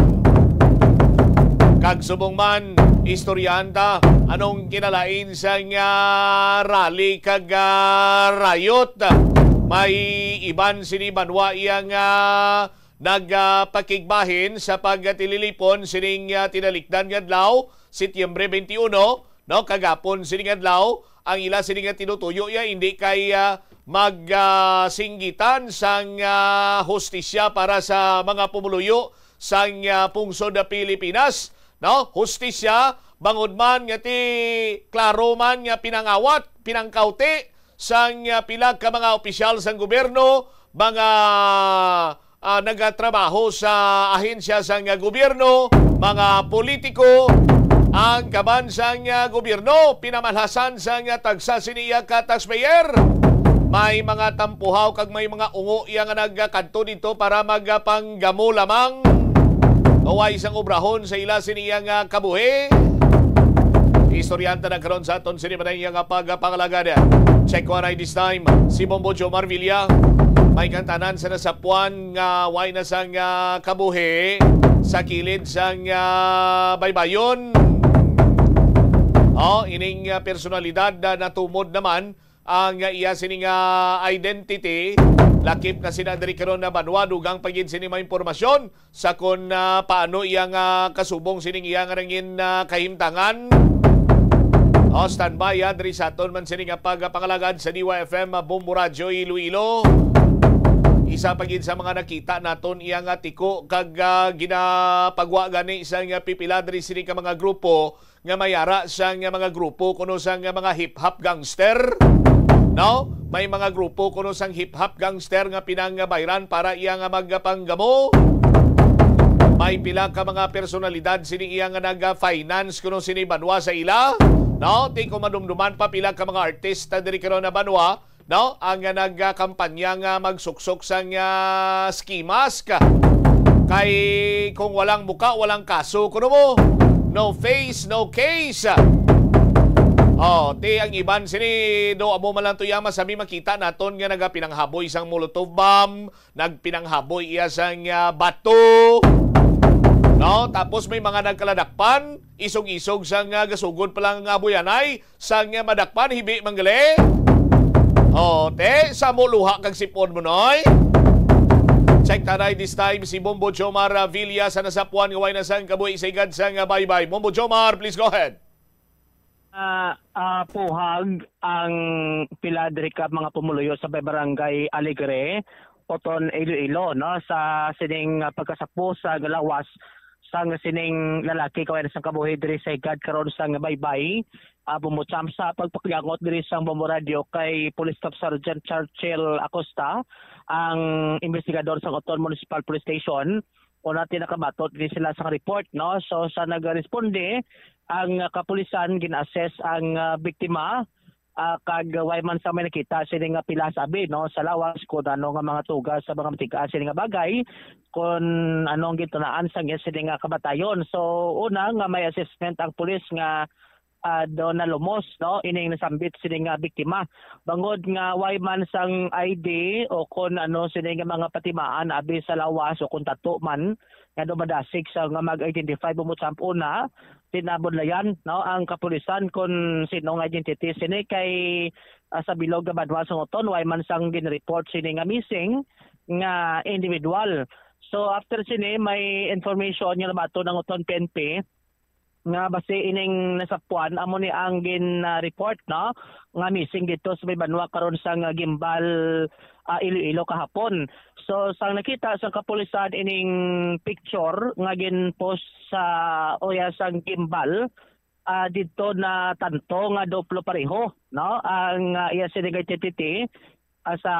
Kag subong man, istoryahan ta anong kinalain sang, ah, rally kag, ah, riot. May iban sini banwa iya nga nagapakigbahin sa pagtililipon sining, ah, tinalikdan nga adlaw, Setyembre twenty-one, no, kagapon sining adlaw, ang ila sini nga tinutuyo iya hindi kay, ah, mag, ah, singgitan sang, ah, hustisya para sa mga pumuluyo sang, ah, pungsod na Pilipinas, no? Hustisya, bangod man nga ti klaro man nga pinangawat, pinangkawti sang, ah, pila ka mga opisyal sang gobyerno, mga, ah, nagatrabaho sa ahensya sang, ah, gobyerno, mga politiko, ang kaban sang, ah, gobyerno, pinamalhasan sang, ah, tagsa sini iya ka taxpayer. May mga tampuhaw kag may mga ungo iya nga nagakadto dito para magapanggamo lamang. Uway sang obrahon sa ila sini iya nga kabuhi. Istoryahan ta na karon sa aton sini manay nga pagpangalagad. Check ko anay this time. Si Bombo Jomar Villa may kantanan sa nasapuan nga way na sang, ah, kabuhi sa kilid sang, ah, baybayon. Oh, ining, ah, personalidad na natumod naman ang, ah, iya sini nga identity. Lakip na sina diri karon na banwa, dugang pa gid sini mga impormasyon sa kon, ah, paano iya nga kasubong sining iya nga nangin, ah, kahimtangan. Oh, standby, ah, diri sa aton man sini nga pagpangalagad sa D Y F M, ah, Bombo Radyo Iloilo. Isa pa gid sa mga nakita naton iya nga tiko kag, ah, ginapagwa gani sa nga pipila diri sini ka mga grupo nga may ara sang mga grupo kuno sang mga hip-hop gangster, no? May mga grupo kuno sang hip-hop gangster nga pinangbayran para iya nga magpanggamo. May pila ka mga personalidad sini iya nga nag-finance kuno sini banwa sa ila, no? Ti kung madumduman pa pila ka mga artista diri karon na banwa, no? Ang, ah, nagkampanya nga magsuksok sang, ah, ski mask. Kay kung walang muka, walang kaso, kuno mo. No face, no case. Oh, ti ang iban sini, do amo man lang to yama, sabi makita naton nga nagapinanghaboy sang Molotov bomb, nagpinanghaboy iya sang, ah, bato. No? Tapos may mga nagkaladakpan, isog-isog sang, ah, gasugod pa lang nga buyanay, sang, ah, madakpan, hibi manggali. Oh, te, sa mo luha kag sipon mo, noy. Check tanay this time si Bombo Jomar, ah, Villa sa nasapuan nga way na sang kabuhi sa igad sang, ah, baybay. Bombo Jomar, please go ahead. Ah, ah, puhag ang pila diri ka mga pumuluyo sa may barangay Alegre, Oton, Iloilo, no, sa sining, ah, pagkasapo sa galawas sang sining lalaki kaway na sang kabuhi diri sa igad karon sang baybay. Ah, bumutsam sa pagpakilangot diri sang Bombo Radio kay Police Staff Sergeant Churchill Acosta, ang investigador sang Oton Municipal Police Station. Una ti nakabatot ni sila sang report, no? So sa nagresponde ang, ah, kapulisan, gina-assess ang, ah, biktima ah, kag way man sang may nakita sini nga pilas abi, no, sa lawas, kun ano nga mga tugas sa mga matig-a sini nga bagay, kun ano ang gintunaan sang iya sini nga kamatayon. So, una nga may assessment ang pulis nga, ah, do nalumos, no, ining nasambit sini nga biktima. Bangod nga way man sang I D o kun ano sini nga mga patimaan abi sa lawas o kun tato man nga dumadasig sa nga mag-identify, bumutsamp una, tinabudlayan, no, ang kapulisan kun sino nga identity sini kay, ah, sa bilog nga banwa sa Uton, way man sang gin-report sini nga missing nga individual. So, after sini, may information nga nabaton ang Uton P N P nga basi ining nasapwan, amo ni ang gin-report, no, nga missing dito sa may banwa karon sa nga Gimbal, ah, Iloilo kahapon. So, sang nakita sa kapulisan ining picture nga gin-post sa uya sang Gimbal, ah, dito na tanto nga duplo pareho, no, ang, ah, iya sini nga identity, ah, sa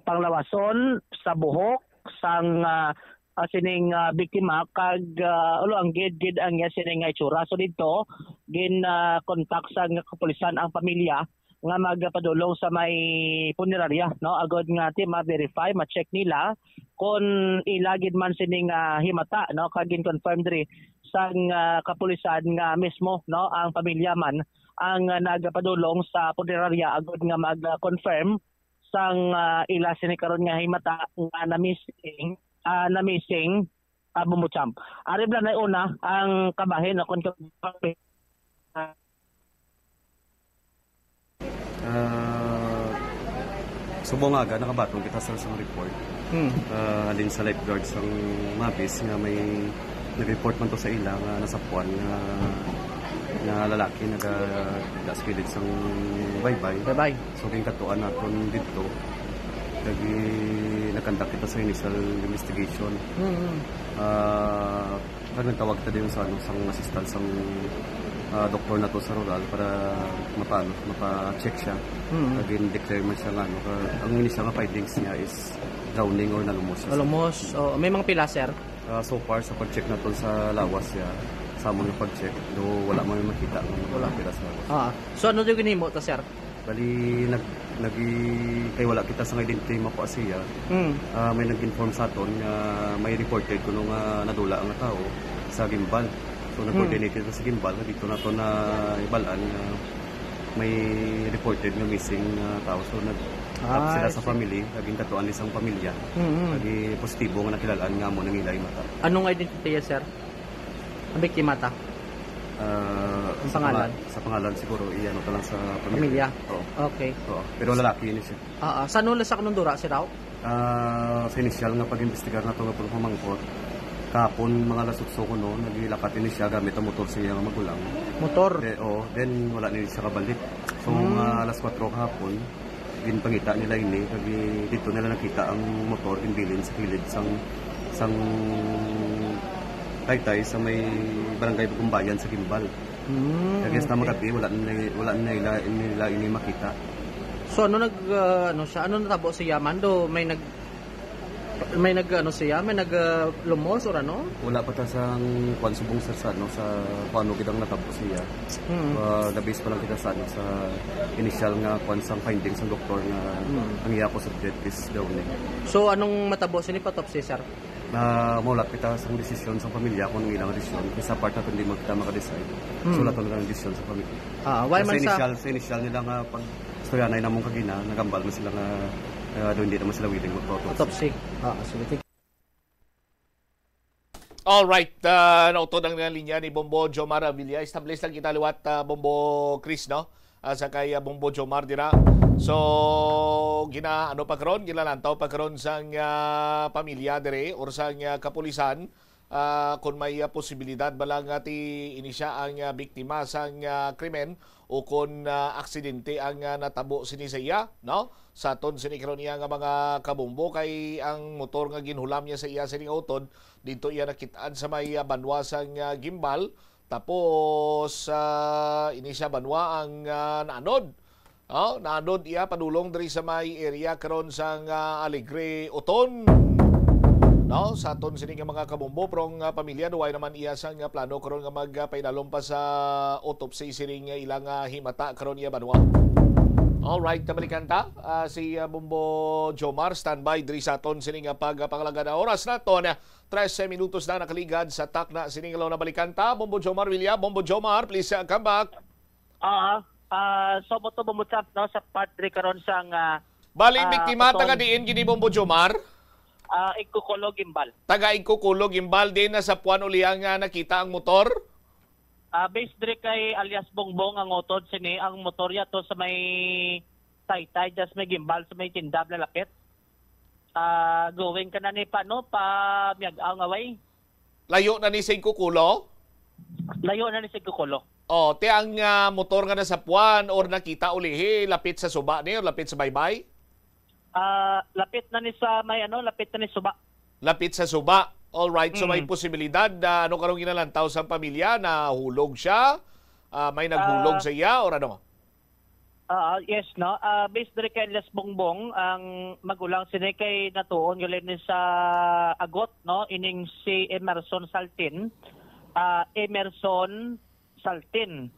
panglawason, sa buhok, sang, ah, ah, sining, ah, biktima, kag, ah, ulo ang gid gid ang iya sini nga itsura. So dito, gin, ah, contact sa nga kapulisan ang pamilya nga magpadulong sa may punerarya, no, agod nga ti ma-verify, ma-check nila kung ila gid man sining, ah, himata, no, kag gin-confirm diri sang, ah, kapulisan nga mismo, no, ang pamilya man ang, ah, nagpadulong sa punerarya agod nga mag-confirm sang, ah, ila sini karon nga himata nga na-missing, ah, na-missing, ah, bumbo champ. Ari bala na una ang kabahin akon ka. Ah, subong nga aga, nakabaton kita sa isang report. Hmm. Ah, halin sa lifeguard sang Mabis nga may nag-report man to sa ila nga nasapwan nga, nga lalaki naga sa kilid sang baybay. Baybay. So, ginkatuan naton didto. Kag i-, nag-conduct kita sa initial investigation. Hmm. Ah, kag nagtawag kita din sa, ano, sang assistant sang, ah, doktor nato sa rural para mapa-, ano, mapa-check siya. Hmm. Kag in-declare man siya nga, ano, ka-, ang initial nga findings niya is drowning or nalumos siya. Nalumos. Oh, may mga pila, sir? Ah, so far, sa pag-check naton sa lawas siya, sa amon nga pag-check, do wala man makita nga mga Wala. pila sa lawas. Ah, so ano daw ginhimo ta, sir? Bali, nag-, nag-, kay wala kita sa identity makuha siya. Hmm. Ah, may nag-inform sa aton nga may reported kuno nga nadula nga tao sa Gimbal. So, nag-coordinate kita sa Gimbal, dito nato na ibalaan nga may reported nga missing nga tao. So, nag-, Ah, sila I sa see. family, naging katuan ni sang pamilya. Mm-hmm. Naging positibo nga nakilalaan nga amo nang ilay mata. Anong identity niya, sir? Ang biktima ta? Ah, Ang sa pangalan? panga-, sa pangalan siguro, iyan ta lang sa pamilya. Pamilya? Oo. Okay. Oo. Pero lalaki ni siya. Ah, ah. Sa ano lang sa kanundura, sir, daw? Ah, sa initial nga pag-imbestigar nato nga pumangkot, kahapon mga alas otso kuno, naglakat ini siya gamit ang motor sa iyang magulang. Motor? De, oo, then wala ni siya kabalik. So, Hmm. mga alas kwatro kahapon, ginpangita nila ini, kag i-, dito nila nakita ang motor, ginbilin sa kilid sang, sang taytay sa may barangay Bagumbayan sa Gimbal. Hmm, Kag yes na okay. magabi, wala na, wala na nila, nila ini makita. So, ano nag, ah, ano siya? Ano natabo sa yaman? Do may nag, may nag, ano siya? May nag, ah, lumos or ano? Wala pa ta sang kwan subong sa, sa, ano, sa kung ano gid ang natabo siya. Hmm. Ah, nabase pa lang kita sa, ano, sa initial nga kwan sang findings ng doktor nga Hmm. ang iya cause of death is drowning. So, anong matabo sa ni patopsy, sir? Na maulat kita sang desisyon sang pamilya kung ilang desisyon. Kay sa part naton di man kita maka-decide. Hmm. So, laton lang ang desisyon sa pamilya. Ah, why Sa man sa initial, sa initial nila nga pag istoryanay namon kagina, nagambal man sila nga, ah, daw hindi naman sila willing magpa-autopsy. Autopsy. Ah, sige. Thank you. Alright, ah, nautod ang linya ni Bombo Jomar Avila. Establish lang kita liwat, ah, Bombo Chris, no? Ah, sa kay, ah, Bombo Jomar dira. So, gina-, ano pa karon? Ginalantaw pa karon sang, ah, pamilya dire or sang, ah, kapulisan, ah, kung may, ah, posibilidad ba lang nga ti ini siya ang, ah, biktima sang, ah, krimen o kung, ah, aksidente ang, ah, natabo sini sa iya, no? Sa aton sini karon iya nga mga kabombo kay ang motor nga ginhulam niya sa iya sini nga utod, dito iya nakitaan sa may, ah, banwa sang, ah, Gimbal. Tapos, ah, ini siya banwa ang, ah, naanod. Oh, naanod iya padulong diri sa may area karon sang, ah, Alegre Uton. No, sa aton sini nga mga kabombo, pero ang, ah, pamilya, duway naman iya sang, ah, plano karon nga magpainalom pa sa autopsy sining, ah, ilang, ah, himata karon iya banwa. Alright, kabalikan ta, ah, si, ah, Bombo Jomar, standby diri sa aton sini nga pagpangalaga. Na oras naton, ah, trese minutos na nakaligad sa takna sini nga. Nabalikan ta, Bombo Jomar Villa. Bombo Jomar, please, ah, come back. Ah, ah, so mo to bumutap, no, sa part diri karon sang, ah, Bali, ah, biktima, taga diin gini, Bombo Jomar? Ah, Igkukulo, Gimbal. Taga Igkukulo, Gimbal, din na sa Puan uli ang, ah, nakita ang motor? Ah, base diri kay alias Bongbong ang utod sini, ang motor yato sa may Taytay, just may Gimbal, sa may tinda, lapit. Ah, going ka na ni pa, no, pa Miag-aw nga way. Layo na ni sa Igkukulo? Layo na ni sa Igkukulo. Oh, ti ang, ah, motor nga nasapuan or nakita ulihi, lapit sa suba ni or lapit sa baybay? Ah, lapit na ni sa may ano, lapit na ni suba. Lapit sa suba. All right, so may Mm. posibilidad na ano karong ginalantaw sa pamilya, nahulog siya? Ah, may naghulog Ah. sa iya or ano? Ah, yes, no. Ah, based diri kay Les Bongbong, ang magulang sini kay natuon gali ni sa agot, no, ining si Emerson Saltin. Ah, Emerson Saltin,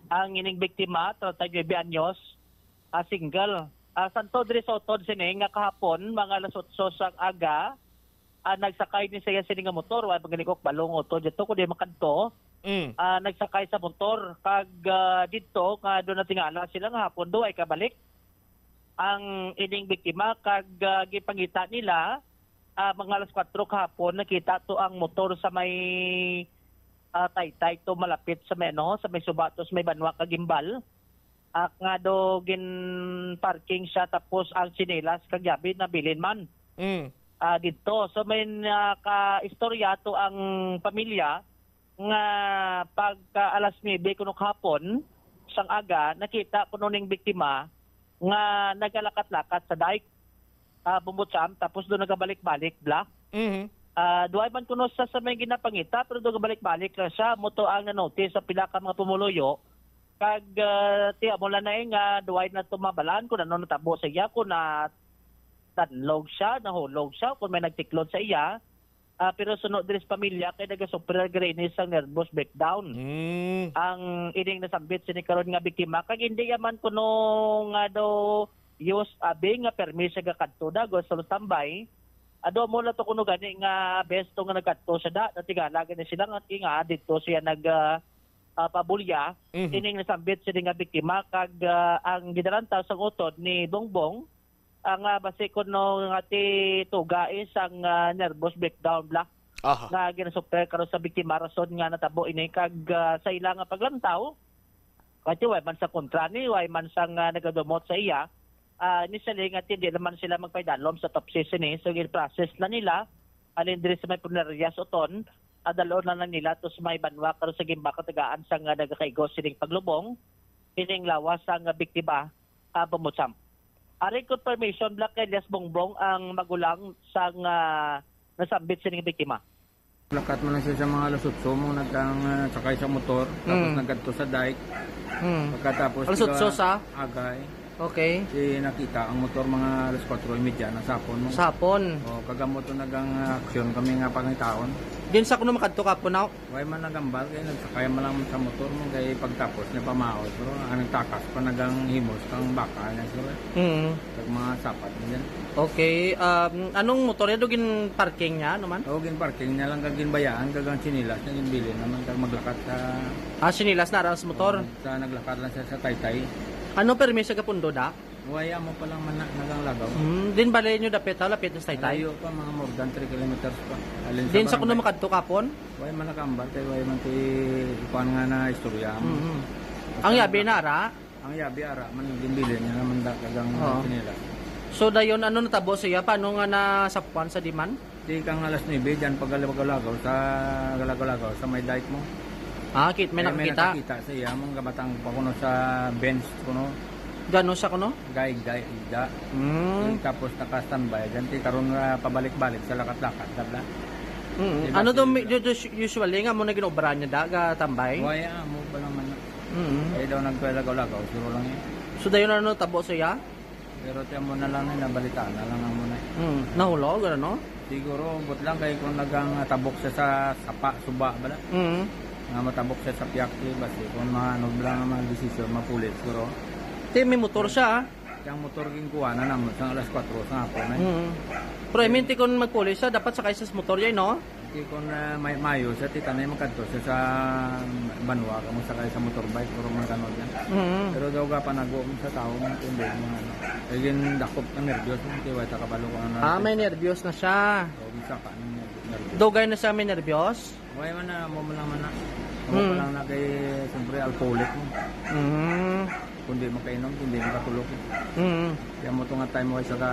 ang ining biktima, treinta y nuebe anyos, ah, single. Ah, santo diri sa utod sini nga kahapon, mga alas otso sa aga, ah, nagsakay ni siya sini nga motor, wa pa gani ko kabalo nga utod dito, kundi makadto. Mm. Ah, nagsakay sa motor, kag, ah, didto nga doon natingala sila nga hapon do ay kabalik ang ining biktima, kag, ah, gipangita nila, ah, mga alas kwatro kahapon, nakita to ang motor sa may, ah, Taytay to, malapit sa may, ano, sa may suba to, sa may Banwa kag Gimbal. Ah, nga do gin-parking siya, tapos ang tsinelas kag yabi nabilin man. Mm. Ah, didto. So, may nakaistorya to ang pamilya nga pagka alas nuebe kuno kahapon, sang aga, nakita kuno ning biktima nga nagalakat-lakat sa dike, ah, Bombo Cham, tapos do nagabalik-balik, bla. Mhm. Ah, duway man kuno sa, sa may ginapangita, pero do gabalik-balik lang siya. Mo to ang na-notice sa pila ka mga pumuluyo. Kag, ah, ti, amo lang na, eh, nga duway na tumabalaan kung ano natabo sa iya, kung natanlog siya, nahulog siya, kung may nagtiklod sa iya. Ah, pero suno diri sa pamilya, kay nagasuffer gani ini sang nervous breakdown. Mm. Ang ining nasambit sini karon nga biktima, kag hindi yaman kuno nga daw use abi nga permi siya gakadto da, gusto tambay. Ado mo lang to kuno gani nga besto nga nagkadto siya da, natingala gani sila nga, nga dito siya nag, ah, ah, pabulya. Mhm. Ining nasambit sini nga biktima, kag, ah, ang ginalantaw sang utod ni Bongbong, ang, ah, basi kuno nga ti tuga is ang, ah, nervous breakdown bla Aha. nga ginasuffer karon sa biktima, rason nga natabo ini, kag, ah, sa ila nga paglantaw, kay way man sa kontra ni, way man sang, ah, nagadumot sa iya. Ah, initially nga ti hindi naman sila magpaidalom sa autopsy sini, so gin-process na nila halin diri sa may punerarya sa Oton, adalon na lang nila to sa may Banwa karon sa Gimbal, katagaan sang, ah, nagakaigo sining paglubong ining lawas sang, ah, biktima, ah, Bombo Cham. Ari confirmation, Black, kay Elias Bongbong ang magulang sang, ah, nasambit sining biktima. Lakat man lang siya sa mga alas otso mo nagkang, ah, sakay sa motor, tapos Mm. nagkadto sa dike. Mm. Pagkatapos Alas otso tiga sa? Agay, Okay. si nakita ang motor mga alas kwatro y media na sapon mo. Sapon. O, kagamo to nagang, ah, aksyon kami nga pangitaon. Din sa kuno makadto ka po na? Way man nagambal, kay nagsakay man lang sa motor mo, kay pagtapos niya pamaos, bro. Ang nagtakas pa nagang himos kang baka niya, bro. Mm. Kag mga sapat mo dyan. Okay, um, anong motor yan? Do gin-parking niya, ano man? Oo, gin-parking niya lang, kag ginbayaan, kag ang sinilas niya, ginbilin naman, kag maglakat sa Ah, sinilas na aras motor? Oo, sa naglakat lang siya sa Taytay. Ano permi sa Kapundo, da? Waya mo pa lang man na, naganglagaw. Hmm, din balay nyo dapit, ha? Lapit na sa Taytay? Layo pa, mga more than three kilometers pa. Alin Din sa kuno barangay. Makadto kapon? Way man nakambal, kay way man ti kuwan nga na istorya mo. Mhm. Basta Ang yabi naka- na, ara? Ang yabi, ara, man, ginbilin niya naman da, kagang Oo. Sinila. So, dayon, ano natabo siya? Paano nga nasapuan sa diman? Di kang alas nuebe, dyan pag galagaw-lagaw sa galagaw-lagaw, sa may dike mo. Ah, kit-, may Eh, may nakakita? Nakakita sa iya, mong gabatang pa kuno sa bench kuno. Gano sa kuno? Gaig, gaig, da. Mm. Tapos naka-standby, dyan, ti karon nga pabalik-balik sa lakat-lakat, kabla. Mm. Di ba, Ano to, si mi-, do, do, usually nga mo na ginobra niya da, ga tambay? Waya, mo pa naman na. Mm. Kaya daw nagkalagaw-lagaw, siguro lang yun. So, dayon ano tabo siya? Pero tiyan mo na lang na, nabalitaan na lang ang muna. Mm. Nahulog, ano, no? Siguro, but lang kay kung nagang tabok siya sa sapa, suba, bala. Mm. Nga matabok siya sa piyakti, basi kung maano lang ang mga desisyon, mapulit, siguro. Ti, may motor siya, ah. Ang motor ginkuha na naman sa alas kwatro sa hapon, eh. Mm. Pero I mean, ti, kung magpulis siya, dapat sakay sa motor yan, no? Ti, kung, ah, may mayo siya, ti, tanay magkadto siya sa banwa, kamo sakay sa motorbike, pero magkano niya. Mm. Pero daw ka panago sa tao, hindi mo ano. Kaya yung dakop ka nervyos, ti, wala ka kabalo kung ano. Ah, may nervyos na siya. So, bisa pa, ano, nervyos. Dugay na siya may nervyos? Wala man na, mo lang man na. Mo Hmm. pa lang na kay, siyempre, alcoholic mo. Mm. Kundi makainom, kundi makatulog. Mm. Kaya mo tunga time mo sa ka,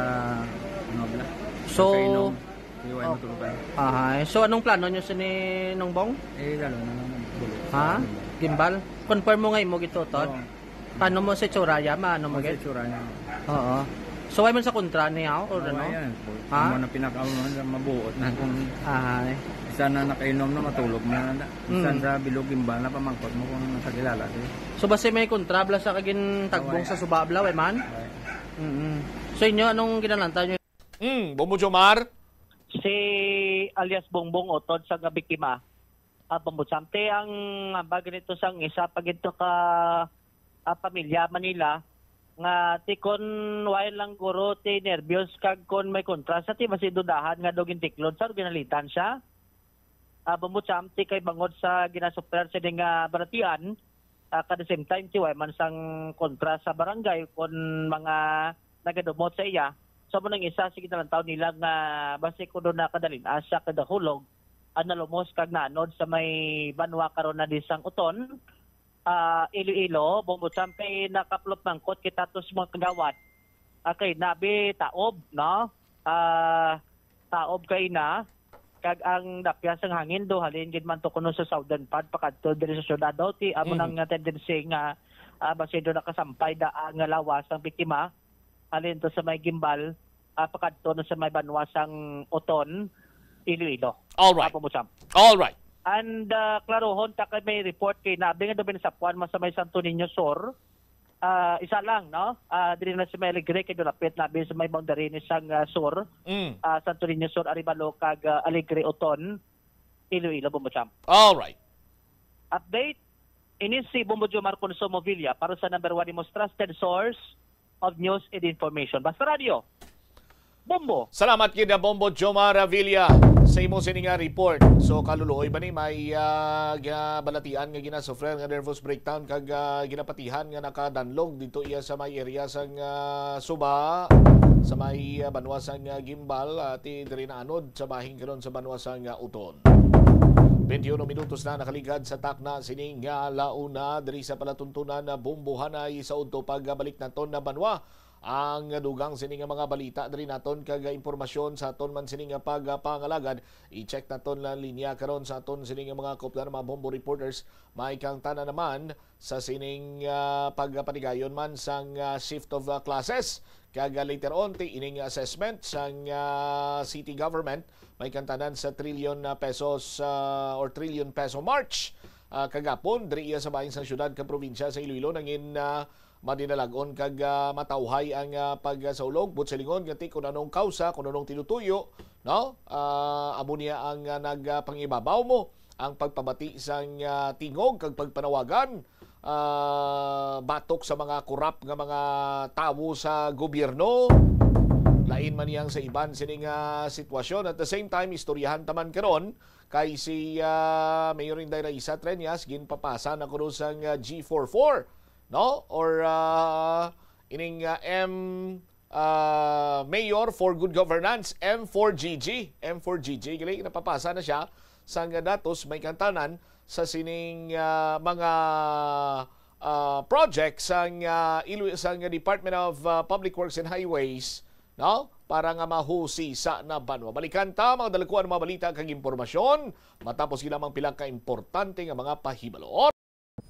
ano bala? So, Kainom. Di wala Oh. matulugan. Ahay. So, anong plano nyo sa ni Nongbong? Eh, lalo na lang, bulo. Ha? Gimbal? Confirm mo nga imo gituton? Oo. Paano mo sa itsura, ya? Maano mo Ang gid? itsura niya. Oo. So, why man sa kontra niya, or Wala ano? yan. Ha? Ang mga pinakauna na mabuot na kung Ahay. isa na nakainom na, matulog na na. Isa Mm. sa bilog gimbal na pamangkot mo kung nakakilala siya. So, basta may kontra, bala sa kagintagbong Wala. sa suba, bala, why man? Wala. Mm-mm. So, inyo, anong ginalantaw nyo? Mm, Bombo Jomar? Si alias Bongbong Otod sa nga biktima. Ah, Bombo Champ, ti ang, ah, bagay nito sang isa pa gid to ka, ah, pamilya Manila nga ti kon wala lang guro ti nervyos kag kon may kontra sa ti basi dudahan nga daw gintiklod sa ginalitan siya. Ah, Bombo Champ, ti kay bangod sa ginasuffer sa nga balatian, ah, at the same time, ti wala man sang kontra sa barangay kon mga nagadumot sa iya. So, mo nang isa sa ginalantaw nila nga basi kuno na kadalin-a siya kadahulog, ah, nalumos kag naanod sa may banwa karon na di sang Uton, ah, Iloilo, Bombo Champ, kay nakaplot mangkot kita to sa mga kagawad. Ah, kay nabi taob, no? Ah, taob kay na, kag ang dapya sang hangin do halin gid man to kuno sa southern part pakadto diri sa syudad do, ti amo Mm. nang, ah, tendency nga, ah, basi do nakasampay da ang lawas sang biktima halin to sa may Gimbal, ah, pakadto na sa may banwa sang Oton, Iloilo. All right. Apo mo, Sam. All right. And, ah, klarohon ta kay may report kay nabi nga daw binasapuan man sa may Santo Niño Sur. Ah, isa lang, no? Ah, diri na sa may Alegre, kay lapit na bin sa may boundary ni sang, ah, Sur. Mm. Ah, Santo Niño Sur, Arevalo, kag, ah, Alegre, Oton, Iloilo, Bombo Champ. All right. Update, ini si Bombo Jomar Consumo Villa para sa number one, the most trusted source of news and information. Basta Radio, Bombo. Salamat gid, Bombo Jomar Villa, sa imo sini nga report. So, kaluluoy ba ni may, ah, ga-, balatian nga ginasuffer nga nervous breakdown kag, ah, ginapatihan nga nakadanlog dito iya sa may area sang, ah, Suba, sa may, ah, banwa sang, ah, Gimbal, ah, ti diri naanod sa bahin karon sa banwa sang, ah, Uton. Twenty-one minutos na nakaligad sa takna sining, ah, launa diri sa palatuntunan na Bombo. Hanay sa udto pagbalik naton na banwa. Ang dugang sini nga mga balita diri naton kag impormasyon sa aton man sini nga pagpangalagad, i-check naton na linya karon sa aton sini nga mga koplan, mga Bombo reporters. May kang tanan naman sa sining, ah, pagpatigayon man sang, ah, shift of, ah, classes. Kag, ah, later on, ti ining assessment sang, ah, city government, may kang tanan sa trillion, ah, pesos, ah, or trillion peso march. Ah, kagapon, diri iya sa bahin sang syudad kag probinsya sa Iloilo, nangin, ah, madinalag-on kag, ah, matawhay ang, ah, pagsaulog. But silingon nga ti kung anong kausa, kung anong tinutuyo, no? Ah, amo niya ang, ah, nagpangibabaw mo ang pagpabati sang, ah, tingog kag pagpanawagan, ah, batok sa mga korap nga mga tawo sa gobyerno. Lain man yang sa iban sini nga sitwasyon. At the same time, istoryahan ta man karon kay si, ah, Mayor Inday Raisa Treñas ginpapasa na kuno sang, ah, G four four, no? Or, ah, ining, ah, M, ah, Mayor for Good Governance, M four G G, M four G G, gali, napapasa na siya sang datos may kang tanan sa sining, ah, mga, ah, project sang, ah, Ilo-, sang Department of, ah, Public Works and Highways, no? Para nga mahusisa na banwa. Balikan ta, mga dalagkuan, mga balita kag impormasyon matapos gid lamang pila ka importante nga mga pahibalo.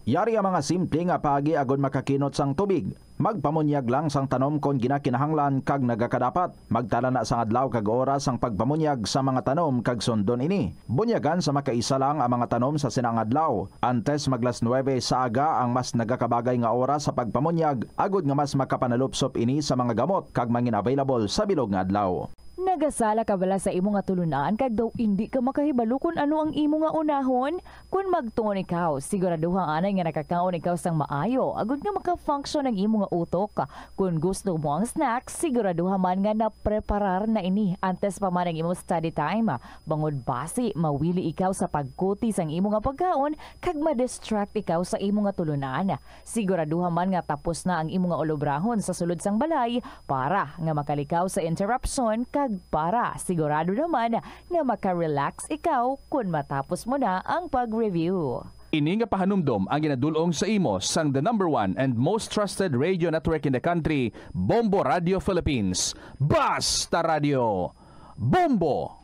Yari ang mga simple nga paagi agod makakinot sang tubig. Magpamunyag lang sang tanom kon ginakinahanglan kag nagakadapat. Magtala na sang adlaw kag oras sang pagpamunyag sa mga tanom kag sundon ini. Bunyagan sa makaisa lang ang mga tanom sa sinang adlaw. Antes mag las nuebe sa aga ang mas nagakabagay nga oras sa pagpamunyag, agod nga mas makapanalupsop ini sa mga gamot kag mangin available sa bilog nga adlaw. Nagasala ka bala sa imo nga tulunan kag daw indi ka makahibalo kon ano ang imo nga unahon? Kon magtuon ikaw, siguraduha anay nga nakakaon ikaw sang maayo agod nga maka-function ang imo nga utok. Kon gusto mo ang snack, siguraduha man nga napreparar na ini antes pa man ang imo study time, bangod basi mawili ikaw sa pagkuti sang imo nga pagkaon kag ma-distract ikaw sa imo nga tulunan. Siguraduha man nga tapos na ang imo nga ulobrahon sa sulod sang balay para nga makalikaw sa interruption kag para sigurado naman nga maka-relax ikaw kon matapos mo na ang pag-review. Ini nga pahanumdom ang ginadul-ong sa imo sang the number one and most trusted radio network in the country, Bombo Radio Philippines. Basta Radio, Bombo!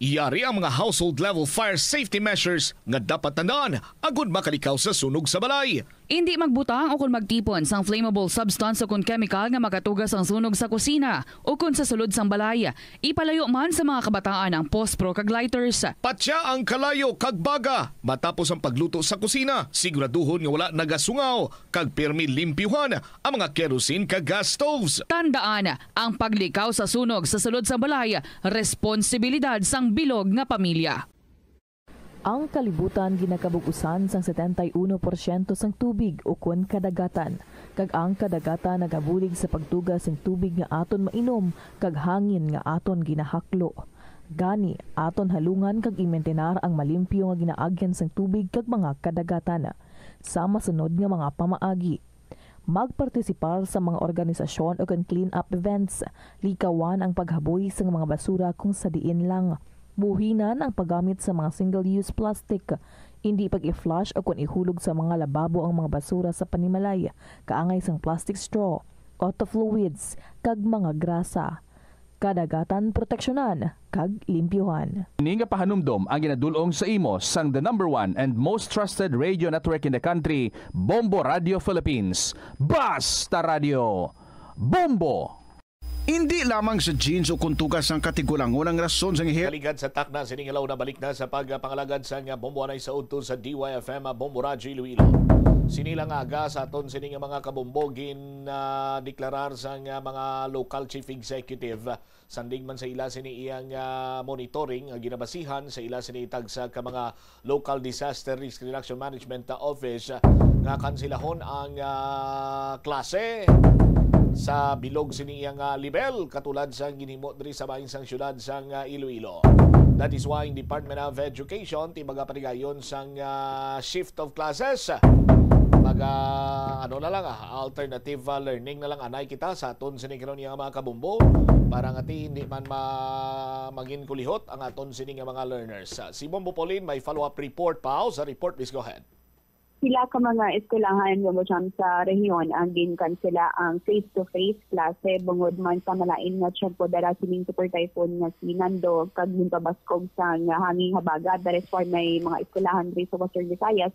Yari ang mga household level fire safety measures nga dapat tandaan agud makalikaw sa sunog sa balay. Indi magbutang o kon magtipon sang flammable substance o kon chemical nga makatuga sang sunog sa kusina o kon sa sulod sang balay. Ipalayo man sa mga kabataan ang pospro kag lighters. Patya ang kalayo kag baga matapos ang pagluto sa kusina. Siguraduhon nga wala nagasungaw kag pirmi limpyuhan ang mga kerosene kag gas stoves. Tandaan, ang paglikaw sa sunog sa sulod sang balay, responsibilidad sang bilog nga pamilya. Ang kalibutan ginakabug-usan sang setenta y uno porsyento sang tubig ukon kadagatan, kag ang kadagatan nagabulig sa pagtuga sing tubig nga aton mainom kag hangin nga aton ginahaklo. Gani, aton halungan kag imintinar ang malimpyo nga ginaagyan sang tubig kag mga kadagatan. Sa masunod nga mga pamaagi, magpartisipar sa mga organisasyon o kon clean-up events. Likawan ang paghaboy sang mga basura kung sa diin lang. Buhinan ang paggamit sa mga single-use plastic. Indi pag-i-flush o kon ihulog sa mga lababo ang mga basura sa panimalay, kaangay sang plastic straw, auto fluids, kag mga grasa. Kadagatan proteksyonan kag limpyuhan. Ini nga pahanumdom ang ginadul-ong sa imo sang the number one and most trusted radio network in the country, Bombo Radio Philippines. Basta Radio, Bombo! Indi lamang sa genes o kon tuga sang katigulangon ang rason sang he- Kaligad sa takna sining adlaw, nabalik na sa pagpangalagad sang Bombo anay sa udto sa D Y F M, Bombo Radyo Iloilo. Sini lang aga sa aton sini nga mga kabombo gin, ah, deklarar sang mga local chief executive. Sandig man sa ila sini iyang, ah, monitoring nga ginabasihan sa ila sini tagsa ka mga local disaster risk reduction management, ah, office, ah, nga kansilahon ang, ah, klase sa bilog sini iyang, ah, level, katulad sang ginhimo diri sa bahin sang syudad sang, ah, Iloilo. That is why ang Department of Education ti magapatigayon sang, ah, shift of classes. Mag, ah, ano na lang, ah, alternative, ah, learning na lang anay kita sa aton sini karon nga mga kabombo, para nga ti hindi man ma-, mangin kulihot ang aton sini nga mga learners. Ah, si Bombo Pauline may follow-up report pa. Sa report, please go ahead. Pila ka mga eskwelahan nga mo sa rehiyon ang ginkansela ang face-to-face klase bungod man sa malain nga tiyempo dara sining super typhoon nga si Nando kag ginpabaskog sang hanging habagat. That is why may mga eskwelahan diri sa Western Visayas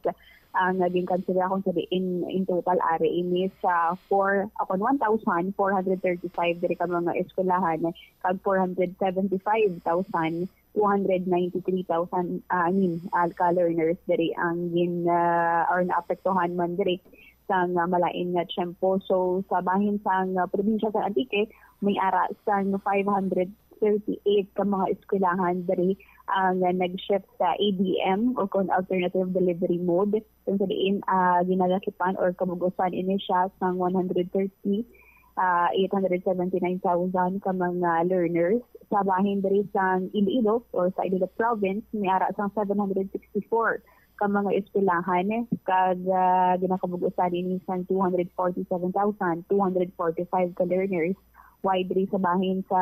ang ginkansela, kung sa diin in total ari ini sa four, akon, one thousand four hundred thirty-five diri ka mga eskwelahan kag four hundred seventy-five thousand two hundred ninety-three thousand, ah, nin, ah, ka learners diri ang gin, ah, or naapektuhan man diri sang, ah, malain nga tiyempo. So, sa bahin sang, ah, probinsya sa Antique, may ara sang five hundred thirty-eight ka mga eskwelahan diri ang, ah, nag-shift sa A D M o kon alternative delivery mode. Kung sa diin, ah, ginalakipan or kabug-usan ini siya sang one hundred thirty, ah, eight hundred seventy-nine thousand ka mga learners. Sa bahin diri sang Iloilo or sa Iloilo Province, may ara sang seven hundred sixty-four ka mga eskwelahan, kag, ah, ginakabug-usan ini sang two hundred forty-seven thousand two hundred forty-five ka learners. While diri sa bahin sa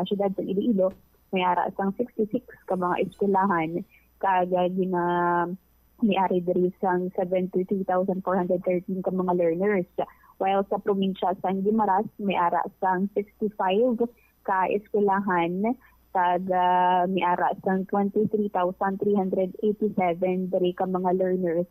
siyudad sa Iloilo, may ara sang sixty-six ka mga eskwelahan, kag, ah, gina-, may ari diri sang seventy-three thousand four hundred thirteen ka mga learners. While sa probinsya sang Guimaras, may ara sang sixty-five ka eskwelahan, kag, ah, may ara sang twenty-three thousand three hundred eighty-seven diri ka mga learners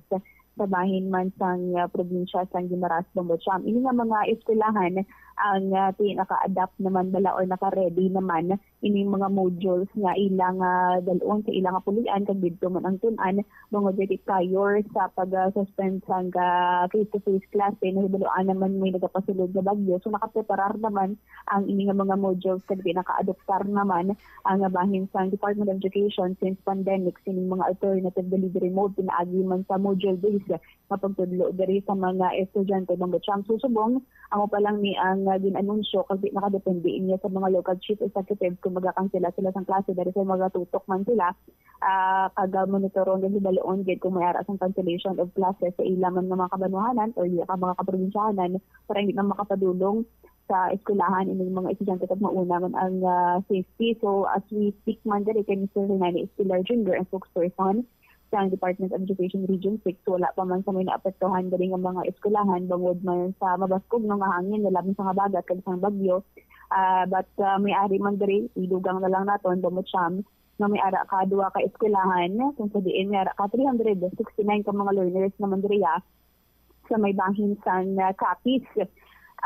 sa bahin man sang, ah, probinsya sang Guimaras, Bambocham. Ini nga mga eskwelahan ang, ah, ti-, naka-adapt naman bala or naka-ready naman ining mga modules nga ilang, ah, dal-on sa ilang pulian, kag didto man ang tun-an bangod diri prior sa pag-suspend sang, ah, face-to-face class, kay nahibaluan naman may nagapasulod nga bagyo. So, nakapreparar naman ang ini nga mga modules, kag naka-adoptar naman ang bahin sang Department of Education since pandemic sining mga alternative delivery mode pinaagi man sa module-based nga pagtudlo diri sa mga estudyante. Bambocham, subong, amo pa lang ni ang, ah, gin-anunsyo, kag di nakadepende ini sa mga local chief executive kung magakansela sila sang klase diri sa mga tutok man sila, ah, kag, ah, monitoron, kag hibaluon gid kung may ara sang cancellation of classes sa ila man nga mga kabanwahanan or di ka mga kaprobinsyahanan para hindi na makapadulong sa eskwelahan ining mga estudyante kag mauna man ang, ah, safety. So, as we speak man diri kay Mister Hernani Espilar Junior, ang spokesperson sang Department of Education Region six, wala pa man sa may naapektuhan diri nga mga eskwelahan bangod man sa mabaskog, no, nga hangin, nga labing sa nga bagat kag sang bagyo. Ah, but, ah, may ari man diri, idugang na lang naton, Bambocham, nga may ara ka duha ka eskwelahan, kung sa diin may ara ka three hundred sixty-nine ka mga learners naman diri, ah, sa may bahin sang, ah, Capiz.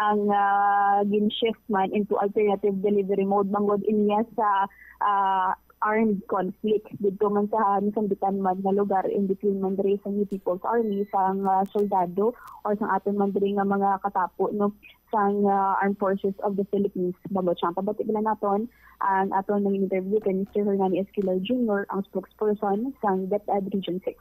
Ang, ah, gin-shift man into alternative delivery mode bangod inya sa, ah, armed conflict didto man sa nasambitan man nga lugar in between man diri sa New People's Army, sang, ah, soldado or sang aton man diri nga mga katapo, no, sang, ah, Armed Forces of the Philippines. Bambocham, pabati bala naton ang aton nang interview kay Mister Hernani Esquilar Junior, ang spokesperson sang DepEd Region six.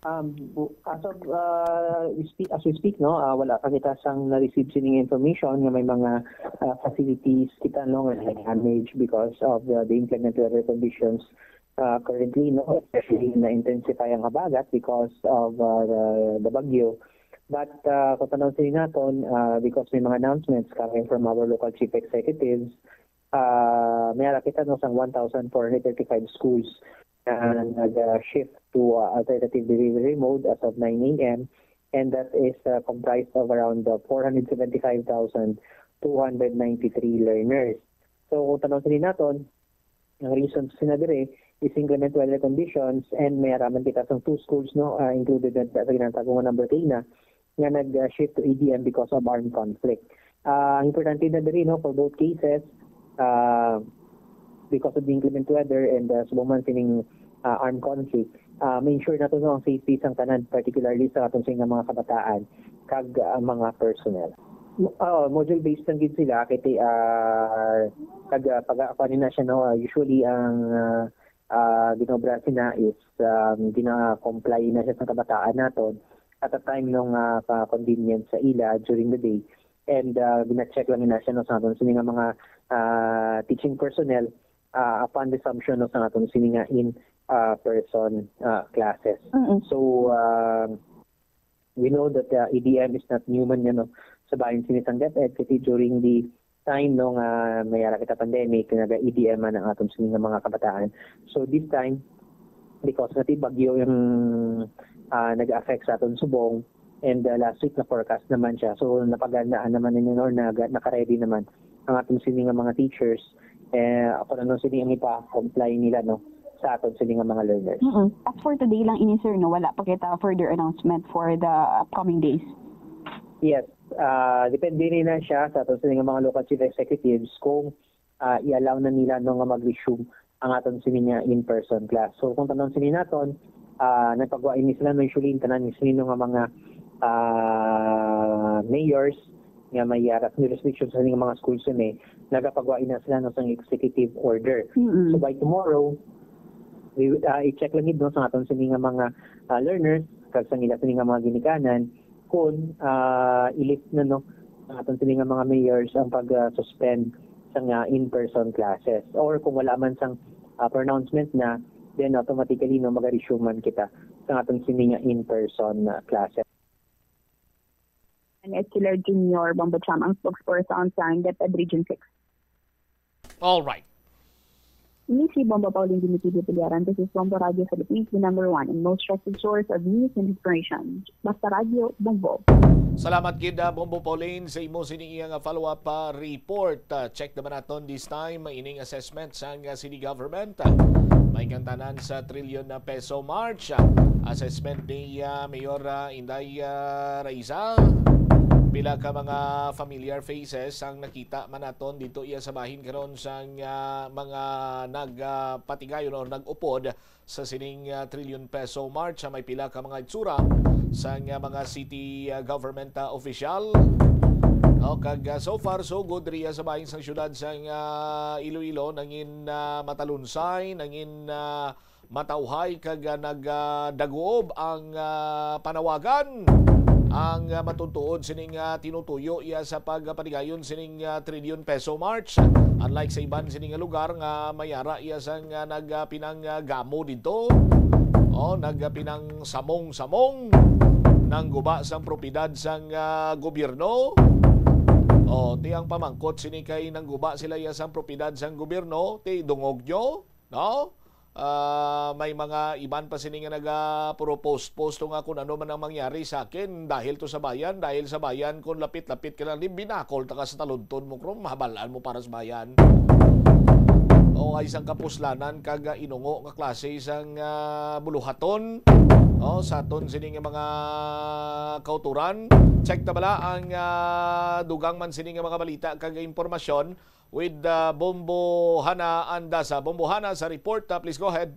Um, bu-, as of, uh, we speak, as we speak, no, uh, wala pa kita sang na-receive sining information nga may mga, uh, facilities kita, no, nga damage because of the, the inclement weather conditions, uh, currently, no, especially na-intensify ang habagat because of, uh, the, the bagyo. But, uh, kung tanawon sini naton, uh, because may mga announcements coming from our local chief executives, ah, may ara kita, no, sang one thousand four hundred thirty-five schools na nag-shift to, ah, alternative delivery mode as of nine a m, and that is, ah, comprised of around, ah, four hundred seventy-five thousand two hundred ninety-three learners. So, kung tanawon sini naton, ang reason sina dire is inclement weather conditions, and may ara man kita sang two schools, no, ah, included na sa ginatawag nga number three na nga nag-shift to A D M because of armed conflict. Ah, ang importante na diri, no, for both cases, ah, because of the inclement weather and, ah, subong man sining, ah, armed conflict, ah, ma-ensure nato, no, ang safety sang tanan, particularly sa aton sini nga mga kabataan kag, ah, mga personnel. Mo-, ah, module-based lang gid sila, kay ti-, ah, kag, ah, pag-, kuwan na siya, no, ah, usually ang, ah, ah, ginobra sina is, um, gina-comply na siya sa kabataan naton at a time nung, ah, pa-convenient sa ila during the day. And, ah, gina-check lang na siya, no, sa aton sini nga mga, ah, teaching personnel, ah, upon resumption, no, sa aton sini nga in, ah, person, ah, classes. Mm-mm. So, ah, we know that, uh, A D M is not new man, you know, sa bahin sini sang DepEd, kasi during the time, no, nga may ara kita pandemic, naga-A D M man ang aton sini nga mga kabataan. So this time, because nga ti bagyo yung, ah, nag-affect sa aton subong, and, uh, last week na-forecast naman siya. So napagandaan naman ni, no, naga-, naka-ready naman ang aton sini nga mga teachers, eh, kung ano sini ang ipa-comply nila, no, sa aton sini nga mga learners. Mm-mm. As for today lang ini, sir, no, wala pa kita further announcement for the upcoming days. Yes, ah, depende ni na siya sa aton sini nga mga local chief executives kung, ah, i-allow na nila, no, nga mag-resume ang aton sini nga in-person class. So kung tanan sini naton, ah, nagpagwa ini sila, no, usually tanan sini, no, nga mga, ah, mayors nga may, ah, jurisdiction sa ining mga schools yun, eh, nagapagwa na sila, no, sang executive order. Mm-mm. So by tomorrow, we, ah, i-check lang gid, no, sa aton sini nga mga, ah, learners kag sa ila sini nga mga ginikanan kung, ah, i-lift na, no, sa aton sini nga mga mayors ang pag, ah, suspend sa nga in-person classes, or kung wala man sang, ah, pronouncement na, then automatically, no, mag-resume man kita sa aton sini nga in-person, ah, classes. Ni Esquilar Junior Bambocham, ang spokesperson sa DepEd Region six. All right. Ini si Bombo Pauline Dimitidio Puliaran. This is Bombo Radio Philippines, the number one and most trusted source of news and information. Basta Radio, Bombo. Salamat gid, ah, Bombo Pauline, sa imo sini iya nga follow-up, ah, report. Ah, check naman naton this time ining assessment sang, ah, city government. Ah, may kantanan sa trilyon na peso march. Ah, assessment ni, ah, Mayor, ah, Inday, ah, Raisa. Pila ka mga familiar faces ang nakita man naton dito iya sa bahin karon sang, ah, mga nagpatigayon or nag-upod sa sining, ah, trillion peso march. Ah, may pila ka mga itsura sang, ah, mga city, ah, government, ah, official. O, kag, ah, so far so good riya sa bahin sang syudad sang, ah, Iloilo, nangin, ah, matalunsay, nangin, ah, matawhay kag, ah, nagdaguob ang, ah, panawagan ang, ah, matutuod sining, ah, tinutuyo iya sa pagpatigayon sining, ah, trillion peso march. Unlike sa iban sining lugar nga may ara iya sang, ah, nagpinanggamo dito, o nagpinangsamong-samong nang guba sang propiedad sang, ah, gobyerno. O, ti ang pamangkot sini kay nangguba sila iya sang propiedad sang gobyerno, ti dungog nyo, no? Ah, may mga iban pa sini nga naga puro post-post to nga kung ano man ang mangyari sa akin dahil to sa bayan, dahil sa bayan, kung lapit-lapit ka lang, di binakol ta ka sa talunton mo, kung mahabalaan mo para sa bayan. O ay isang kapuslanan kag, ah, inungo nga klase sang, ah, buluhaton, o, sa aton sini nga mga kauturan. Check ta bala ang, ah, dugang man sini nga mga balita kag impormasyon with, ah, Bombo Hana Andasa. Bombo Hana sa report, ah, please go ahead.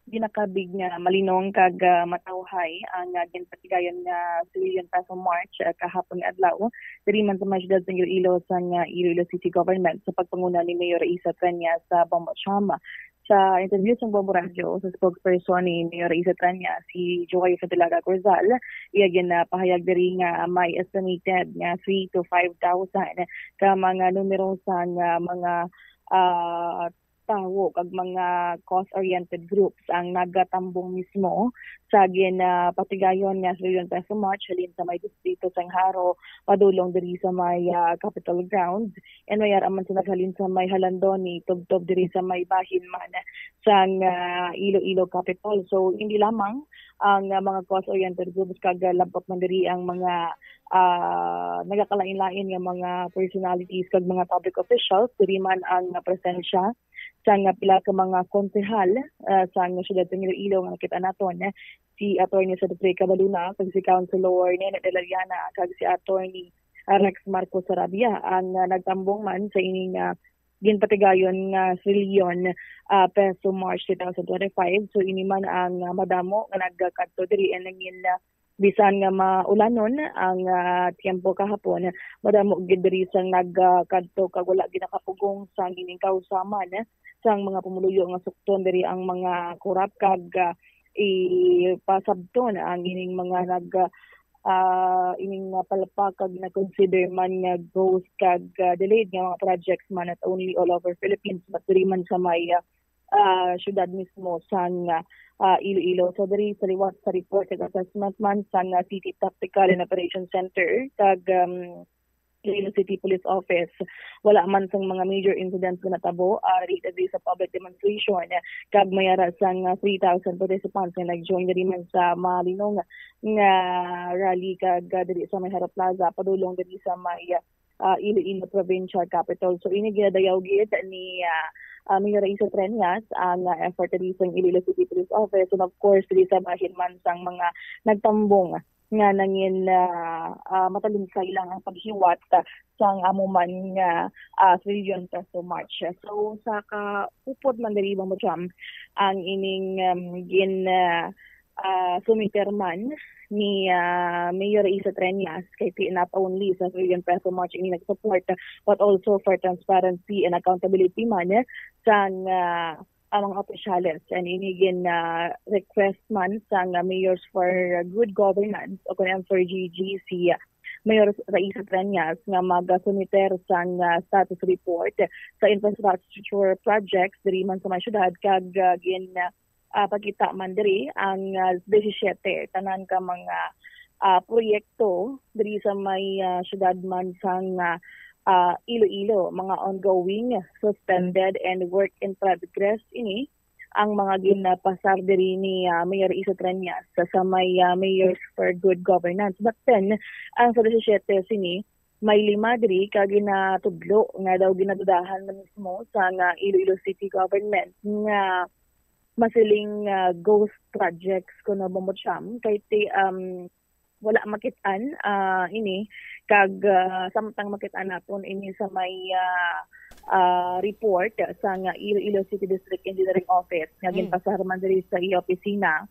Ginakabig nga malinong kag, ah, matawhay ang, ah, ginpatigayon nga civilian peso march, ah, kahapon nga adlaw diri man sa may siyudad sang Iloilo sang, ah, Iloilo City Government sa pagpanguna ni Mayor Raisa Treñas sa Bombo Cham. Sa interview sang Bombo Radyo sa spokesperson ni Mayor Raisa Treñas, si Joy Fedelaga Corzal, iya ginapahayag diri nga may estimated nga three to five thousand ka mga numero sang, ah, mga, ah, tawo kag mga cause-oriented groups ang nagatambong mismo sa ginapatigayon nga Trillion Peso March halin sa may distrito sang Jaro padulong diri sa may, ah, Capitol Grounds, and may ara man sa naghalin sa may Jalandoni tubtob diri sa may bahin man sang, ah, Iloilo Capitol. So hindi lamang ang, ah, mga cause-oriented groups kag, ah, labot man diri ang mga, ah, nagakalain-lain nga mga personalities kag mga public officials. Diri man ang, ah, presensya sang, ah, pila ka mga konsehal, ah, sang siyudad sang Iloilo nga nakita naton, eh, si Attorney Cedric Cabaluna kag si Councilor Nene de la Llana kag si Attorney, ah, Rex Marcos Sarabia ang, ah, nagtambong man sa ining, ah, ginpatigayon nga trilyon, ah, peso March two thousand twenty-five. So ini man ang, ah, madamo nga nagkadto diri, and nangin, ah, bisan nga maulanon ang, ah, tiyempo kahapon, madamo gid diri sang nagkadto kag wala ginakapugong sang ining kausaman sang mga pumuluyo nga sukton diri ang mga korap kag, ah, ipasabton ang ining mga nag, ah, ining napalpak kag na-consider man nga ghost kag, ah, delayed nga mga projects man, not only all over Philippines but diri man sa may, ah, ah, syudad mismo sang, ah, Iloilo. So diri sa liwat sa report kag assessment man sang, ah, City Tactical and Operations Center kag, um, Iloilo City Police Office, wala man sang mga major incidents nga natabo, ah, related diri sa public demonstration, kag may ara sang, ah, three thousand participants nga nag-join diri man sa malinong nga rally kag, ah, diri sa may Jaro Plaza padulong diri sa may, ah, Iloilo Provincial Capitol. So ini ginadayaw gid ni, ah, ah, Mayor Raisa Treñas ang, ah, effort diri sa Iloilo City Police Office, and of course diri sa bahin man sang mga nagtambong nga nangin, ah, ah, matalunsay lang ang paghiwat, ah, sang amo man nga, ah, trillion peso march. So sa kaupod man diri, Bombo Cham, ang ining, um, gin, ah, ah, sumiter man ni, ah, Mayor Raisa Treñas kay ti-, not only sa trillion peso march ini nag-support, but also for transparency and accountability man, eh, sang, ah, ang mga opisyales. And ini gin, ah, request man sang, ah, Mayors for Good Governance o kon M four G G si, ah, Mayor Raisa Treñas nga magasumiter sang, ah, status report sa infrastructure projects diri man sa may syudad kag, ah, gin, ah, ah, pakita man diri ang, ah, disisiete tanan ka mga, ah, proyekto diri sa may, ah, syudad man sang, ah, ah, Iloilo. Mga ongoing, suspended, and work in progress ini ang mga ginapasar diri ni, ah, Mayor Isa Treñas sa, sa may, ah, Mayors for Good Governance. But then, ang sa disisiete sini, may lima diri ka ginatudlo nga daw ginadudahan na mismo sang Iloilo City Government nga masiling, ah, ghost projects kuno, Bombo Cham, kay ti, um, wala makit-an, ah, ini, kag, ah, samtang makit-an naton ini sa may, ah, ah, report sang Iloilo City District Engineering Office nga Mm. ginpasar man diri sa iya opisina.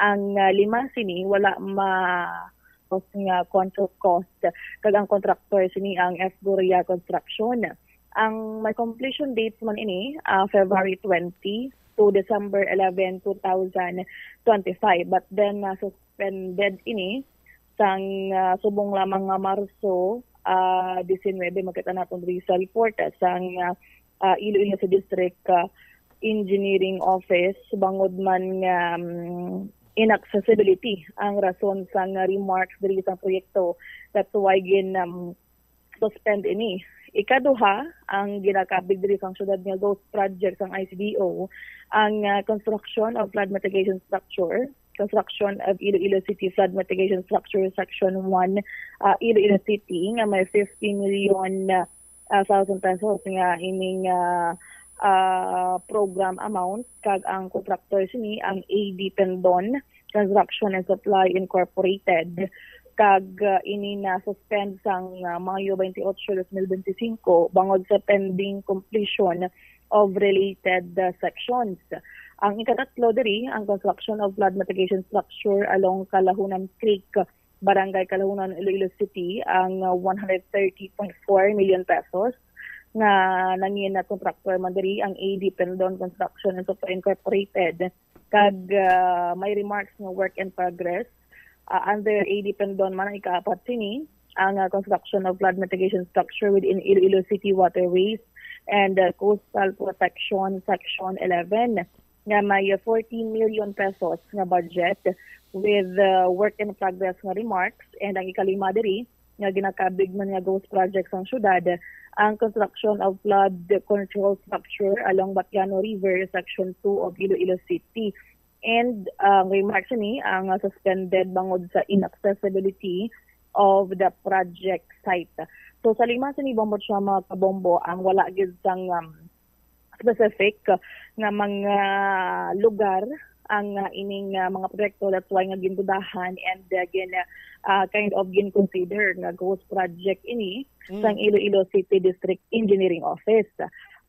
Ang, ah, lima sini wala ma-, nga control cost, kag ang contractor sini ang F Goria Construction. Ang may completion date man ini, ah, February twenty to December eleven, two thousand twenty-five. But then, ah, suspended ini sang, ah, subong lamang nga Marso, ah, diecinuebe. Makita naton diri sa report, ah, sang, ah, ah, Iloilo sa District, ah, Engineering Office, bangod man nga, um, inaccessibility ang rason sang remarks diri sa proyekto. That's why gin, um, suspend ini. Ikaduha, ang ginakabig diri sang syudad nga ghost project sang I C D O, ang, ah, construction of flood mitigation structure, construction of Iloilo City Flood Mitigation Structure Section one, ah, Iloilo City, nga may fifty million, ah, thousand pesos nga ining, ah, ah, program amount, kag ang contractor sini ang A D Pendon Construction and Supply Incorporated, kag, ah, ini na suspend sang, ah, Mayo twenty-eight, twenty twenty-five, bangod sa pending completion of related, ah, sections. Ang ikatatlo diri, ang construction of flood mitigation structure along Kalahunan Creek, Barangay Kalahunan, Iloilo City, ang, ah, one hundred thirty point four million pesos nga nangin na contractor man diri ang A D Pendon Construction and Supply Incorporated. Kag, ah, may remarks nga work in progress. Ah, under A D Pendon man ang ikaapat sini, ang, ah, construction of flood mitigation structure within Iloilo City waterways and, ah, coastal protection section eleven nga may fourteen million pesos nga budget with, ah, work in progress nga remarks. And ang ikalima diri nga ginakabig man nga ghost project sang syudad, ang construction of flood control structure along Batiano River, Section two of Iloilo City. And ang remarks ni ang, ah, suspended bangod sa inaccessibility of the project site. So sa lima sini, Bombo Cham, mga kabombo, ang wala gid sang, um, specific nga mga lugar ang, ah, ining, ah, mga proyekto. That's why nga gindudahan and, ah, gin, ah, kind of gin-consider nga ghost project ini Mm. sang Iloilo City District Engineering Office.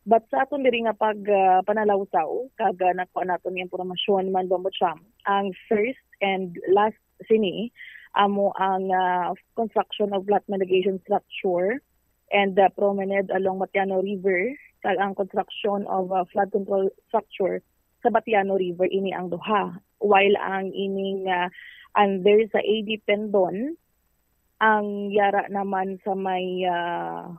But sa aton diri nga pag, ah, panalawsaw, kag, ah, nakuha naton nga impormasyon man, Bombo Cham, ang first and last sini amo ang, ah, construction of flood mitigation structure and, ah, promenade along Batiano River, kag ang construction of, ah, flood control structure sa Batiano River, ini ang duha. While ang ining, ah, under sa A D Pendon, ang yara naman sa may, ah,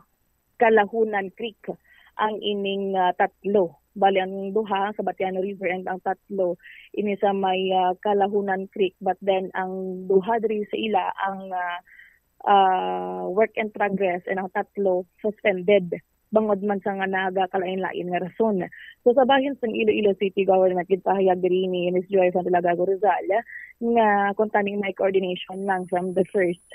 Kalahunan Creek, ang ining, ah, tatlo. Bali, ang duha sa Batiano River and ang tatlo ini sa may, ah, Kalahunan Creek. But then, ang duha diri sa ila ang, ah, ah, work in progress, and ang tatlo suspended bangod man sa nga nagakalain-lain nga rason. So, sa bahin sang Iloilo City Government, ginpahayag diri ni Miss Joy Fantalagago Rizal nga kung tani may coordination lang from the first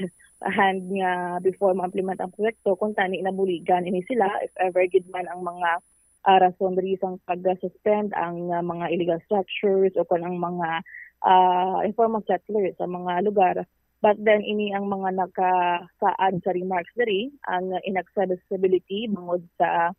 hand nga before ma-implement ang proyekto, kung tani nabuligan ini sila, if ever gid man ang mga, ah, rason diri sang pag-suspend ang, ah, mga illegal structures o kon ang mga, ah, informal settlers sa mga lugar. But then, ini ang mga nakasaad sa remarks diri, ang inaccessibility bangod sa,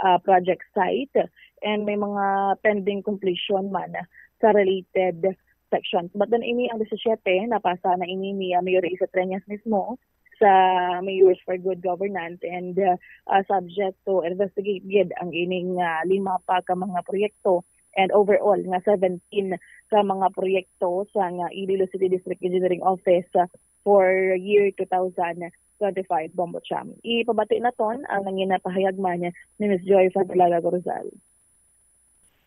ah, project site, and may mga pending completion man sa related sections. But then, ini ang disisiete, napasa na ini ni, ah, Mayor Isa Treñas mismo sa Mayors for Good Governance, and, ah, ah, subject to investigate gid ang ining, ah, lima pa ka mga proyekto and overall nga seventeen ka mga proyekto sa nga Iloilo City District Engineering Office, ah, for year two thousand twenty-five, Bombo Cham. Ipabati naton ang nangin na pahayag man ni Miss Joy Fabiola Rosal.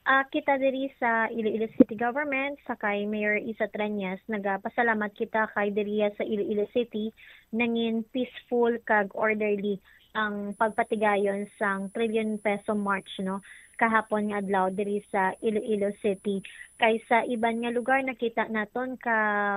Ah, kita diri sa Iloilo City Government, sa kay Mayor Isa Treñas, nagapasalamat kita kay diri sa Iloilo City nangin peaceful kag orderly ang pagpatigayon sang trillion peso march, no, kahapon nga adlaw diri sa Iloilo City. Kay sa iban nga lugar, nakita naton ka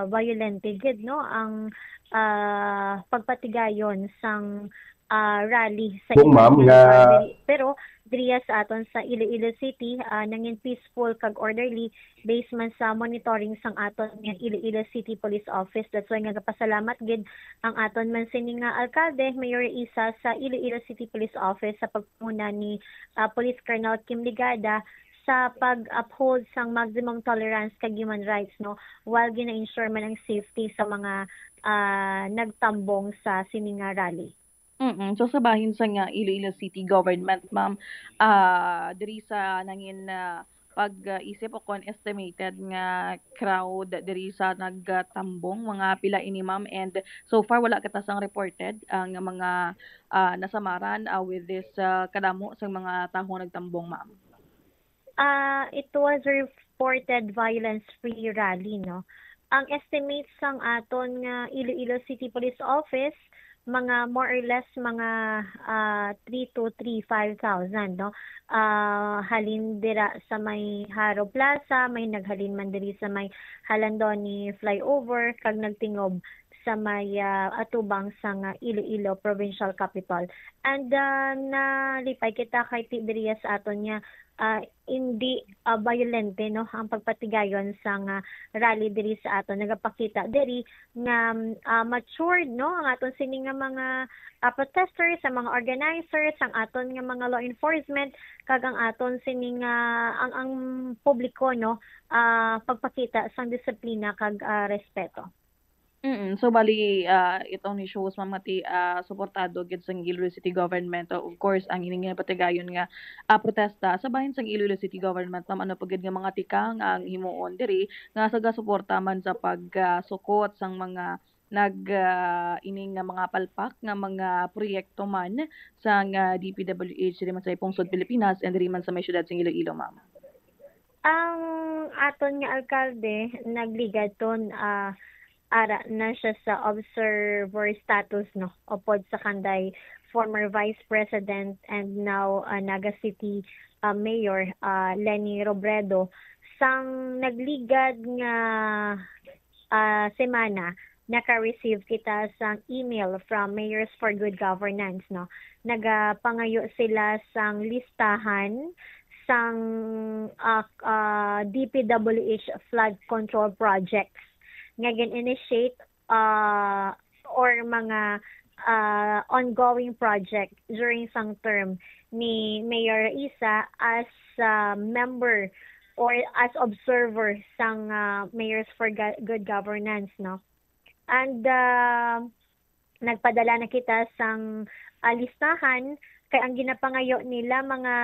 violente gid, no, ang, ah, pagpatigayon sang, ah, rally sa Kung iban ma'am nga nga lugar diri. Pero diriya sa aton sa Iloilo City, ah, nangin peaceful kag orderly based man sa monitoring sang aton nga Iloilo City Police Office. That's why nga gapasalamat gid ang aton man sini nga alkalde, Mayor Isa, sa Iloilo City Police Office sa pagpanguna ni, ah, Police Colonel Kim Ligada sa pag-uphold sang maximum tolerance kag human rights, no, while gina-ensure man ang safety sa mga, ah, nagtambong sa sini nga rally. Mm, so sa bahin sa nga Iloilo City Government, ma'am, ah, diri sa nangin, ah, pag-isip o kon estimated nga crowd diri sa nagtambong, mga pila ini, ma'am, and so far wala kita sang reported ang mga, ah, nasamaran, ah, with this, ah, kadamo sa mga tawo nagtambong, ma'am. Ah, it was reported violence-free rally, no? Ang estimate sang aton nga Iloilo City Police Office, mga more or less mga, ah, three to three five thousand, no? Ah, halin dira sa may Jaro Plaza, may naghalin man diri sa may Jalandoni flyover, kag nagtingob sa may, ah, atubang sang, ah, Iloilo Provincial Capitol. And, ah, nalipay kita kay ti-, diriya sa aton nga, ah, hindi, ah, bayolente, no, ang pagpatigayon sang, ah, rally diri sa aton. Nagapakita diri nga, ah, matured, no, ang aton sini nga mga, ah, protesters, ang mga organizers, ang aton nga mga law enforcement, kag ang aton sini nga, ang, ang publiko, no, ah, pagpakita sang disiplina kag, ah, respeto. Mm, so bali, ah, it only shows, ma'am, nga ti-, ah, suportado gid sang Iloilo City Government, o, of course, ang ining ginapatigayon nga, ah, protesta sa bahin sang Iloilo City Government, ma'am, ano pa gid nga mga tikang ang himuon diri nga sa gasuporta man sa pag, ah, sukot sang mga nag, ah, ining nga mga palpak nga mga proyekto man sang, ah, D P W H diri man sa may pungsod Pilipinas and diri man sa may siyudad sang Iloilo, ma'am? Ang aton nga alkalde nagligad ton, ah, ara na siya sa observer status, no, upod sa kanday former Vice President and now, ah, Naga City, ah, Mayor, ah, Leni Robredo. Sang nagligad nga, ah, semana, naka-receive kita sang email from Mayors for Good Governance, no. Nagapangayo sila sang listahan sang, ah, ah, D P W H flood control projects nga gin-initiate, ah, or mga, ah, ongoing project during sang term ni Mayor Isa as, ah, member or as observer sang, ah, Mayors for Ga-, Good Governance, no? And, ah, nagpadala na kita sang, ah, listahan kay ang ginapangayo nila mga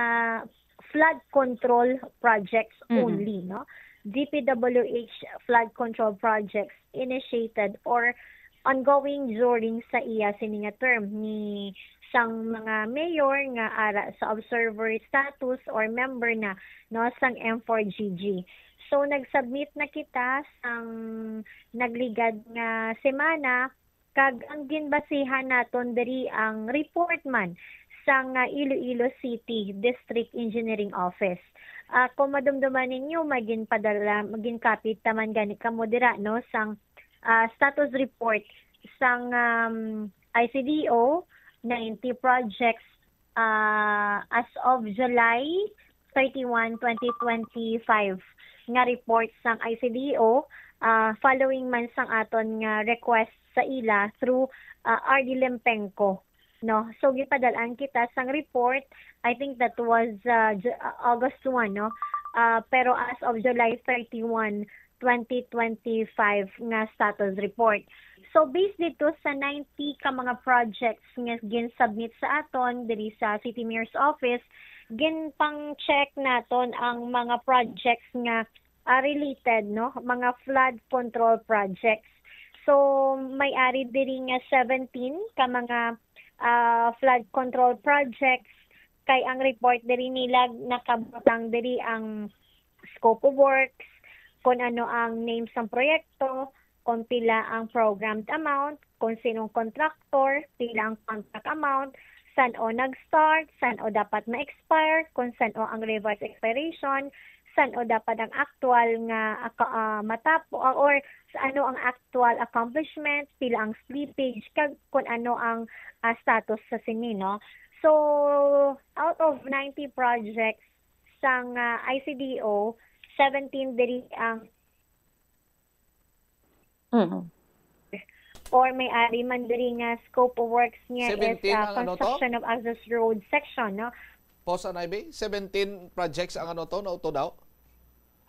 flood control projects Mhm. only, no? D P W H flood control projects initiated or ongoing during sa iya sini nga term ni sang mga mayor nga ara sa observer status or member na, no, sang M four G G. So, nag-submit na kita sang nagligad nga semana, kag ang ginbasihan naton diri ang report man sang, ah, Iloilo City District Engineering Office. Ah, kung madumduman ninyo, may ginpadala, may ginkapit taman gani kamo dira, no, sang, ah, status report sang, um, I C D O, ninety projects, ah, as of July thirty-one, twenty twenty-five nga report sang I C D O, ah, following man sang aton nga request sa ila through, ah, R D Lempenco, no? So, gipadal-an kita sang report, I think that was, ah, Ju-, ah, August one, no? Ah, pero as of July thirty-one, twenty twenty-five nga status report. So, based dito sa ninety ka mga projects nga gin-submit sa aton diri sa City Mayor's Office, ginpang-check naton ang mga projects nga, ah, related, no, mga flood control projects. So, may ari diri nga seventeen ka mga, ah, flood control projects, kay ang report diri nila nakabutang diri ang scope of works, kung ano ang name sang proyekto, kung pila ang programmed amount, kung sinong contractor, pila ang contract amount, san-o nag-start, san-o dapat ma-expire, kung san-o ang revised expiration, san-o dapat ang actual nga aka-, ah, matapo, ah, or sa ano ang actual accomplishment, pila ang slippage, kag kung ano ang, ah, status sa sini, no? So, out of ninety projects sang, ah, I C D O, seventeen diri ang Mm. Or may ari man diri nga scope of works niya is, seventeen ah, ang ano to? Construction of access road section, no? Pause, Anay Bay. Seventeen projects ang ano to, nauto daw?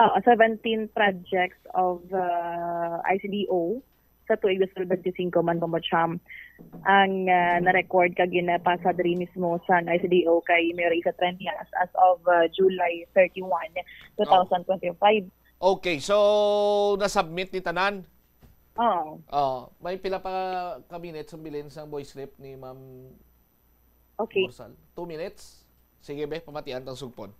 Oo, seventeen projects of, uh, I C D O sa tuig dos mil benti singko man, Bombo Cham, ang, uh, na-record kag ginapasa diri mismo sang I C D O kay Mayor Isa Treñas as of, uh, July thirty-one, Oh. two thousand twenty-five. Okay, so na-submit ni tanan? Oo. Oh, may pila pa ka minutes ang bilin sang voice clip ni Ma'am Okay. Morsal? Two minutes? Sige, be, pamatian tang sugpon.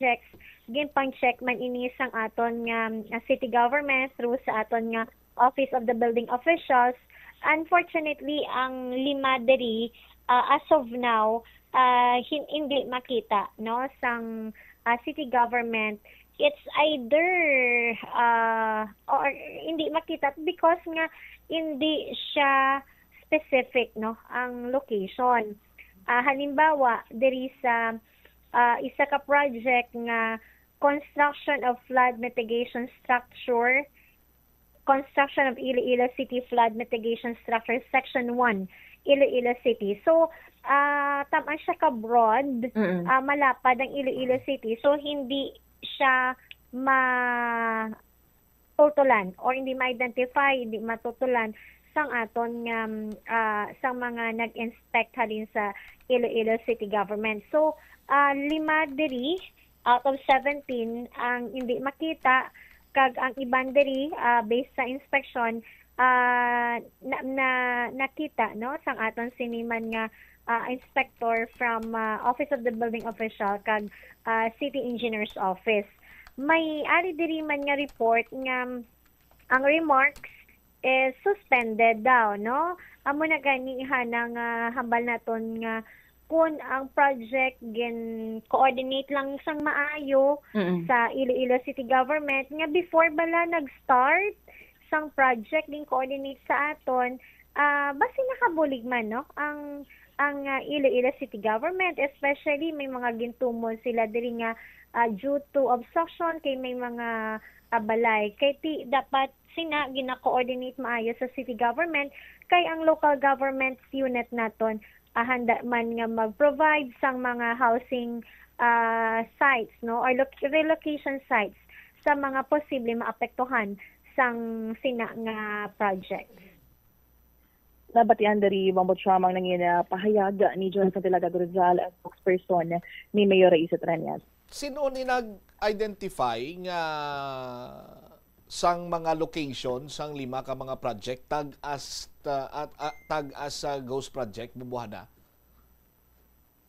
Checks. Ginpang-check man ini sang aton nga, nga city government through sa aton nga Office of the Building Officials. Unfortunately, ang lima diri, ah, as of now, ah, hin-, hindi makita, no, sang, ah, city government. It's either, ah, or hindi makita because nga hindi siya specific, no, ang location. Ah, halimbawa, diri sa, ah, isa ka project nga construction of flood mitigation structure, construction of Iloilo City flood mitigation structure, section one, Iloilo City. So, ah, taman siya ka broad, Mm. ah, malapad ang Iloilo City. So, hindi siya ma-, tutulan or hindi ma-identify, hindi matutulan sang aton nga, mm, ah, sang mga nag-inspect halin sa Iloilo City Government. So, ah, lima diri out of seventeen ang hindi makita, kag ang iban diri, ah, based sa inspection, ah, na, na, nakita, no, sang aton sini man nga, ah, inspector from, ah, Office of the Building Official kag, ah, City Engineer's Office. May ari diri man nga report nga ang remarks is suspended daw, no? Amo na gani, ihana nga hambal naton nga kun ang project gin-coordinate lang sang maayo Mm. sa Iloilo City Government, nga before bala nag-start sang project gin-coordinate sa aton, ah, basi nakabulig man, no? Ang, ang, ah, Iloilo City Government, especially may mga gintumon sila diri nga, ah, due to obstruction kay may mga, ah, balay. Kay ti, dapat sina gina-coordinate maayo sa city government, kay ang local government unit naton, ah, handa man nga mag-provide sang mga housing, ah, sites, no, or loc-, relocation sites sa mga posible maapektuhan sang sina nga projects. Nabatian diri, Bombo Cham, ang nangin, ah, pahayag ni John Santilaga Rizal, ang spokesperson ni Mayor Raiza Treñas. Sino ni nag-identify nga sang mga location sang lima ka mga project tag as, ta-, at, at, tag as, ah, ghost project, bubuhana?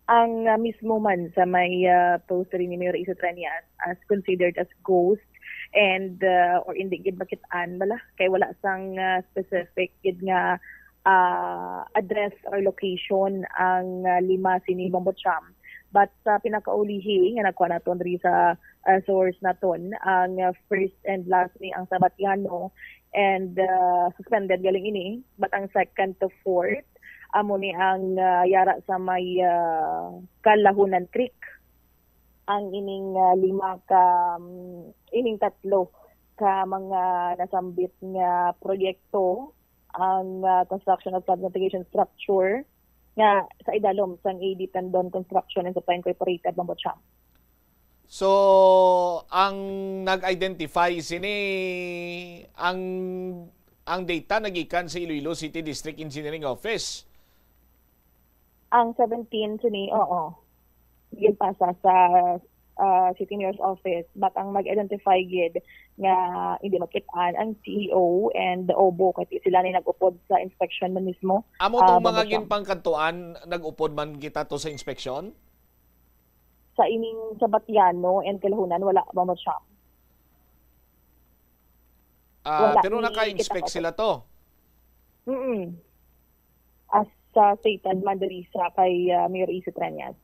Ang, ah, mismo man sa may, ah, post rin ni Mayor Iso Treñas as considered as ghost and, ah, or hindi gid makit-an bala kay wala sang, ah, specific gid nga, ah, address or location ang, ah, lima sini, Bombo Cham. But sa pinakaulihi nga nakuha naton diri sa, ah, source naton, ang, ah, first and last ni ang Sabatiano and, ah, suspended galing ini, but ang second to fourth amo ni ang, ah, yara sa may, ah, Kalahunan Creek. Ang ining, ah, lima ka, mm, ining tatlo ka mga nasambit nga proyekto, ang, ah, construction of flood mitigation structure nga sa idalom sang A D Tendon Construction and Supply Incorporated, Bombo Cham. So, ang nag-identify sini, ang, ang data nagikan sa Iloilo City District Engineering Office. Ang seventeen sini, oo. Ginpasa sa, ah, City Mayor's Office, but ang nag-identify gid nga hindi makit-an ang C E O and the O B O, kay sila ni nag-upod sa inspection man mismo. Amo tong, ah, mga Bombo Cham, ginpangkadtuan, nag-upod man kita to sa inspection? Sa ining Sabatiano and Kalahunan, wala, Bombo Cham. Ah, wala, pero ni-, naka-inspect kita pa sila to? Mm-mm. As, sa stated man diri sa kay, ah, Mayor Isit Reñas.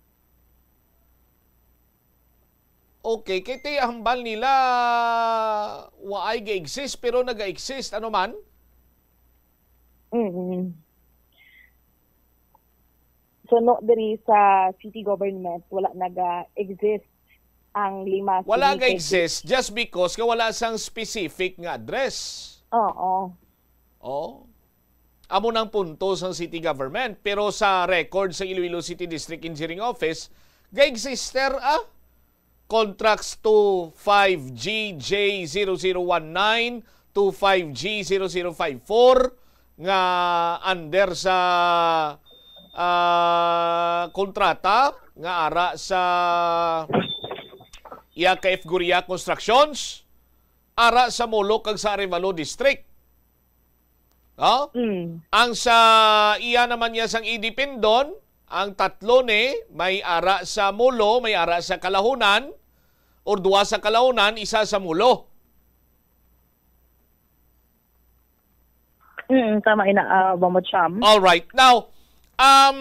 Okay, kay ti hambal nila waay ga-exist, pero naga-exist, ano man? Mm. So, no, diri sa city government, wala naga-exist ang lima Wala city ga-exist just because nga wala sang specific nga address. Oo. Oh. Amo nang punto sang city government. Pero sa record sa Iloilo City District Engineering Office, ga-exist, ah, contracts to five G J zero zero one nine to five G zero zero five four nga under sa, ah, kontrata nga ara sa iya ka F Goria Constructions, ara sa Molo kag sa Arevalo District. Oh? Mm. Ang sa iya naman niya sang E D Pindon, ang tatlo ni, may ara sa Molo, may ara sa Kalahunan, or duha sa Kalahunan, isa sa Molo. Mm, tama ina, ah, Bombo Cham. All right. Now, um,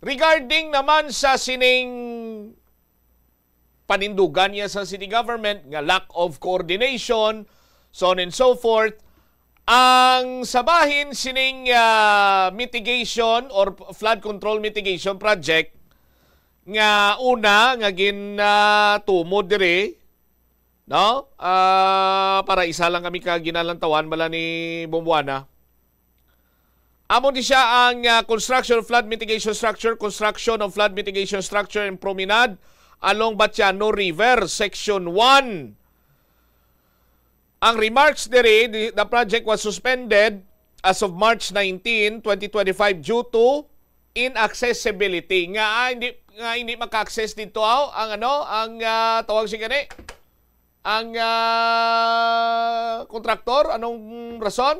regarding naman sa sining panindugan niya sa city government nga lack of coordination, so on and so forth, ang sa bahin sining, ah, mitigation or flood control mitigation project nga una nga gin, ah, tumod diri, no? Ah, para isa lang kami ka ginalantawan bala ni Bombuana. Amo ni siya ang, ah, construction of flood mitigation structure, construction of flood mitigation structure and promenade along Batiano River, Section one. Ang remarks diri, the, the project was suspended as of March nineteen, twenty twenty-five due to inaccessibility. Nga, ah, hindi, nga hindi maka-access dito, aw, ang ano, ang, ah, tawag siya gani? Ang, ah, kontraktor? Anong rason?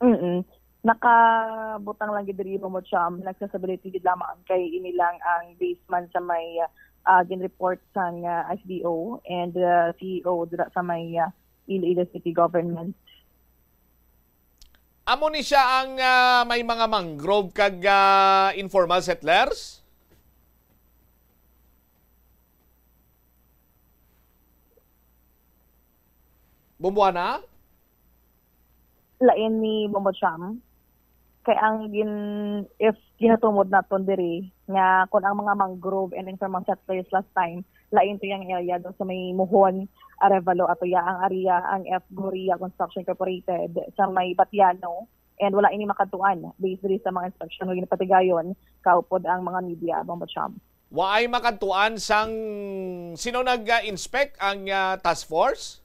Mm. Nakabutang lang gid diri, Bombo Cham, inaccessibility gid lamang kay ini lang ang basement sa may, ah, gin-report sang, ah, S D O and, ah, C E O dira sa may, ah, Iloilo City Government. Amo ni siya ang, ah, may mga mangrove kag, ah, informal settlers? Bombuana? Lain ni Bombo Cham. Kay ang gin-, if ginatumod naton diri, nga kung ang mga mangrove and informal settlers last time, lain to yang area do sa may Muhon, Arevalo, ato ya ang area, ang F Goria Construction Incorporated sa may Batiano, and wala ini makadtuan based diri sa mga inspection nga ginapatigayon kaupod ang mga media, Bombo Cham. Waay makadtuan sang sino nag-inspect ang, ah, task force?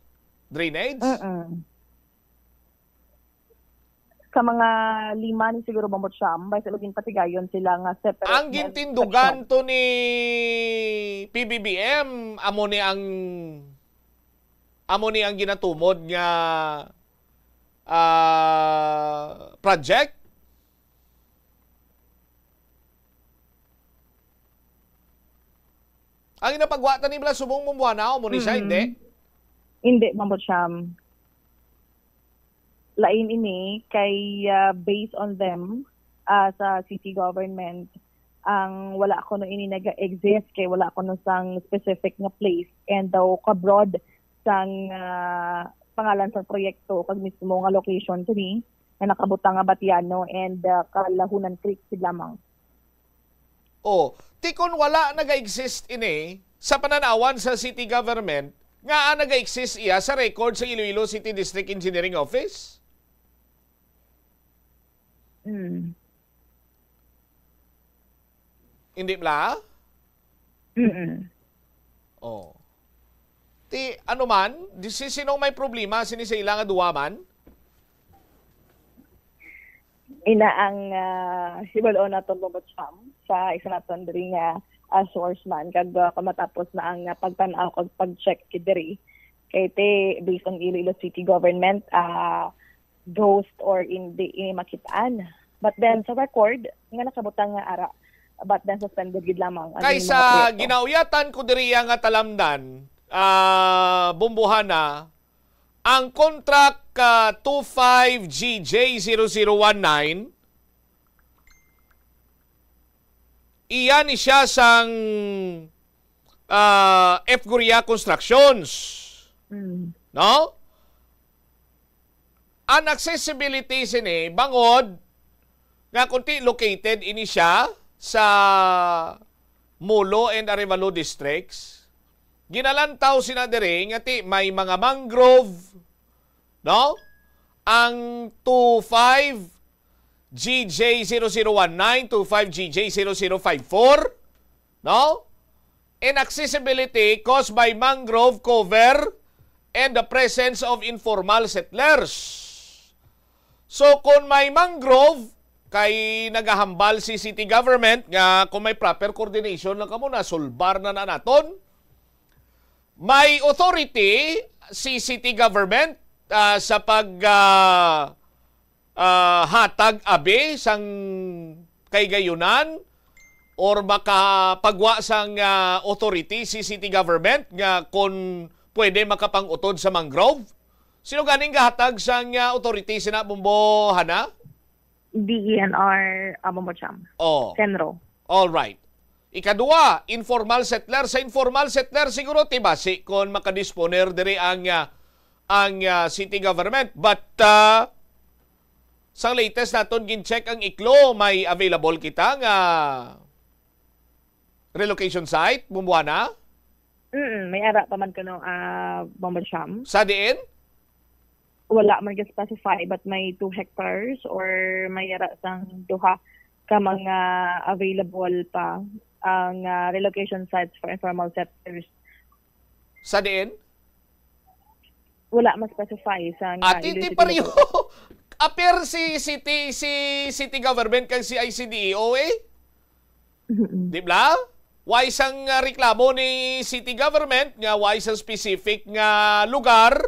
Drainage? Mm-mm. Sa mga lima ni siguro, Bombo Cham, bay sa lugin patigayon sila nga separate Ang na gintindugan inspection. To ni P B B M, amo ni ang, amo ni ang ginatumod nga, ah, project? Ang ginapagwa ta ni bala subong Bombuana, amo ni siya, Mm. hindi? Hindi, Bombo Cham. Lain ini kay, ah, based on them, ah, sa city government, ang wala kuno ini naga-exist kay wala kuno sang specific nga place and daw ka-broad sang, ah, pangalan sang proyekto kag mismo nga location sini nga nakabutang nga Batiano and, ah, Kalahunan Creek gid lamang. Oh, ti kon wala naga-exist ini sa pananawan sa city government, ngaa naga-exist iya sa record sa Iloilo City District Engineering Office? Hmm. Hindi bala? Mm-mm. Oh. Ti, ano man, di si sinong may problema, sini sa ila nga duwa man? Ina ang, ah, hibal-on naton, Bombo Cham, sa isa naton diri nga, ah, source man, kag, ah, kamatapos na ang, ah, pagtan-aw kag pag-check diri. Kay ti, based on Iloilo City Government, ah, ghost or hindi ini makit-an. But then, sa record, nga nakabutang nga ara, but then suspended gid lamang ang Kay mga sa proyekto. Ginauyatan ko diri nga talamnan, ah, Bombohana, Ang contract ka two five G J zero zero one nine, iya ni siya sang, ah, F Guria Constructions. Mm. No? An accessibility sini bangod nga kunti located ini siya sa Molo and Arevalo districts. Ginalantaw sina diri nga ti may mga mangrove, no? Ang two five G J zero zero one nine, two five G J zero zero five four, no? Inaccessibility caused by mangrove cover and the presence of informal settlers. So, kung may mangrove, kay nagahambal si city government nga kung may proper coordination lang kamo, nasulbar na na naton. May authority si city government, ah, sa pag, ah, ah, hatag abi sang kahigayonan or makapagwa sang, ah, authority si city government nga kon pwede makapang-utod sa mangrove? Sino ganing gahatag sang, ah, authority sina, Bombo Hana? D E N R, ah, Bombo Cham. Oh. Senro. All right. Ikadua, informal settler. Sa informal settler, siguro ti basi kon makadisponer diri ang, ah, ang, ah, city government. But, ah, sang latest naton gin-check ang Iklo, may available kita nga relocation site, Bombo Hana? Mm, may ara pa man kuno, ah, Bombo Cham. Sa diin? Wala man ga-specify, but may two hectares or may ara sang duha ka mga available pa ang, ah, relocation sites for informal settlers. Sa diin? Wala ma-specify sa nga Ati Iloilo ti City pareho. Government. Appear si city, si city government kag si I C D E O, eh. Mm-mm. Di ba? Why sang, ah, reklamo ni city government nga why sang specific nga lugar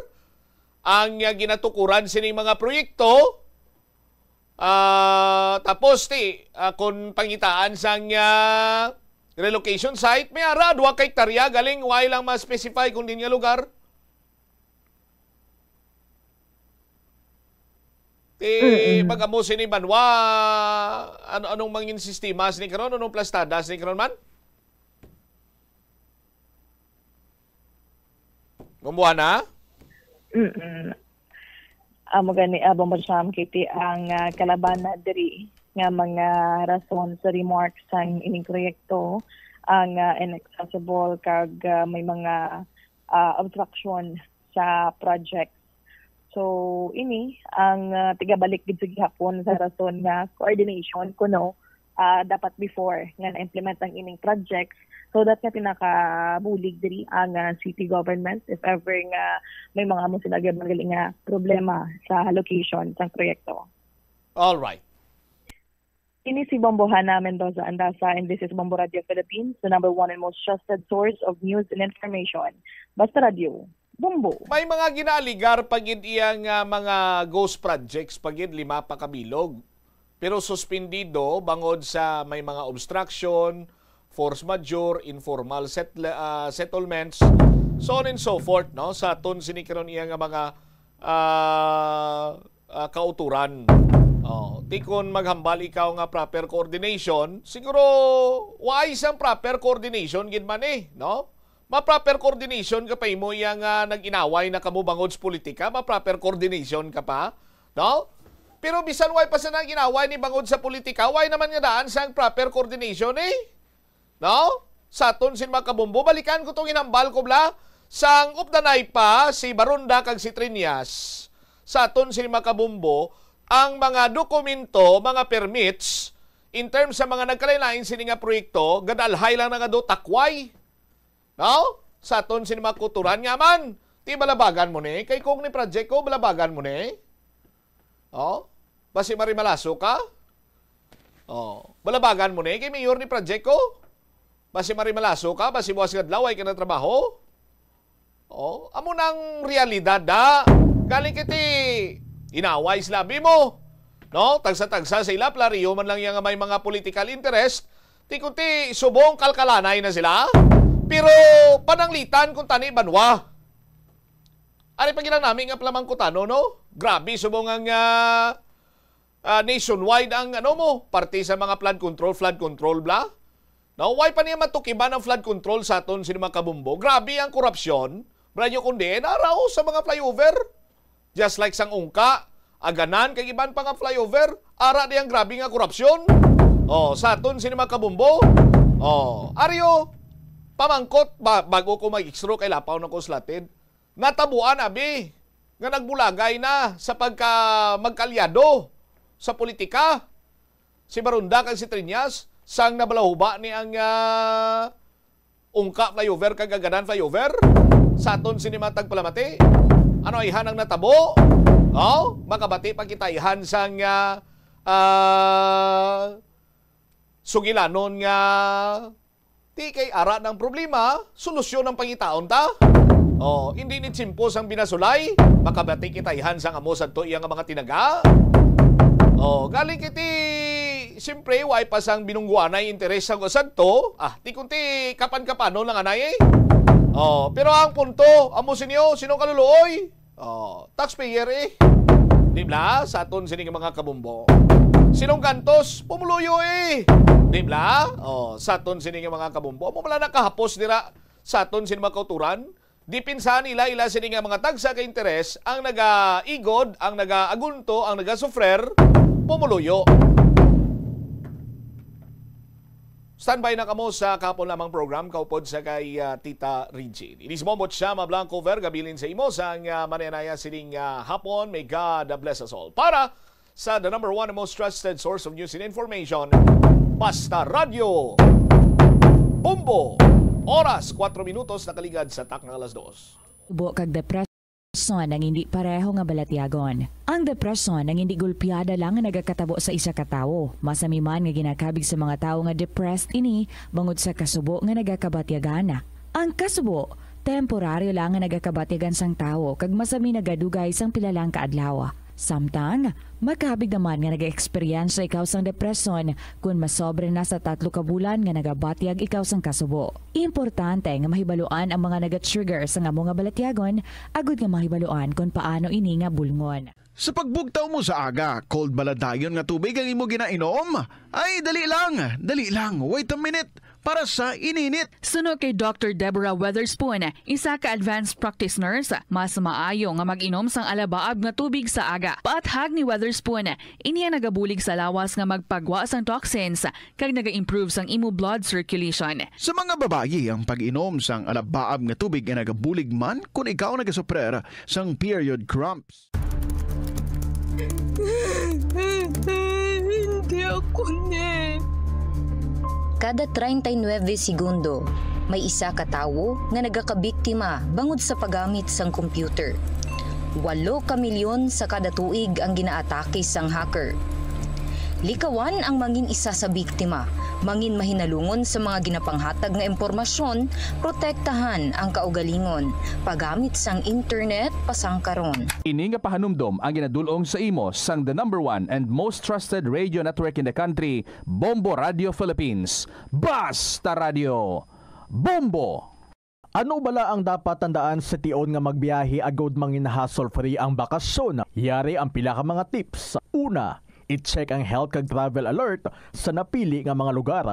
ang, ah, ginatukuran sining mga proyekto? Ah, tapos ti, ah, kung pangitaan sang, ah, relocation site, may ara, duha ka hektarya, galing why lang ma-specify kung din nga lugar? Ti, Mm-mm. pag-amo sini banwa, ano, anong mangin sistema sini karon? Anong plastada sini karon man? Bombo Hana? Mm-mm. Amo gani, ah, Bombo Cham, kiti ang, ah, kalabana diri nga mga rason sa remarks sang ining proyekto, ang, ah, inaccessible kag, ah, may mga, ah, obstruction sa project. So, ini ang, ah, tigabalik gid sa gihapon sa rason nga coordination kuno, ah, dapat before nga na-implement ang ining project. So, that nga pinakabulig diri ang, ah, city government if ever nga may mga amo sila gyud mga gali nga problema sa location sang proyekto. All right. Ini si Bombo Hana Mendoza Andasa, and this is Bombo Radio Philippines, the number one and most trusted source of news and information. Basta Radio, Bombo. May mga ginaaligar pa gid iya nga mga ghost projects pa gid, lima pa ka bilog. Pero suspendido bangod sa may mga obstruction, force majeure, informal settle, ah, settlements, so on and so forth, no? Sa aton sini karon iya nga mga, ah, ah, kauturan. Oh, ti kon maghambal ikaw nga proper coordination, siguro why sang proper coordination gid man eh, no? Ma-proper coordination ka pa imo iya nga nag-inaway na kamo bangod sa politika, ma-proper coordination ka pa, no? Pero bisan way pa sa nag-inaway ni bangod sa politika, way naman nga daan sang proper coordination eh. No? Sa aton sin mga kabombo, balikan ko tong hinambal ko bla, sang updanay pa si Baronda kag si Triñas. Sa aton sin mga kabombo, ang mga dokumento, mga permits, in terms sa mga nagkalain-lain sini nga proyekto, gadalhay lang na nga do takway. No? Sa aton sin mga kuturan nga man, ti balabagan mo ni, kay kung ni project ko, balabagan mo ni. Oh? Basi marimalaso ka? Oh, balabagan mo ni kay mayor ni project ko? Basi marimalaso ka, basi buwas nga adlaw ay ka na trabaho? Oh, amo nang realidad da. Galing kiti inaway sila abi mo. No? Tagsa-tagsa sa ila, plariyo man lang yang may mga political interest. Ti kunti subong kalkalanay na sila. Pero pananglitan kung tani banwa. Ari pa gid ang nami nga plamangkutano, no? Grabe subong ang, ah, ah, nationwide ang, ano mo, parte sa mga flood control, flood control, bla? No, why pa niya matukiban ang flood control sa aton sini mga kabumbo? Grabe ang korupsyon, bra nyo, kundi naraw sa mga flyover. Just like sang Ungka, Aganan, kag iban pa nga flyover, ara di ang grabe nga korupsyon. Oh, sa aton sini mga kabumbo. Oh, aryo, pamangkot, ba, bago ko mag-extro kay lapaw na ko slated. Natabuan, abi, nga nagbulagay na sa pagka magkalyado sa politika si Baronda kag si Triñas sang nabalahuba ni ang, ah, Ungka flyover kag Aganan flyover sa aton sini mga tagpalamati. Ano ayhan ang natabo? Oh, makabati pa kita ayhan sang, ah, ah, sugilanon nga di kay ara ng problema, solusyon ang pangitaon ta. Oh, hindi ni Chimpo sang binasulay, makabati kita ayhan sang amo sadto iya nga mga tinaga. Oh, galing kiti, siyempre, way pa sang binungguanay interes sang usa to. Ah, ti kunti kapan-kapanon lang anay eh. Oh, pero ang punto, amo sinyo, sino kaluluoy? Oh, taxpayer eh. Di bla? Sa aton sini nga mga kabumbo. Sinong gantos? Pumuluyo eh. Di bla? Oh, sa aton sini nga mga kabumbo. Amo bala nakahapos dira sa aton sini mga kauturan. Dipinsahan nila ila sini nga mga tagsa ka interes ang nagaigod, ang nagaagunto, ang nagasufrer, pumuluyo. Standby na kamo sa kahapon lamang program, kaupod sa kay, ah, Tita Regine. Ini si Momot siya, Mablanco Verga, bilin sa imo sang, ah, mananaya sining, ah, hapon. May God bless us all. Para sa the number one and most trusted source of news and information, Basta Radyo Bombo. Oras, kuwatro minutos, nakaligad sa takna alas dos. Subo kag depression ang hindi pareho nga balatyagon. Ang depresyon ang hindi gulpiada lang nga nagakatabo sa isa ka tawo. Masami man nga ginakabig sa mga tawo nga depressed ini bangod sa kasubo nga nagakabatyagan. Ang kasubo, temporaryo lang nga nagakabatyagan sang tawo kag masami nagadugay sang pila lang ka adlaw. Samtang, makabig naman nga nag-eksperyensya ikaw sang depresyon kon masobra na sa tatlo ka bulan nga nagabatyag ikaw sang kasubo. Importante nga mahibaluan ang mga naga-trigger sang amo nga balatyagon agud nga mahibaluan kon paano ini nga bulngon. Sa pagbugtaw mo sa aga, cold bala dayon nga tubig ang imo ginainom? Ay, dali lang, dali lang, wait a minute. Para sa ininit. Suno kay Doctor Deborah Weatherspoon, isa ka advanced practice nurse, mas maayo nga mag-inom sang alabaab nga tubig sa aga. Paathag ni Weatherspoon, ini ang nagabulig sa lawas nga magpagwa sang toxins kag naga-improve sang imo blood circulation. Sa mga babayi, ang pag-inom sang alabaab nga tubig ay nagabulig man kon ikaw nagasuprer sang period cramps. Hindi ako ni. Kada treinta y nueve segundo, may isa ka tawo nga nagakabiktima bangod sa paggamit sang computer. Walo ka milyon sa kada tuig ang ginaatake sang hacker. Likawan ang mangin isa sa biktima, mangin mahinalungon sa mga ginapanghatag nga impormasyon, protektahan ang kaugalingon, paggamit sang internet pasangkaron. Ini nga pahanumdom ang ginadul-ong sa imo sang the number one and most trusted radio network in the country, Bombo Radio Philippines. Basta Radio Bombo! Ano bala ang dapat tandaan sa tion nga magbiyahe agud mangin hassle-free ang bakasyon? Yari ang pila ka mga tips. Una, i-check ang health kag travel alert sa napili nga mga lugar.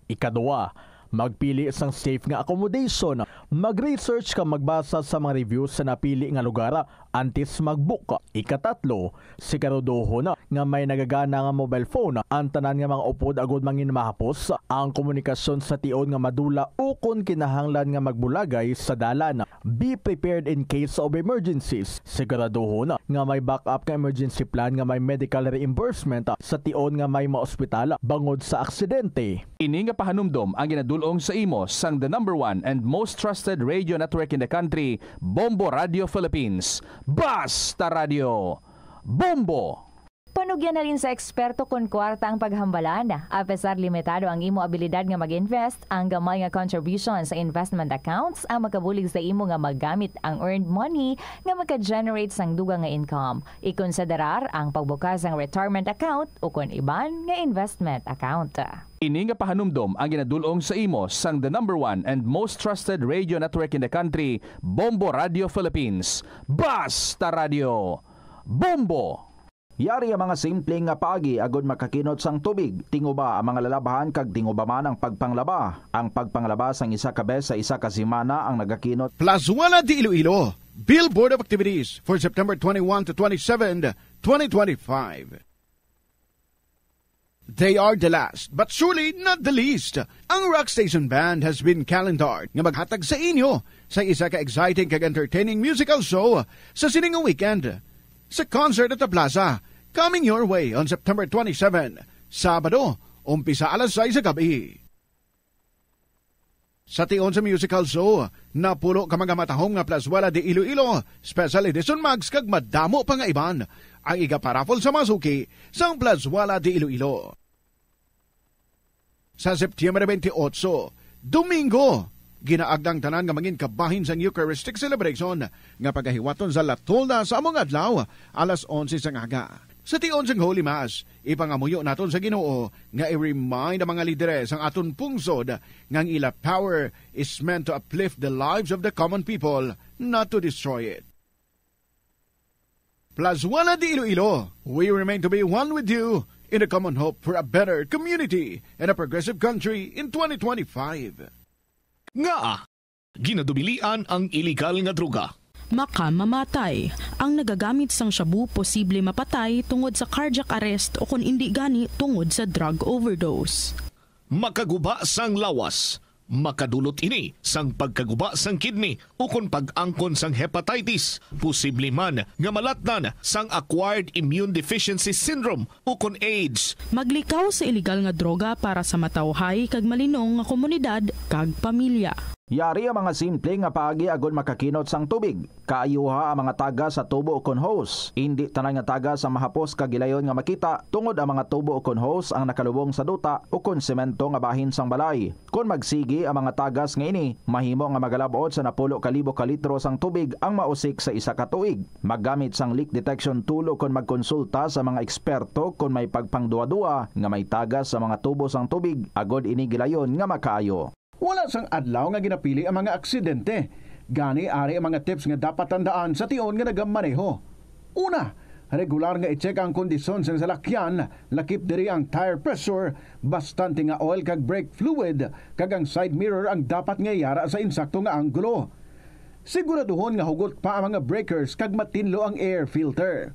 Ikaduha, magpili sang safe nga accommodation. Mag-research kag magbasa sa mga reviews sa napili nga lugar antes mag-book. Ikatatlo, siguraduhon nga may nagagana nga mobile phone ang tanan nga mga upod agud mangin mahapos ang komunikasyon sa tion nga madula ukon kinahanglan nga magbulagay sa dalan. Be prepared in case of emergencies. Siguraduhon nga may backup nga emergency plan nga may medical reimbursement sa tion nga may maospital bangod sa aksidente. Ini nga pahanumdom ang ginadul-ong sa imo sang the number one and most trusted radio network in the country, Bombo Radio Philippines. Basta Radio Bombo! Panugyan halin sa eksperto kon kwarta ang paghambalan. Apesar limitado ang imo abilidad nga mag-invest, ang gamay nga contribution sa investment accounts ang makabulig sa imo nga magamit ang earned money nga maka-generate sang dugang nga income. Ikonsiderar ang pagbukas sang retirement account o kon iban nga investment account. Ini nga pahanumdom ang ginadul-ong sa imo sang the number one and most trusted radio network in the country, Bombo Radio Philippines. Basta Radio, Bombo! Yari ang mga simple nga paagi agud makakinot sang tubig. Tinguba ang mga lalabhan kag tinguba man ang pagpanglaba. Ang pagpanglaba sang isa ka bes sa isa ka semana ang nagakinot. Plazuela de Iloilo, Billboard of Activities for September twenty-one to twenty-seven, twenty twenty-five. They are the last, but surely not the least. Ang Rock Station Band has been calendared nga maghatag sa inyo sa isa ka exciting kag entertaining musical show sa sini nga weekend. Sa concert at the plaza, coming your way on September twenty-seven, Sabado, umpisa alas sais sa gabi. Sa tion sa musical show, napulo ka mga matahom nga Plazuela de Iloilo Special Edition mugs kag madamo pa nga iban ang igaparaffle sa mga suki sang Plazuela de Iloilo. Sa Septyembre twenty-eight, Domingo, ginaagda ang tanan nga mangin kabahin sang Eucharistic celebration nga pagahiwaton sa La Tolda sa amo nga adlaw, alas onse sang aga. Sa tion sang Holy Mass, ipangamuyo naton sa Ginoo nga i-remind ang mga lideres sang aton pungsod nga ang ila power is meant to uplift the lives of the common people, not to destroy it. Plazuela de Iloilo, we remain to be one with you in a common hope for a better community and a progressive country in twenty twenty-five. Nga, ginadubilian ang iligal nga droga. Makamamatay. Ang nagagamit sang shabu posible mapatay tungod sa cardiac arrest o kon indi gani tungod sa drug overdose. Makaguba sang lawas. Makadulot ini sang pagkaguba sang kidney ukon pag-angkon sang hepatitis, posible man nga malatnan sang acquired immune deficiency syndrome ukon AIDS. Maglikaw sa iligal nga droga para sa matawhay kag malinong nga komunidad kag pamilya. Yari ang mga simple nga paagi agud makakinot sang tubig. Kaayuha ang mga tagas sa tubo ukon hose. Indi tanan nga tagas ang mahapos kag gilayon nga makita, tungod ang mga tubo ukon hose ang nakalubong sa duta ukon semento nga bahin sang balay. Kon magsigi ang mga tagas nga ini, mahimo nga magalab-ot sa napulo ka libo ka litro sang tubig ang mausik sa isa ka tuig. Maggamit sang leak detection tool ukon magkonsulta sa mga eksperto kon may pagpangduwa-duwa nga may tagas sa mga tubo sang tubig agud ini gilayon nga makaayo. Wala sang adlaw nga ginapili ang mga aksidente. Gani, ari ang mga tips nga dapat tandaan sa tion nga nagamaneho. Una, regular nga i-check ang kondisyon sang salakyan, lakip diri ang tire pressure, bastante nga oil kag brake fluid, kag ang side mirror ang dapat nga yara sa insakto nga anggulo. Siguraduhon nga hugot pa ang mga breakers kag matinlo ang air filter.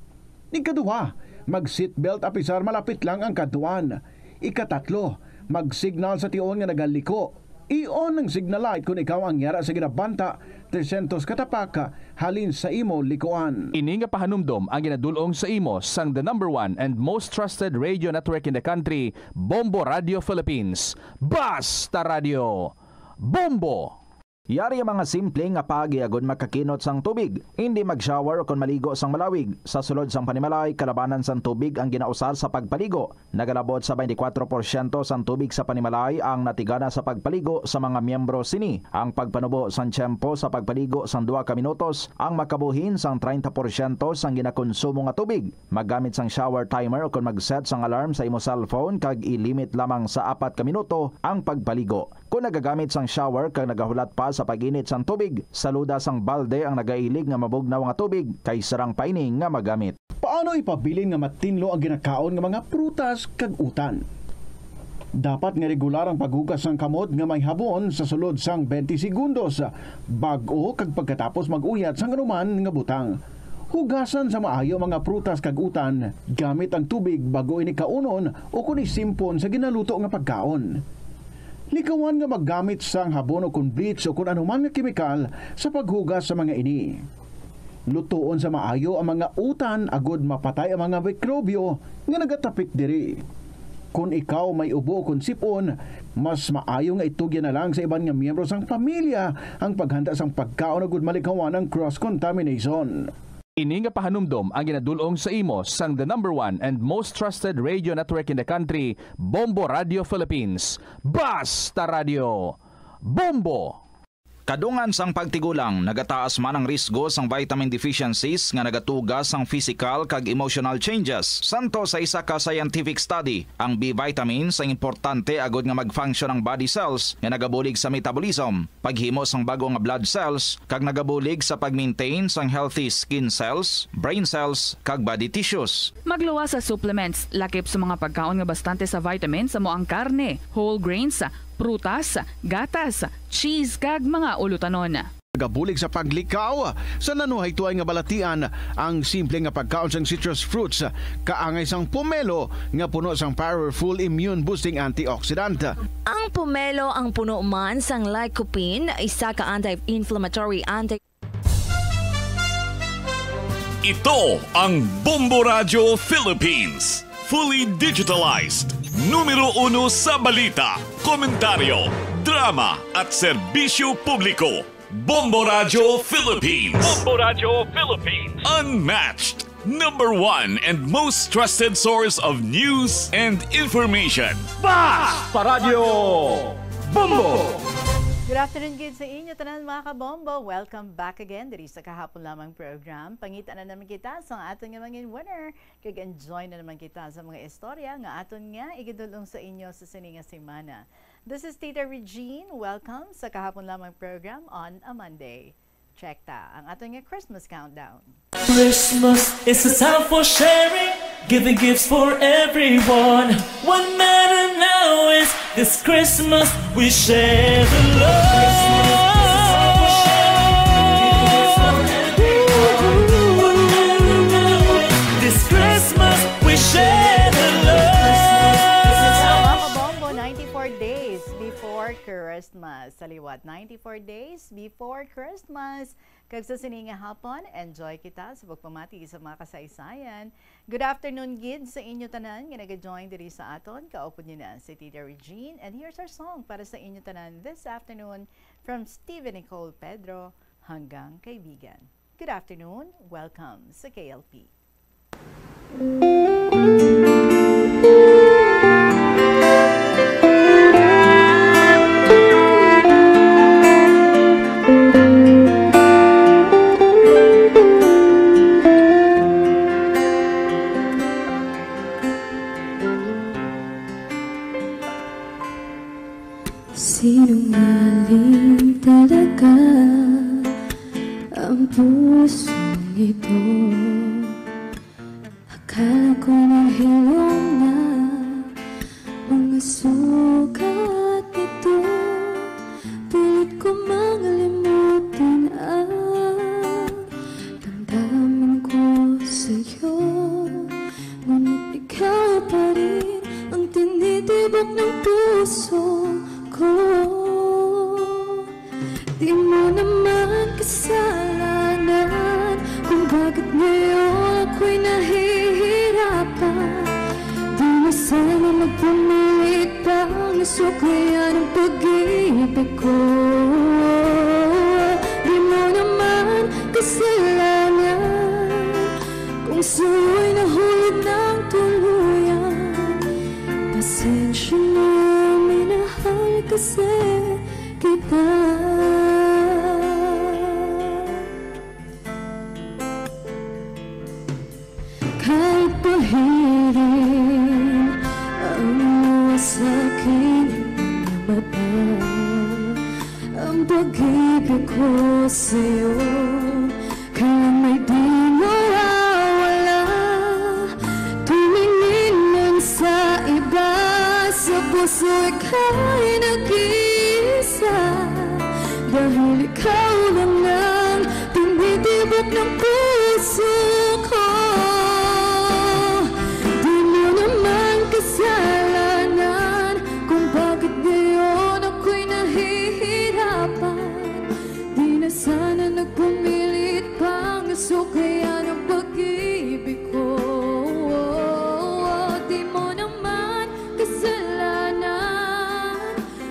Ikaduha, mag-seatbelt apisar malapit lang ang kadtuan. Ikatatlo, mag-signal sa tion nga nagaliko. I-on ang signal light kon ikaw ang yara sa ginabanta tresyentos ka tapak halin sa imo likuan. Ini nga pahanumdom ang ginadul-ong sa imo sang the number one and most trusted radio network in the country, Bombo Radio Philippines. Basta Radio, Bombo! Yari ang mga simple nga paagi agud makakinot sang tubig. Indi mag-shower ukon maligo sang malawig. Sa sulod sang panimalay, kalabanan sang tubig ang ginausar sa pagpaligo. Nagalabot sa twenty-four porsyento sang tubig sa panimalay ang natigana sa pagpaligo sa mga miyembro sini. Ang pagpanubo sang tiyempo sa pagpaligo sang duha ka minutos ang makabuhin sang treinta porsyento sang ginakonsumo nga tubig. Maggamit sang shower timer ukon mag-set sang alarm sa imo cellphone kag i-limit lamang sa apat ka minuto ang pagpaligo. Kon nagagamit sang shower kag nagahulat pa sa pag-init sang tubig, saluda sang balde ang nagailig nga mabugnaw nga tubig kay sarang pa ini nga magamit. Paano ipabilin nga matinlo ang ginakaon nga mga prutas kag utan? Dapat nga regular ang paghugas sang kamot nga may habon sa sulod sang twenty segundos, bag-o kag pagkatapos mag-uyat sang anuman nga butang. Hugasan sa maayo ang mga prutas kag utan gamit ang tubig bag-o ini kaunon ukon isimpon sa ginaluto nga pagkaon. Likawan nga maggamit sang habon ukon bleach ukon anuman nga kemikal sa paghugas sa mga ini. Lutoon sa maayo ang mga utan agud mapatay ang mga mikrobyo nga nagatapik diri. Kon ikaw may ubo ukon sip-on, mas maayo nga itugyan na lang sa iban nga miyembro sang pamilya ang paghanda sang pagkaon agud malikawan ang cross-contamination. Ini nga pahanumdom ang ginadul-ong sa imo sang the number one and most trusted radio network in the country, Bombo Radio Philippines. Basta Radio Bombo! Kadungan sang pagtigulang, nagataas man ang risgo sang vitamin deficiencies nga nagatuga sang physical kag emotional changes. Santo sa isa ka scientific study, ang B vitamins ang importante agud nga mag-function ang body cells nga nagabulig sa metabolism, paghimo sang bag-o nga blood cells, kag nagabulig sa pag-maintain sang healthy skin cells, brain cells, kag body tissues. Magluwas sa supplements, lakip sa mga pagkaon nga bastante sa vitamins, amo ang karne, whole grains, prutas, gatas, cheese, kag mga ulutanon. Nagabulig sa paglikaw sa nanuhaytoy nga balatian ang simple nga pagkaon sang citrus fruits, kaangay sang pomelo nga puno sang powerful immune boosting antioxidant. Ang pomelo ang puno man sang lycopene, isa ka anti-inflammatory anti- Ito ang Bombo Radyo Philippines. Fully digitalized. Numero uno sa balita, komentaryo, drama, at serbisyo publiko. Bombo Radyo Philippines. Bombo Radyo Philippines. Unmatched. Number one and most trusted source of news and information. Basta Radyo Bombo! Good afternoon gid sa inyo tanan, mga kabombo. Welcome back again diri sa Kahapon Lamang program. Pangita na naman kita sa aton nga mga winner, kag enjoy na naman kita sa mga istorya nga aton nga igadul-ong sa inyo sa sini nga semana. This is Tita Regine. Welcome sa Kahapon Lamang program on a Monday. Check ta ang aton nga Christmas countdown. Christmas is a time for sharing, giving gifts for everyone. What matter now is this Christmas we share the love. This Christmas we share the love. Mga kabombo, ninety-four days before Christmas. Sa liwat, ninety-four days before Christmas. Kag sa sini nga hapon, enjoy kita sa pagpamati sa mga kasaysayan. Good afternoon gid sa inyo tanan nga nag-join diri sa aton. Kaupod niyo na si Tita Regine, and here's our song para sa inyo tanan this afternoon from Steven Nicole Pedro, Hanggang Kaibigan. Good afternoon. Welcome sa K L P. Sinungaling talaga ang pusong ito. Akala ko nahilom na mga sugat nito. Pilit ko mang limutin ang damdamin ko sa'yo. Ngunit ikaw pa rin ang tinitibok ng puso ko. Di mo naman kasalanan kung bakit ngayon ako'y nahihirapan. Di na sana magpumilit pang nasuklayan ang pag-ibig ko. Di mo naman kasalanan kung sa'yo'y nahulog ng tuluyan. Pasensya na, minahal kasi kita. Kahit pahirin ang luha sa aking mga mata, ang pag-ibig ko sa'yo kailan may di mawawala. Tumingin man sa iba, sa puso ika'y nag-iisa. Dahil ikaw lang ang tinitibok ng puso ko. Di mo naman kasalanan kung bakit ngayon ako'y nahihirapan. Di na sana nagpumilit pang suklayan ang pag-ibig ko. Di mo naman kasalanan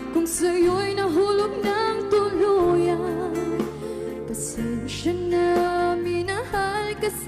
kung sa'yo'y nahulog ng tuluyan. Pasensya na, minahal kasi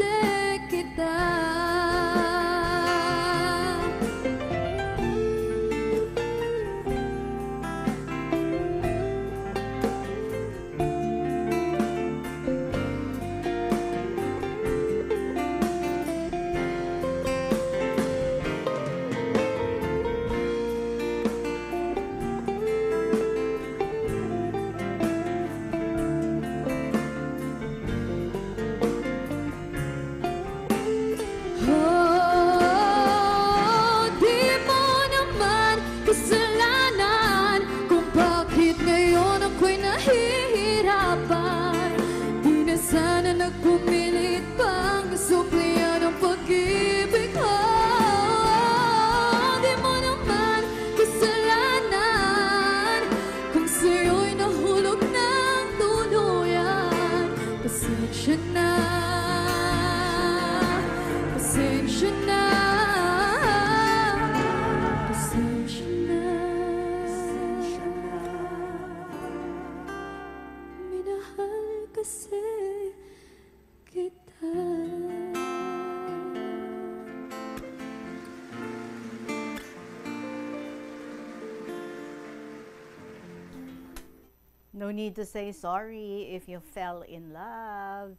Ako'y nahihirapan, di na sana nagpumilit pang suklian ang pag-ibig ko. Di mo naman kasalanan kung sa'yo'y nahulog ng tuluyan. Pasensya na, pasensya na, pasensya na. Minahal kasi kita. No need to say sorry if you fell in love.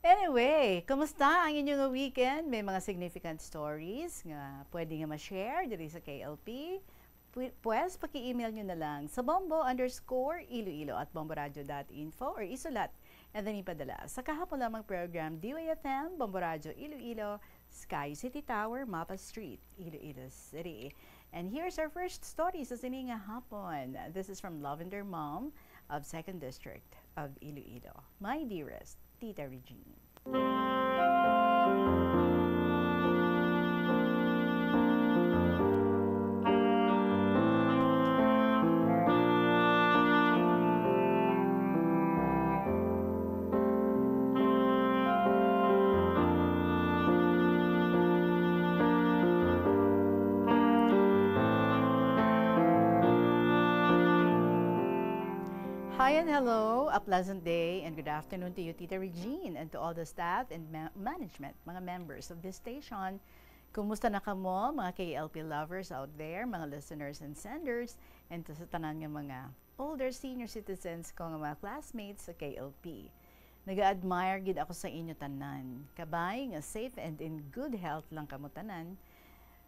Anyway, kumusta ang inyong weekend? May mga significant stories nga pwede nga ma-share diri sa K L P? Pwi-, pwes, paki-email nyo na lang sa bombo underscore iloilo at bomboradio dot info or isulat and then ipadala sa kahapon lamang program, D Y F M, Bombo Radio Iloilo, Sky City Tower, Mapa Street, Iloilo City. And here's our first story sa sini nga hapon. This is from Lavender Mom of Second District of Iloilo. My dearest Tita Regine. Hi and hello, a pleasant day and good afternoon to you, Tita Regine, and to all the staff and ma-, management, mga members of this station. Kumusta na kamo, mga K L P lovers out there, mga listeners and senders, and to sa tanan nga mga older senior citizens ko nga mga classmates sa K L P. Nag-admire gid ako sa inyo tanan. Kabay nga safe and in good health lang kamo tanan.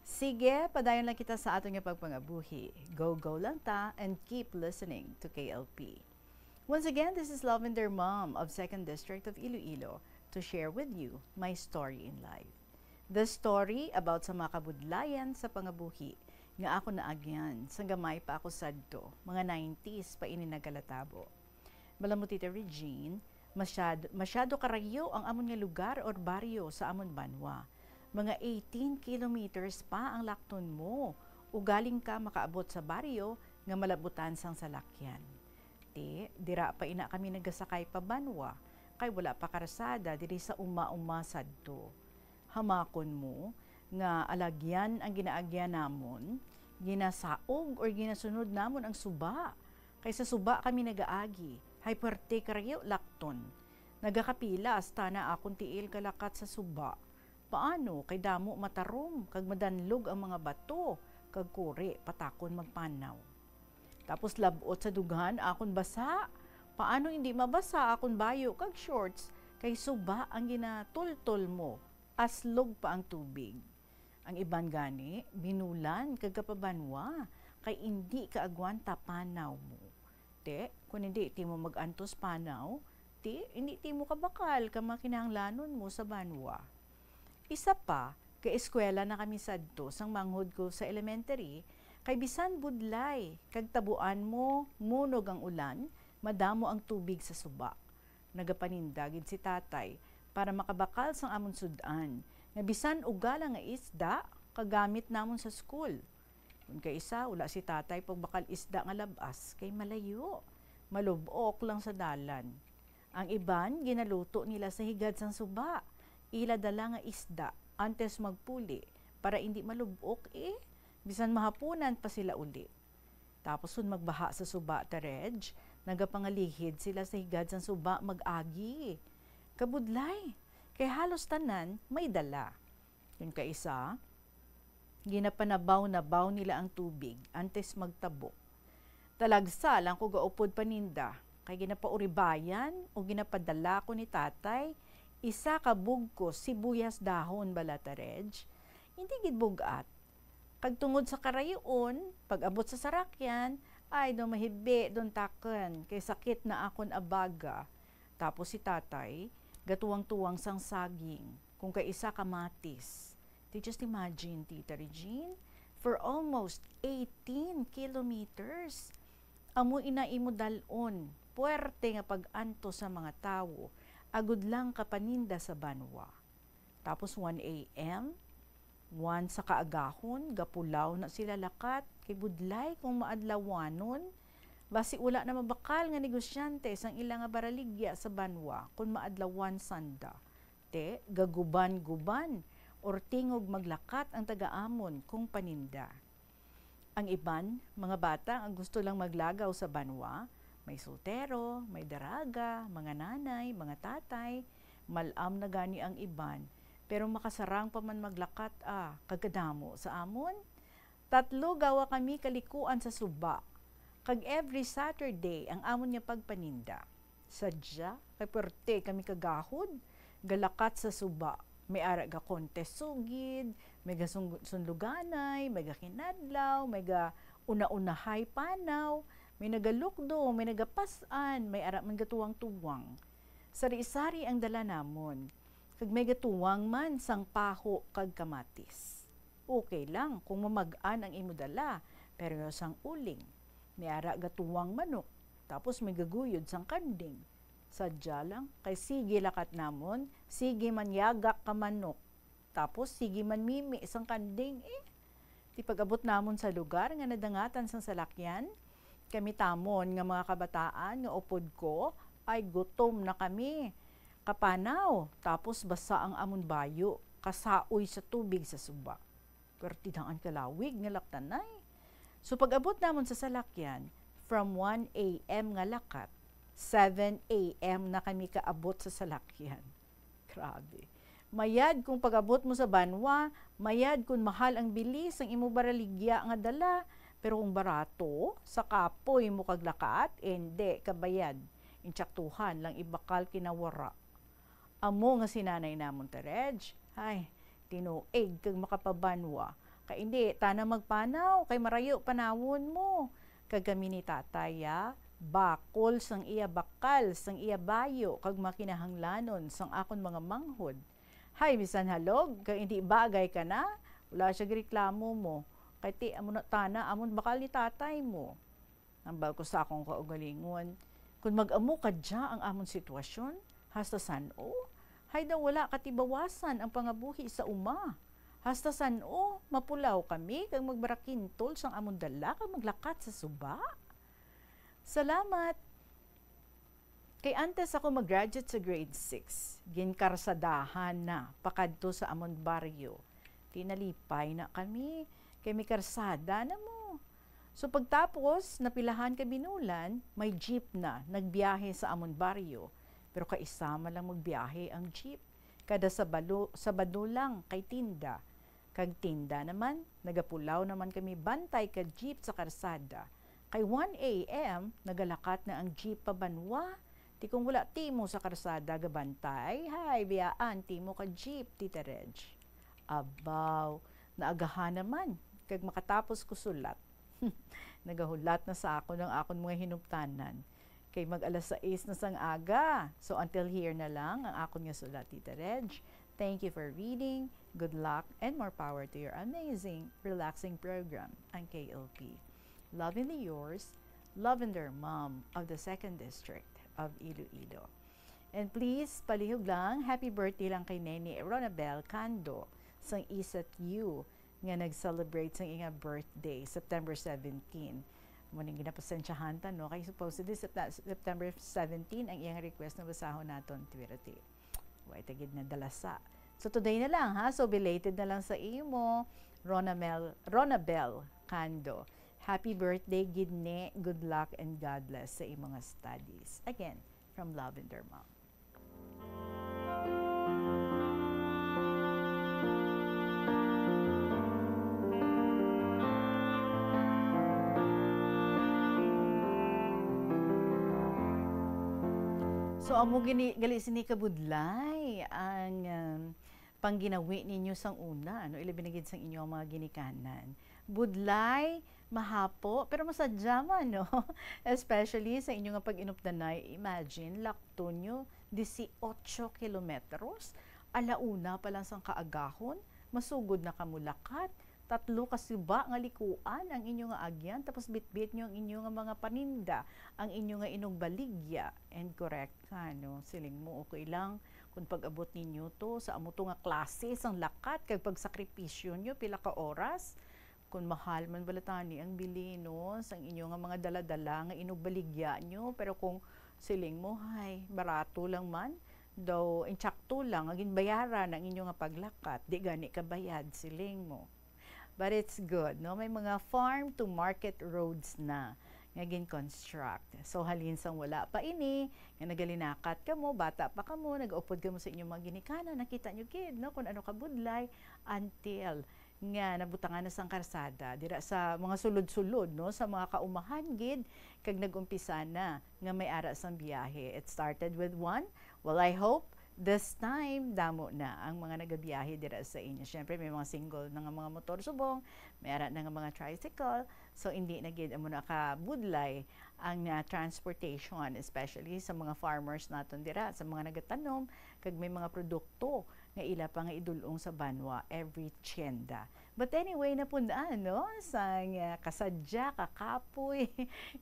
Sige, padayon lang kita sa aton nga pagpangabuhi. Go, go lang ta and keep listening to K L P. Once again, this is Lavender Mom of Second District of Iloilo to share with you my story in life. The story about sa mga kabudlayan sa pangabuhi nga ako naagyan sang gamay pa ako sadto, mga nineties pa ini nagalatabo. Bala mo, Tita Regine, masyad-, masyado karayo ang amon nga lugar or baryo sa amon banwa. Mga eighteen kilometers pa ang lakton mo, ugaling ka makaabot sa baryo nga malabutan sang salakyan. Ti, dira pa ina kami nagasakay pa banwa, kay wala pa karsada diri sa uma-uma sadto. Hamakon mo nga alagyan ang ginaagyan namon, ginasaog or ginasunod namon ang suba, kay sa suba kami nagaagi, hay puwerte karayo lakton. Nagakapilas ta na akon tiil kalakat sa suba. Paano kay damo matarom kag madanlog ang mga bato, kag kuri patakon magpanaw. Tapos lab-ot sa dughan akon basa. Paano hindi mabasa akon bayo kag shorts kay suba ang ginatultol mo, aslog pa ang tubig. Ang iban gani binulan kag kapabanwa kay indi kaagwanta panaw mo. Ti, kon hindi ti mo mag-antos panaw, ti, hindi ti mo kabakal ka mga kinahanglanon mo sa banwa. Isa pa, kay eskwela na kami sadto sang manghod ko sa elementary, kay bisan budlay kag tabuan mo, munog ang ulan, madamo ang tubig sa suba. Nagapaninda gid si tatay para makabakal sang amon sud-an, nga bisan uga lang nga isda, kagamit namon sa school. Kon kaisa, wala si tatay pagbakal isda nga lab-as, kay malayo. Malub-ok lang sa dalan. Ang iban, ginaluto nila sa higad sang suba. Ila dala nga isda, antes magpuli, para indi malub-ok, eh. Bisan mahapunan pa sila uli. Tapos kon magbaha sa suba, Tita Reg, nagapangalihid sila sa higad sang suba mag-agi. Kabudlay, kay halos tanan may dala. Kon kaisa, ginapanabaw-nabaw nila ang tubig antes magtabok. Talagsa lang ko gaupod paninda, kay ginapauribayan o ginapadala ko ni tatay isa ka bugkos sibuyas dahon bala, Tita Reg. Hindi gid bug-at. Kag tungod sa karayoon, pag-abot sa sarakyan, ay, daw mahibi, daw takon, kay sakit na akon abaga. Tapos si tatay, gatuwang-tuwang sang saging, kon kaisa kamatis. Ti, just imagine, Tita Regine, for almost eighteen kilometers, Amo ina imo dal-on, puwerte nga pag-antos sa mga tawo, agod lang ka paninda sa banwa. Tapos one A M, one sa kaagahon, gapulaw na sila lakat, kay budlay kung maadlawanon, basi wala na mabakal nga negosyante sang ila nga baraligya sa banwa kon maadlawan sanda. Te, gaguban-guban or tingog maglakat ang taga-amon kung paninda. Ang iban, mga bata nga gusto lang maglagaw sa banwa, may soltero, may daraga, mga nanay, mga tatay, mal-am na gani ang iban, pero makasarang pa man maglakat, ah, kag kadamo sa amon. Tatlo gawa kami kalikuan sa suba, kag every Saturday ang amon nga pagpaninda. Sadya, kay puwerte kami kagahod, galakat sa suba. May ara ga contest sugid, may ga sung-, sunluganay, may ga kinadlaw, may ga una-unahay panaw, may nagalukdo, may nagapas-an, may ara man gatuwang-tuwang. Sari-sari ang dala namon, kag may gatuwang man sang paho kag kamatis. Okay lang kung mamag-an ang imo dala, pero sang uling, may ara gatuwang manok, tapos may gaguyod sang kanding. Sadya lang, kay sige lakat namon, sige manyagak ka manok, tapos sige manmimi sang kanding, eh. Ti pag-abot namon sa lugar nga nadangatan sang salakyan, kami tamon nga mga kabataan nga upod ko, ay gutom na kami. Kapanaw, tapos basa ang amon bayo, kasaoy sa tubig sa suba. Perti daan kalawig nga laktanay. So pag-abot namon sa salakyan, from one A M nga lakat, seven A M na kami kaabot sa salakyan. Grabe. Mayad kung pag-abot mo sa banwa, mayad kung mahal ang bili sang imo baraligya nga dala, pero kung barato, sa kapoy mo kag lakat, indi ka bayad. Intsaktuhan lang ibakal kinawara. Amo nga si nanay namon, Teredge, ay, tinuig kag makapabanwa. Kay indi tana magpanaw, kay marayo panawon mo. Kag kami ni tatay, ah, bakol sang iya bakal, sang iya bayo, kag makinahanglanon sang akon mga manghod. Hay, bisan halog, kag indi bagay ka na, wala siya gireklamo mo. Kay ti, amo na tana, amon bakal ni tatay mo. Hambal ko sa akon kaugalingon, "Kon mag-amo kadya ang amon sitwasyon, hasta san-o? Hay daw wala katibawasan ang pangabuhi sa uma. Hasta san-o? Mapulaw kami kag magbarakintol sang amon dala kag maglakat sa suba?" Salamat! Kay antes ako mag-graduate sa grade six, ginkarsadahan na pakadto sa amon baryo. Tinalipay na kami, kay may karsada na mo. So pagtapos, napilahan ka binulan, may jeep na nagbiyahe sa amon baryo. Pero kaisa man lang magbiyahe ang jeep. Kada Sabalo-, Sabado lang kay tinda. Kag tinda naman, nagapulaw naman kami bantay ka jeep sa karsada. Kay one A M, nagalakat na ang jeep pa banwa. Ti kung wala timo sa karsada gabantay, hay, biyaan timo ka jeep, Tita Reg. Abaw, naagahan naman, kag makatapos ko sulat. Nagahulat na sa akon ang akon mga hinuptanan. Kay mag alas sais na sang aga. So, until here na lang ang akon nga sulat, Tita Reg. Thank you for reading. Good luck and more power to your amazing, relaxing program, ang K L P. Lovingly yours, Lavender Mom of the Second District of Iloilo. And please, palihog lang, happy birthday lang kay Nene Ronabel Cando sang Isat U nga nag-celebrate sang iya birthday, September seventeen. Amo ning ginapasensyahan ta, no? Kay supposedly Sept-, September seventeen ang iyang request na basahon naton, Twirti. Way ta gid nadalasa. So today na lang, ha? So belated na lang sa imo, Ronamel, Ronabel Cando. Happy birthday gid ni, good luck and God bless sa imo nga studies. Again, from Lavender Mom. So, amo gini, gali sini kabudlay ang, um, pangginawi ninyo sang una, ano, ilabi na gid sang inyo mga ginikanan. Budlay, mahapo, pero masadya man, no? Especially sa inyo nga pag-inupdanay, imagine, lakton nyo, dieciocho kilometros, ala una pa lang sang kaagahon, masugod na kamo lakat, tatlo ka suba nga likuan ang inyo nga agyan, tapos bitbit nyo ang inyo nga mga paninda, ang inyo nga inugbaligya. And correct ka, no? Siling mo, okay lang kung pag-abot ninyo to sa amo to nga klase sang lakat kag pagsakripisyo nyo, pila ka oras. Kung mahal man bala tani ang bili, no, sang inyo nga mga dala-dala nga inugbaligya nyo, pero kung siling mo, hay, barato lang man, daw, insakto lang nga ginbayaran ang inyo nga paglakat, di gani kabayad, siling mo. But it's good, no? May mga farm to market roads na nga gin-construct. So, halin sang wala pa ini, nga nagalinakat kamo, bata pa kamo, nag-upod kamo sa inyong mga ginikanan, nakita nyo gid, no, kung ano kabudlay, until nga nabutangan na sang karsada dira sa mga sulod-sulod, no, sa mga kaumahan gid, kag nag-umpisa na nga may ara sang biyahe. It started with one. Well, I hope this time damo na ang mga nagabiyahe dira sa inyo. Syempre, may mga single na nga mga motor subong, may ara na nga mga tricycle. So, hindi na gid amo na kabudlay ang, ah, transportation, especially sa mga farmers naton dira, sa mga nagatanom, kag may mga produkto nga ila pa nga idul-ong sa banwa every tienda. But anyway, napun-an, no, sang, ah, kasadya, kakapoy,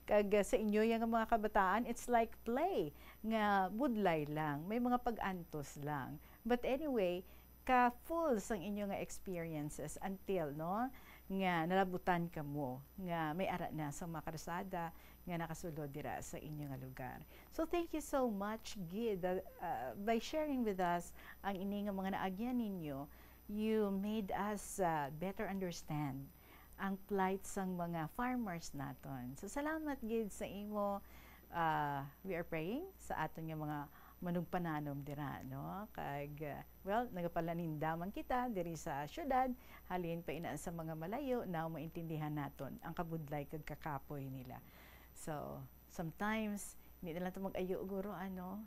kag, ah, sa inyo yang mga kabataan, it's like play nga budlay lang, may mga pag-antos lang. But anyway, ka full sang inyo nga experiences until, no, nga nalabutan kamo nga may ara na sa mga karsada nga nakasulod dira sa inyo nga lugar. So thank you so much, Gid, uh, uh, by sharing with us ang ini nga mga naagyan ninyo. You made us, uh, better understand ang plight sang mga farmers naton. So salamat gid sa imo. Uh, we are praying sa aton nga mga manugpananom dira, no? Kag, uh, well, nagapalaninda man kita diri sa syudad, halin pa ina sa mga malayo, now maintindihan naton ang kabudlay kag kakapoy nila. So, sometimes, hindi na lang ta mag-ayo, guro, ano?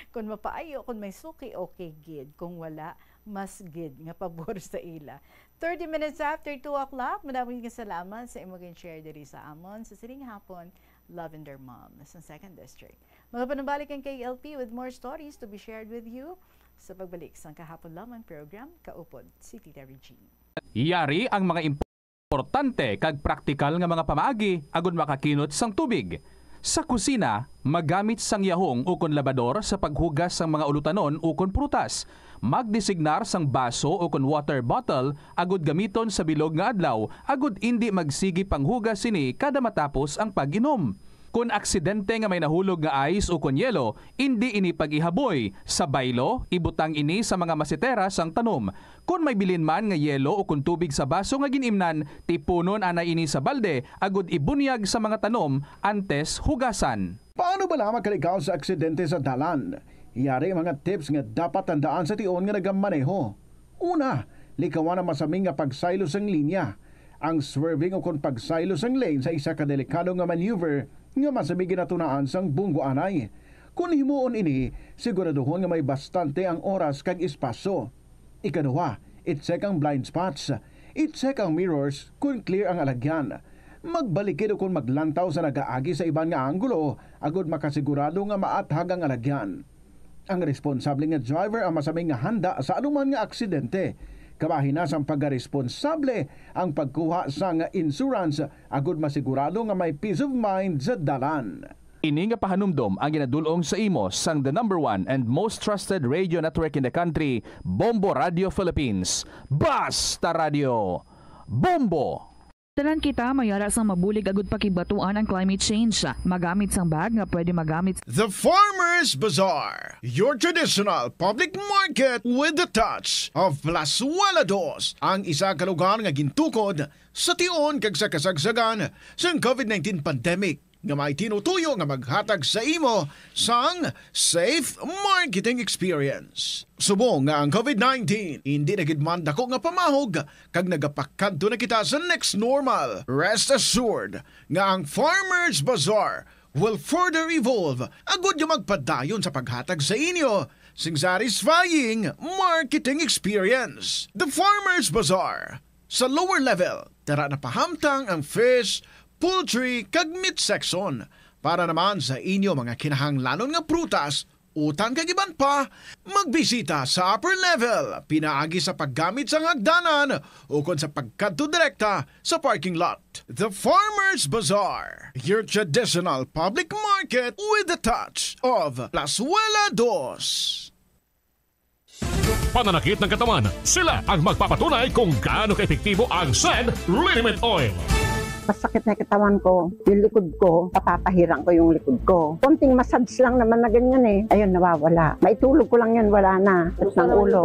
Kung mapaayo, kung may suki, okay gid. Kung wala, mas gid nga pabor sa ila. Thirty minutes after two o'clock, madaming nga salamat sa imo gin-share diri sa amon sa sining hapon, Lavender Mom, sa Second District. Magapanumbalik ang K L P with more stories to be shared with you sa pagbalik sang kahapon lamang program, Kaupod si Tita Regine. Yari ang mga importante kag praktikal nga mga pamaagi agud makakinot sang tubig. Sa kusina, magamit sang yahong ukon labador sa paghugas sang mga ulutanon ukon prutas. Magdesignar sang baso ukon water bottle agud gamiton sa bilog nga adlaw agud indi magsigi panghugas sini kada matapos ang pag-inom. Kon aksidente nga may nahulog nga ice ukon yelo, indi ini pag-ihaboy. Sa baylo, ibutang ini sa mga masetera sang tanom. Kon may bilin man nga yelo ukon tubig sa baso nga gin-imnan, tipunon anay ini sa balde agud ibunyag sa mga tanom antes hugasan. Paano bala makalikaw sa aksidente sa dalan? Yari mga tips nga dapat tandaan sa tion nga nagamaneho. Una, likawan ang masami nga pagsaylo sang linya. Ang swerving ukon pagsaylo sang lane sa isa ka delikado nga maneuver nga masami ginatunaan sang bunggo anay. Kon himuon ini, siguraduhon nga may bastante ang oras kag espasyo. Ikaduha, i-check ang blind spots. I-check ang mirrors kon clear ang alagyan. Magbalikid ukon maglantaw sa nagaagi sa iban nga anggulo agud makasigurado nga maathag ang alagyan. Ang responsable nga driver ang masami nga handa sa anuman nga aksidente. Kabahin na sang pagkaresponsable ang pagkuha sang insurance agud masigurado nga may peace of mind sa dalan. Ini nga pahanumdom ang ginadul-ong sa imo sang the number one and most trusted radio network in the country, Bombo Radio Philippines. Basta Radio, Bombo! Tanan kita may ara sang mabulig agud pakibatuan ang climate change. Magamit sang bag nga pwede magamit. The Farmers Bazaar, your traditional public market with the touch of Plazuela Dos, ang isa ka lugar nga gintukod sa tion kag sa kasagsagan sang COVID nineteen pandemic, nga may tinutuyo nga maghatag sa imo sang safe marketing experience. Subong nga ang COVID nineteen indi na gid man dako nga pamahog kag nagapakadto na kita sa next normal, rest assured nga ang Farmers Bazaar will further evolve agud nga magpadayon sa paghatag sa inyo sing satisfying marketing experience. The Farmers Bazaar. Sa lower level, tara na pahamtang ang fish, poultry, kag meat section. Para naman sa inyo mga kinahanglanon nga prutas, utang kag iban pa, magbisita sa upper level pinaagi sa paggamit sang hagdanan ukon sa pagkadto direkta sa parking lot. The Farmers Bazaar, your traditional public market with the touch of Plazuela Dos. Pananakit ng katawan, sila ang magpapatunay kung gaano kaepektibo ang Sand Liniment Oil. Masakit na katawan ko, yung likod ko, papapahirang ko yung likod ko. Konting massage lang naman na ganyan eh. Ayun, nawawala. Maitulog ko lang yun, wala na. At ng ulo.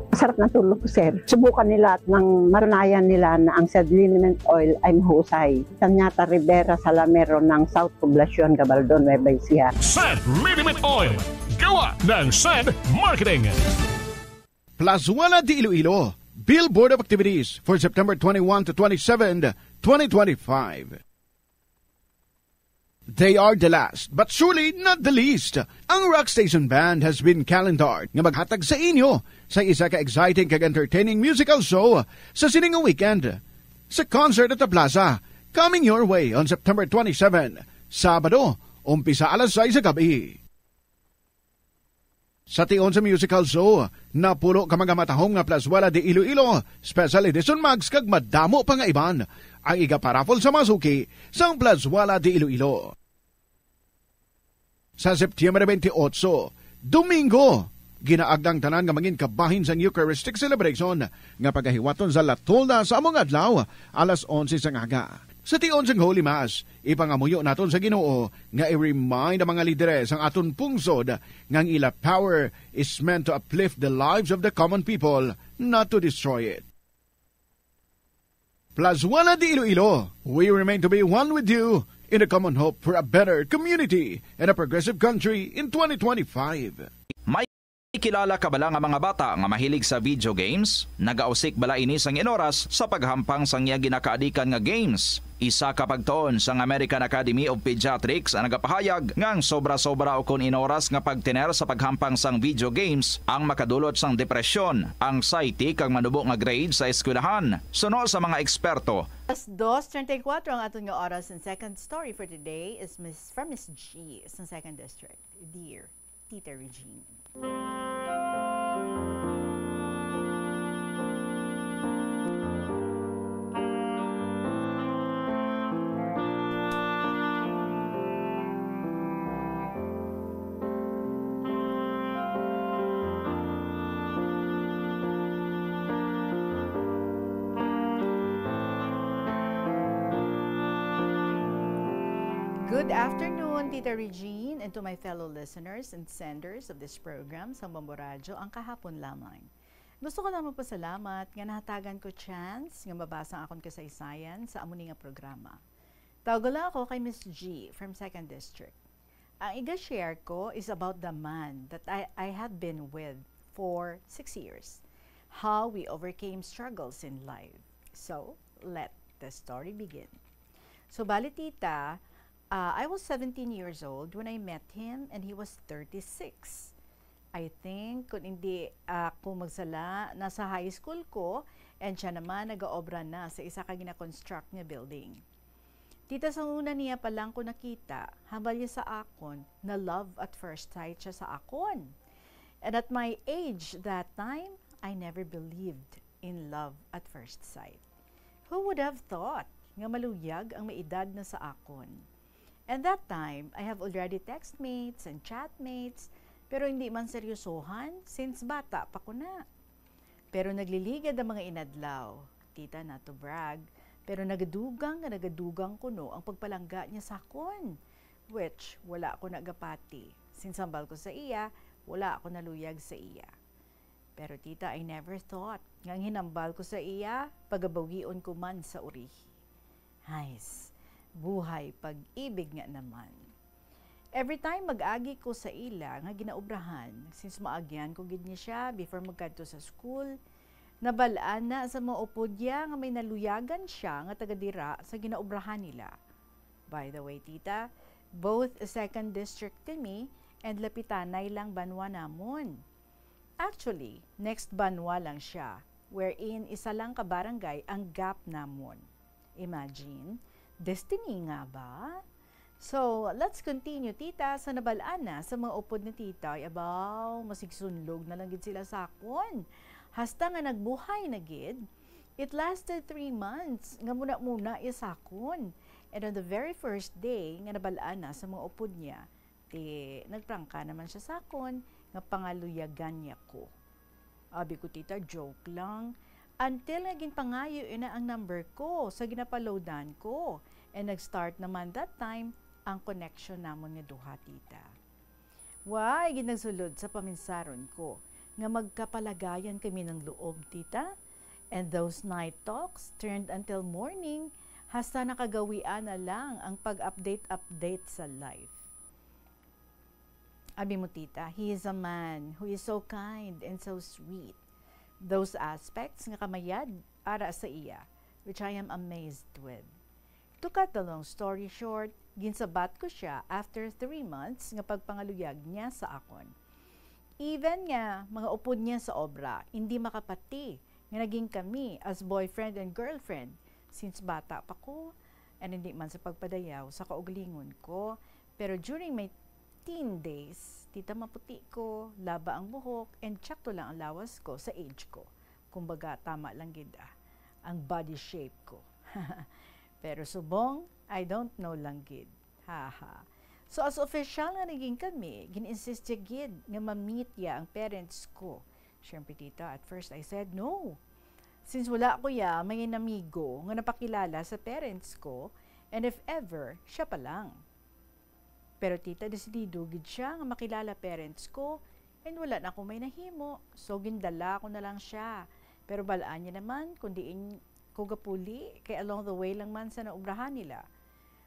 Masarap na tulog ko, sir. Subukan nila at nang matunayan nila na ang Sand Liniment Oil ay mahusay. Sanyata Rivera Salamero ng South Poblacion, Gabaldon, Nueva Ecija. Sand Liniment Oil. Gawa ng Sand Marketing. Plazuela de Iloilo, Billboard of Activities for September twenty-one to twenty-seven, twenty twenty-five. They are the last, but surely not the least. Ang Rock Station Band has been calendared nga maghatag sa inyo sa isa ka exciting kag entertaining musical show sa sining nga weekend. Sa concert at the plaza, coming your way on September twenty-seven, Sabado, umpisa alas sais sa gabi. Sa tion sa musical show, napulo ka mga matahom nga Plazuela de Iloilo, Special Edition Mugs kag madamo pa nga iban ang igaparaffle sa mga suki sang Plazuela de Iloilo. Sa September twenty-eight, Domingo, ginaagda ang tanan nga mangin kabahin sang Eucharistic Celebration nga pagahiwaton sa La Tolda sa amo nga adlaw, alas onse sang aga. Sa tion sang Holy Mass, ipangamuyo naton sa Ginoo nga i-remind ang mga lideres sang aton pungsod nga ang ila power is meant to uplift the lives of the common people, not to destroy it. Plazuela de Iloilo, we remain to be one with you in a common hope for a better community and a progressive country in twenty twenty-five. Kilala ka bala nga mga bata nga mahilig sa video games? Nagausik bala ini sang inoras sa paghampang sang iya ginakaadikan nga games? Isa ka pagtuon sang American Academy of Pediatrics ang nagapahayag nga ang sobra-sobra ukon inoras nga pagtener sa paghampang sang video games ang makadulot sang depresyon, anxiety, kag manubo nga grade sa eskwelahan. Suno sa mga eksperto, Alas dos treinta y cuatro ang aton nga oras, and second story for today is Miss, from Miss G sa Second District. Dear Tita Regine. Good afternoon, Tita Regine, and to my fellow listeners and senders of this program sa Bombo Radyo, ang kahapon lamang. Gusto ko lang magpasalamat nga nahatagan ko chance nga mabasa ang akon kasaysayan sa amo ni nga programa. Tawga lang ako kay Miss G from Second District. Ang iga-share ko is about the man that I, I have been with for six years. How we overcame struggles in life. So, let the story begin. So, bali, tita, uh, I was seventeen years old when I met him and he was thirty-six. I think, kung hindi ako magsala, nasa high school ko, and siya naman nagaobra na sa isa ka gina-construct nga building. Tita, sa una niya pa lang ko nakita, hambal niya sa akon na love at first sight siya sa akon. And at my age that time, I never believed in love at first sight. Who would have thought nga maluyag ang may edad na sa akon? And that time, I have already textmates and chatmates, pero hindi man seryosohan since bata pa ko na. Pero nagliligad ang mga inadlaw, tita, not to brag, pero nagadugang nga nagadugang kuno ang pagpalangga niya sa akon, which wala ako nagapati. Since hambal ko sa iya, wala ako naluyag sa iya. Pero tita, I never thought nga ang hinambal ko sa iya, pagabawion ko man sa urihi. Hays, buhay pag-ibig nga naman. Every time mag-agi ko sa ila nga ginaobrahan, since maagyan ko gid niya siya before magkadto sa school, nabal-an na sa mga upod niya nga may naluyagan siya nga taga dira sa ginaobrahan nila. By the way, tita, both second district kami and lapitanay lang banwa namon. Actually, next banwa lang siya, wherein isa lang ka barangay ang gap namon. Imagine, destiny nga ba? So, let's continue, tita. Sa nabal-an na sa mga upod ni tita, ay abaw, masigsunlog na lang gid sila sa akon. Hasta nga nagbuhay na gid, it lasted three months nga muna-muna iya sa akon. And on the very first day nga nabal-an na sa mga upod niya, ti nagprangka naman siya sa akon nga pangaluyagan niya ko. Abi ko, tita, joke lang. Until nga ginpangayo ina ang number ko sa ginapaloadan ko. And nag-start naman that time ang connection namon nga duha, tita. Way gid nagsulod sa paminsaron ko nga magkapalagayan kami ng loob, tita. And those night talks turned until morning, hasta nakagawian na lang ang pag-update-update sa life. Abi mo, tita, he is a man who is so kind and so sweet. Those aspects nga kamayad ara sa iya, which I am amazed with. To cut the long story short, ginsabat ko siya after three months nga pagpangaluyag niya sa akon. Even nga mga upod niya sa obra, hindi makapati nga naging kami as boyfriend and girlfriend since bata pa ko, and hindi man sa pagpadayaw sa kaugalingon ko. Pero during my teen days, tita, maputi ko, laba ang buhok, and tsakto lang ang lawas ko sa age ko. Kumbaga, tama lang gid, ah, ang body shape ko. Pero subong, I don't know lang gid. Haha. So, as official nga naging kami, gin-insist siya gid nga ma-meet ya ang parents ko. Siyempre, tita, at first I said no. Since wala ko ya may namigo nga napakilala sa parents ko, and if ever, siya pa lang. Pero, tita, desidido gid siya nga makilala parents ko, and wala na ako may nahimo, so gindala ko na lang siya. Pero bal-an niya naman kung diin ko gapuli, kay along the way lang man sa naubrahan nila.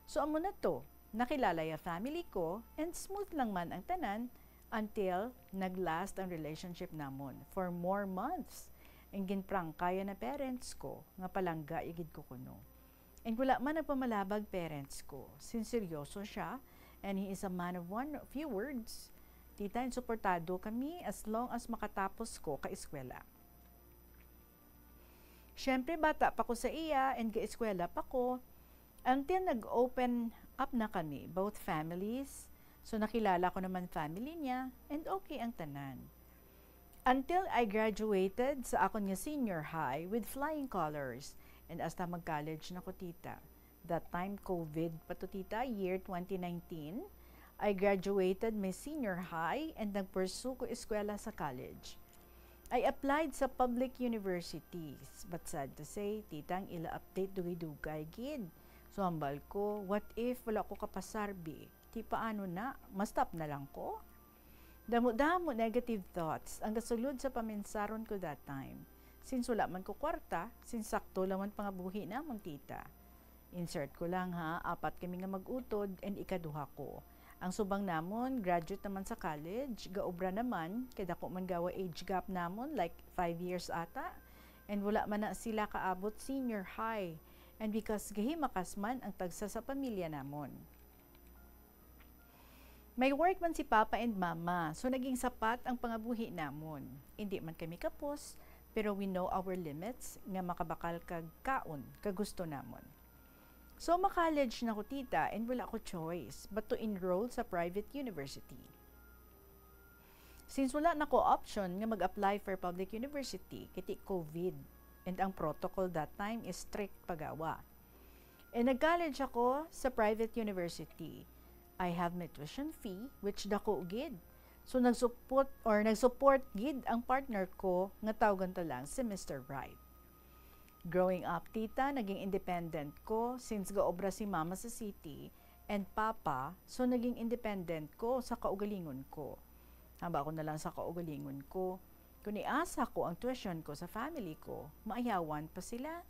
So, amo na to, nakilala ya family ko, and smooth lang man ang tanan until nag-last ang relationship namon for more months. And ginprangka ya na parents ko nga palangga ya gid ko kuno. And wala man nagpamalabag parents ko, since seryoso siya, and he is a man of one few words. Tita, and suportado kami as long as makatapos ko ka eskwela. Siyempre, bata pa ko sa iya and ga-eskwela pa ko, until nag-open up na kami, both families. So, nakilala ko naman family niya, and okay ang tanan. Until I graduated sa akon nga senior high with flying colors, and hasta mag-college na ko, tita. That time, COVID pa to, tita, year twenty nineteen. I graduated my senior high and nagpursue ko eskwela sa college. I applied sa public universities, but sad to say, tita, ang ila update dugay-dugay gid. So, hambal ko, what if wala ko kapasar, bi? Ti paano na? Ma-stop na lang ko? Damo-damo negative thoughts ang gasulod sa paminsaron ko that time. Since wala man ko kwarta, since sakto lang man pangabuhi namon, tita. Insert ko lang, ha, apat kami nga mag-utod and ikaduha ko. Ang subang namon, graduate naman sa college, gaobra naman, kay dako man gawa age gap namon, like five years ata. And wala man na sila kaabot senior high. And because gahimakas man ang tagsa sa pamilya namon. May work man si Papa and Mama, so naging sapat ang pangabuhi namon. Indi man kami kapos, pero we know our limits nga makabakal kag kaon ka gusto namon. So, ma-college na ko, tita, and wala ko choice but to enroll sa private university. Since wala na ko option nga mag-apply for public university, kay ti COVID, and ang protocol that time is strict pagawa. And nag-college ako sa private university. I have my tuition fee, which dako gid. So, nag-support or nag-support gid ang partner ko nga tawgan ta lang si Mister Wright. Growing up, tita, naging independent ko since gaobra si mama sa city and papa, so naging independent ko sa kaugalingon ko. Hamba ko na lang sa kaugalingon ko. Kung iasa ko ang tuition ko sa family ko, maayawan pa sila.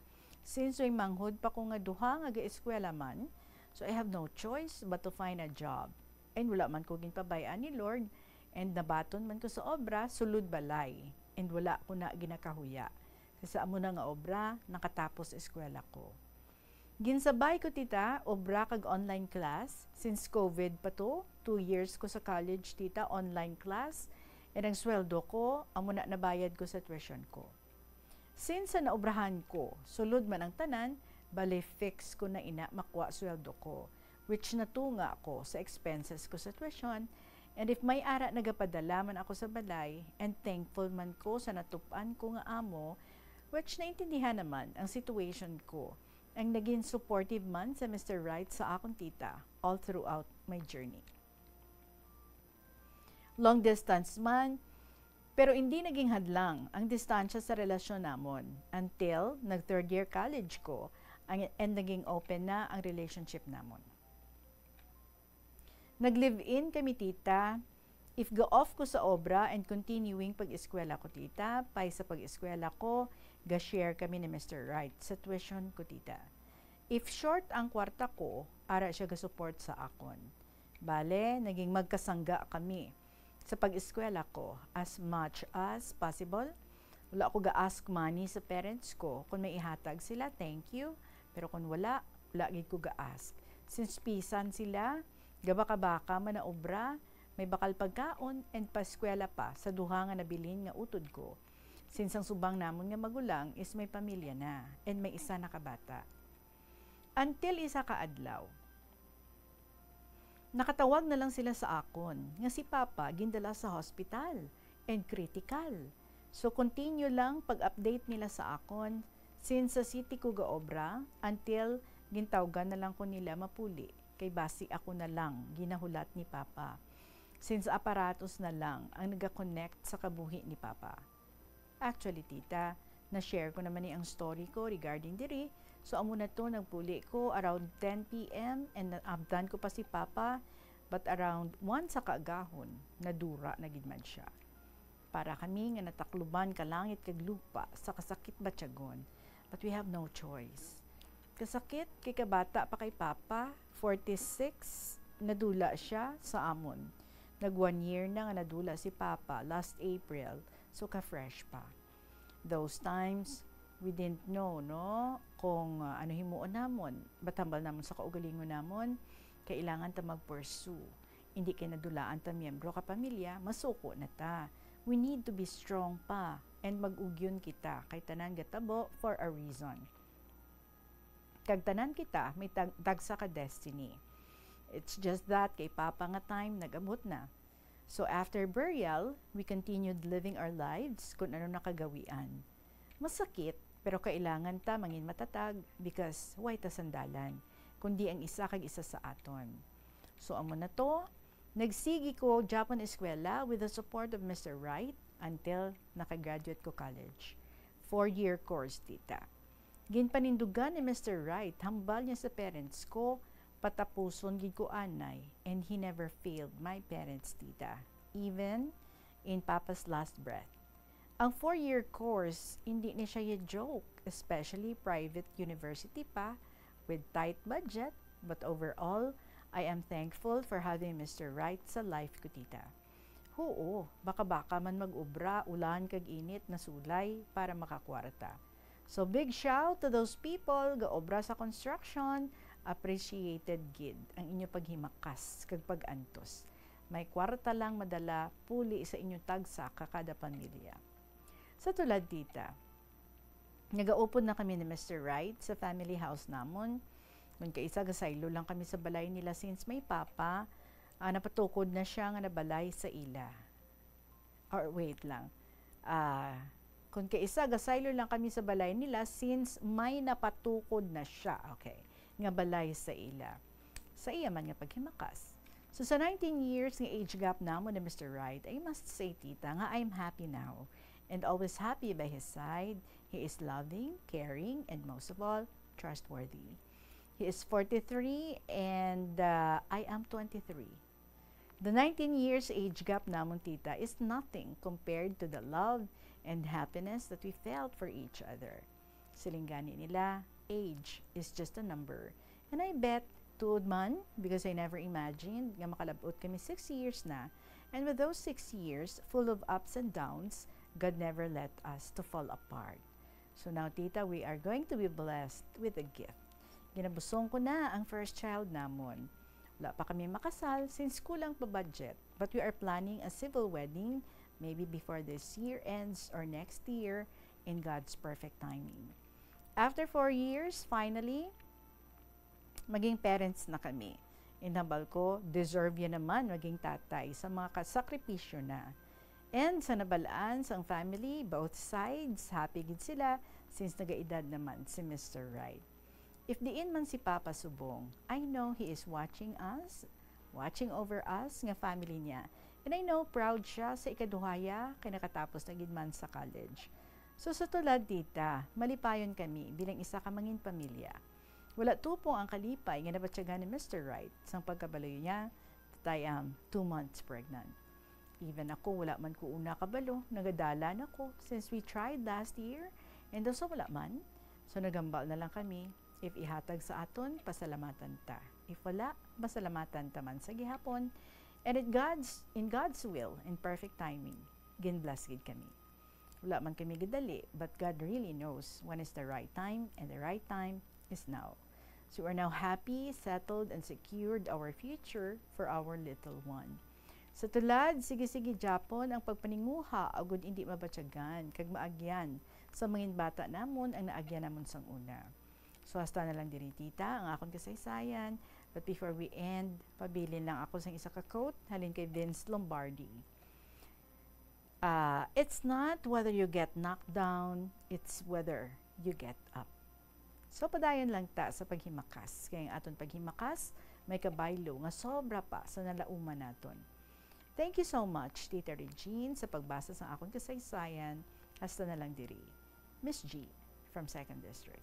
Since may manghod pa ko nga duha nga gaeskwela man, so I have no choice but to find a job. And wala man ko ginpabay-an ni Lord, and nabaton man ko sa obra sulod balay, and wala ko na ginakahuya. Kay sa amo na nga obra, nakatapos eskwela ko. Ginsabay ko, tita, obra kag online class. Since COVID pa to, two years ko sa college, tita, online class. And ang sweldo ko, amo na nabayad ko sa tuition ko. Since sa naobrahan ko, sulod man ang tanan, bali fix ko na ina makuha sweldo ko. which natunga ako sa expenses ko sa tuition, and if may ara nagapadala man ako sa balay, and thankful man ko sa natup-an ko nga amo, which naintindihan naman ang situation ko, ang naging supportive man sa Mister Right sa akon tita all throughout my journey. Long distance man, pero hindi naging hadlang ang distansya sa relasyon namon until nag third year college ko ang, and naging open na ang relationship namon. Nag-live-in kami, tita. If ga-off ko sa obra and continuing pag-eskwela ko, tita, pay sa pag-eskwela ko, ga-share kami ni Mister Right sa tuition ko, tita. If short ang kwarta ko, ara siya ga-support sa akon. Bale, naging magkasangga kami sa pag-eskwela ko as much as possible. Wala ko ga-ask money sa parents ko. Kung may ihatag sila, thank you. Pero kung wala, wala gid ko ga-ask. Since pisan sila, gabaka-baka man na obra, may bakal pagkaon and paskwela pa sa duha nga nabilin nga utod ko. Since ang subang namon nga magulang is may pamilya na and may isa na ka bata. Until isa ka adlaw, nakatawag na lang sila sa akon nga si Papa gindala sa hospital and critical. So, continue lang pag-update nila sa akon since sa city ko gaobra until gintawgan na lang ko nila mapuli kay basi ako na lang ginahulat ni Papa, since aparatos na lang ang naga-connect sa kabuhi ni Papa. Actually, tita, na-share ko naman ni ang story ko regarding diri. So, amo na to, nagpuli ko around ten p m and naabtan ko pa si Papa, but around one sa kaagahon, nadura na gid man siya. Para kami nga natakluban ka langit kag lupa sa kasakit batyagon, but we have no choice. Kasakit kay kabata pa kay Papa, forty-six, nadula siya sa amon. Nag one year na nga nadula si Papa last April, so ka-fresh pa. Those times, we didn't know, no, kung, ah, ano himuon namon. But hambal namon sa kaugalingon namon, kailangan ta mag-pursue. Hindi kay nadulaan ta miyembro ka pamilya, masuko na ta. We need to be strong pa and mag-ugyon kita kay tanan gatabo for a reason. Kag tanan kita may tag-, tagsa ka destiny. It's just that kay Papa nga time nag-abot na. So after burial, we continued living our lives kung ano nakagawian. Masakit, pero kailangan ta mangin matatag because way ta sandalan, kundi ang isa kag isa sa aton. So amo na to, nagsigi ko gyapon eskwela with the support of Mister Wright until nakagraduate ko college. Four-year course, tita. Ginpanindugan ni Mister Wright, hambal niya sa parents ko, patapuson gid ko anay, and he never failed my parents, tita, even in Papa's last breath. Ang four-year course, hindi ni siya joke, especially private university pa, with tight budget, but overall, I am thankful for having Mister Wright sa life ko, tita. Huo, baka-baka man mag-obra, ulan kag init, nasulay para makakwarta. So, big shout to those people ga obra sa construction, appreciated gid ang inyo paghimakas kag pag-antos. May kwarta lang madala puli sa inyo tagsa ka kada pamilya. Sa tulad, tita, nagaupod na kami ni Mister Wright sa family house namon. Nung kaisa, gasaylo lang kami sa balay nila since may papa, ah, napatukod na siya nga nabalay sa ila. Or wait lang. Ah, kung kaisa, gasaylo lang kami sa balay nila since may napatukod na siya. Okay. Nga balay sa ila. Sa iya man nga paghimakas. So, sa nineteen years nga age gap namon ni Mister Wright, I must say, tita, nga I'm happy now and always happy by his side. He is loving, caring, and most of all, trustworthy. He is forty-three and, uh, I am twenty-three. The nineteen years age gap namon, tita, is nothing compared to the love and happiness that we felt for each other. Siling gani nila, age is just a number. And I bet, tuod man, because I never imagined nga makalab-ot kami six years na. And with those six years, full of ups and downs, God never let us to fall apart. So now, tita, we are going to be blessed with a gift. Ginabusong ko na ang first child namon. Wala pa kami makasal since kulang pa budget. But we are planning a civil wedding maybe before this year ends or next year in God's perfect timing. After four years, finally, maging parents na kami. And hambal ko, deserve niya naman maging tatay sa mga kasakripisyo na. And sa nabalaan sang family, both sides, happy gid sila since nagaedad naman si Mister Right. If diin man si Papa subong, I know he is watching us, watching over us nga family niya. And I know proud siya sa ikaduhaya kay nakatapos na gid man sa college. So sa tulad, tita, malipayon kami bilang isa ka mangin pamilya. Wala tupong ang kalipay nga nabatyagan ni Mister Right sang pagkabalo niya that I am two months pregnant. Even ako, wala man ko una kabalo, nagadalan ako since we tried last year, and also wala man. So naghambal na lang kami, if ihatag sa aton, pasalamatan ta. If wala, pasalamatan ta man sa gihapon. And it God's, in God's will, in perfect timing, ginbless gid kami. Wala man kami gadali, but God really knows when is the right time, and the right time is now. So we're now happy, settled, and secured our future for our little one. Sa tulad, sige-sige japon ang pagpaninguha agud indi mabatyagan kag maagyan sa mangin bata namon ang naagyan namon sang una. So hasta na lang diri, tita, ang akon kasaysayan. But before we end, pabilin lang ako sang isa ka quote halin kay Vince Lombardi. Ah, it's not whether you get knocked down, it's whether you get up. So padayon lang ta sa paghimakas, kay ang aton paghimakas may kabaylo nga sobra pa sa nalauman naton. Thank you so much, Tita Regine, sa pagbasa sa akon kasaysayan. Hasta na lang diri. Miss G from Second District.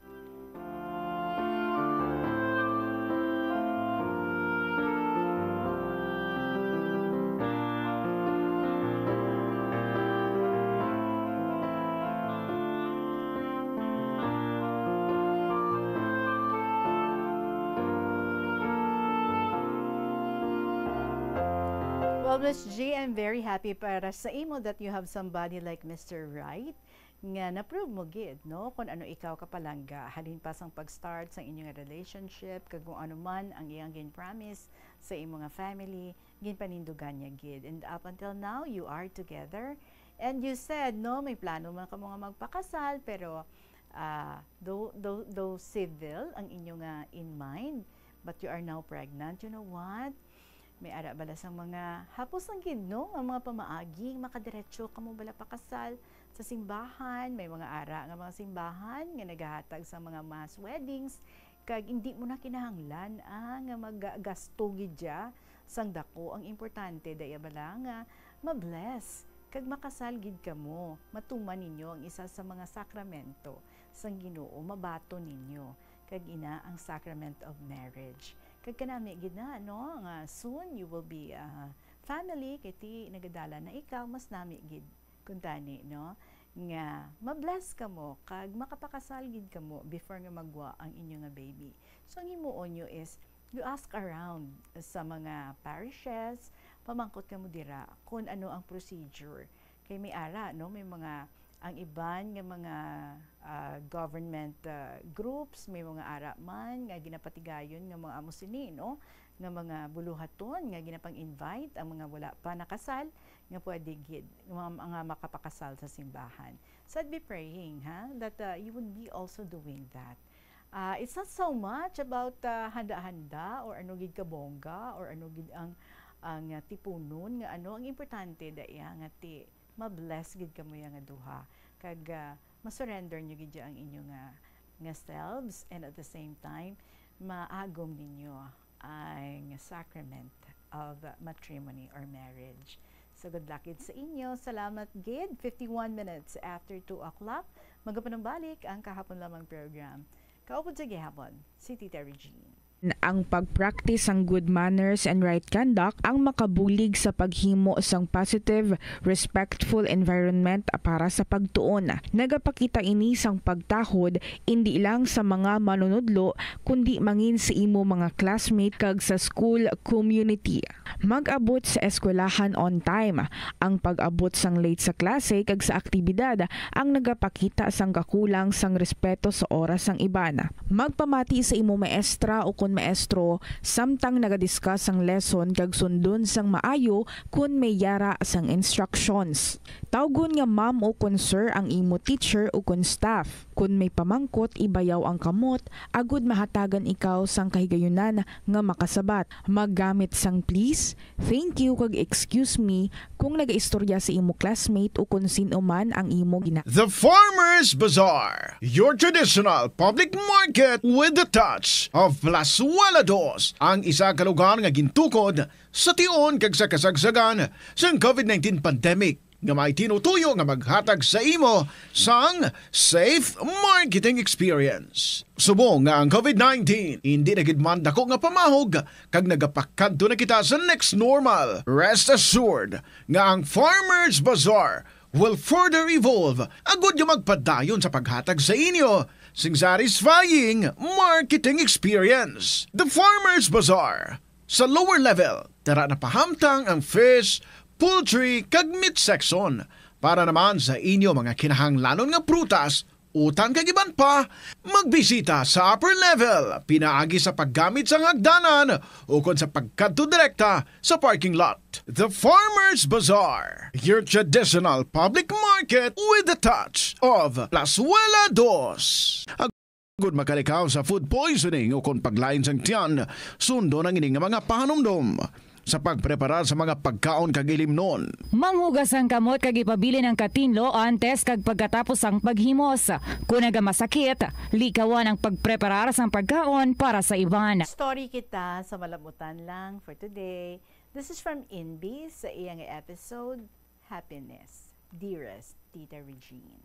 Well, Miss G, I'm very happy para sa imo that you have somebody like Mister Right nga na-prove mo gid, no, kung ano ikaw kapalangga, halin pa sang pag-start sang inyo nga relationship, kag kung ano man ang iyang gin-promise sa imo nga family, ginpanindugan niya gid. And up until now, you are together. And you said, no, may plano man kamo nga magpakasal, pero, ah, though, though, though civil ang inyo nga in mind, but you are now pregnant. You know what? May ara bala sang mga hapos lang gid, no, nga mga pamaagi, makadiretso kamo bala pakasal sa simbahan. May mga ara nga mga simbahan nga nagahatag sa mga mass weddings, kag indi mo na kinahanglan, ah, nga maggasto gid dya sang dako. Ang importante daya bala nga ma-bless kag makasal gid kamo, matuman ninyo ang isa sa mga sakramento sang Ginoo, mabaton ninyo, kag ina ang sacrament of marriage. Kag kanami gid na, no, nga soon you will be a family, kay ti nagadalan na ikaw, mas nami gid kuntani, no, nga ma-bless kamo kag makapakasal gid kamo before nga magwa ang inyo nga baby. So ang himuon nyo is you ask around sa mga parishes, pamangkot kamo dira kung ano ang procedure. Kay may ara, no, may mga, ang iban nga mga, ah, government, ah, groups, may mga ara man nga ginapatigayon nga mga amo sini, no, nga mga buluhaton nga ginapang-invite ang mga wala pa nakasal nga pwede gid nga, nga makapakasal sa simbahan. So I'd be praying, ha, that, uh, you would be also doing that. Uh, it's not so much about, uh, handa-handa or ano gid kabongga or ano gid ang, ang, uh, tipunon nga ano. Ang importante daya nga ti ma-bless gid kamo ya nga duha, kag, uh, ma-surrender nyo gid ya ang inyo nga, nga selves, and at the same time maagom ninyo ang sacrament of matrimony or marriage. So good luck gid sa inyo. Salamat gid. Fifty-one minutes after two o'clock. Magapanumbalik ang Kahapon Lamang program. Kaupod sa gihapon, si Tita Regine. Ang pag-practice sang good manners and right conduct ang makabulig sa paghimo sang positive, respectful environment para sa pagtuon. Nagapakita ini sang pagtahod indi lang sa mga manunudlo, kundi mangin sa imo mga classmate kag sa school community. Mag-abot sa eskwelahan on time. Ang pag-abot sang late sa klase kag sa aktibidad ang nagapakita sang kakulang sang respeto sa oras sang iban. Magpamati sa imo maestra o maestro samtang nagadiscuss sang lesson kag sundon sang maayo kon may yara sang instructions. Tawgon nga ma'am o kon sir ang imo teacher o kon staff. Kon may pamangkot, ibayaw ang kamot agud mahatagan ikaw sang kahigayunan nga makasabat. Maggamit sang please, thank you, kag excuse me kung nagaistorya sa imo classmate o kon sin-o man ang imo gina- The Farmers Bazaar, your traditional public market with the touch of Plazuela Dos, ang isa ka lugar nga gintukod sa tion kag sa kasagsagan sang covid nineteen pandemic, nga may tinutuyo nga maghatag sa imo sang safe marketing experience. Subong nga ang covid nineteen hindi na gid man dako nga pamahog kag nagapakadto na kita sa next normal, rest assured nga ang Farmers Bazaar will further evolve agud nga magpadayon sa paghatag sa inyo sing satisfying marketing experience. The Farmers Bazaar, sa lower level, tara na pahamtang ang fish, poultry, kag meat section. Para naman sa inyo mga kinahanglanon nga prutas, utan kag iban pa, magbisita sa upper level pinaagi sa paggamit sang hagdanan ukon sa pagkadto direkta sa parking lot. The Farmers Bazaar, your traditional public market with the touch of Plazuela Dos. Agud makalikaw sa food poisoning o kon paglain sang tiyan, sundon ang ini nga mga pahanumdom sa pagpreparar sa mga pagkaon kag ilimnon. Manghugas ang kamot kag ipabilin ang katinlo antes kag pagkatapos sang paghimos. Kon nagamasakit, likawan ang pagpreparar sang pagkaon para sa iban. Story kita sa malamutan lang for today. This is from Inbi sa iyang episode, Happiness. Dearest Tita Regine.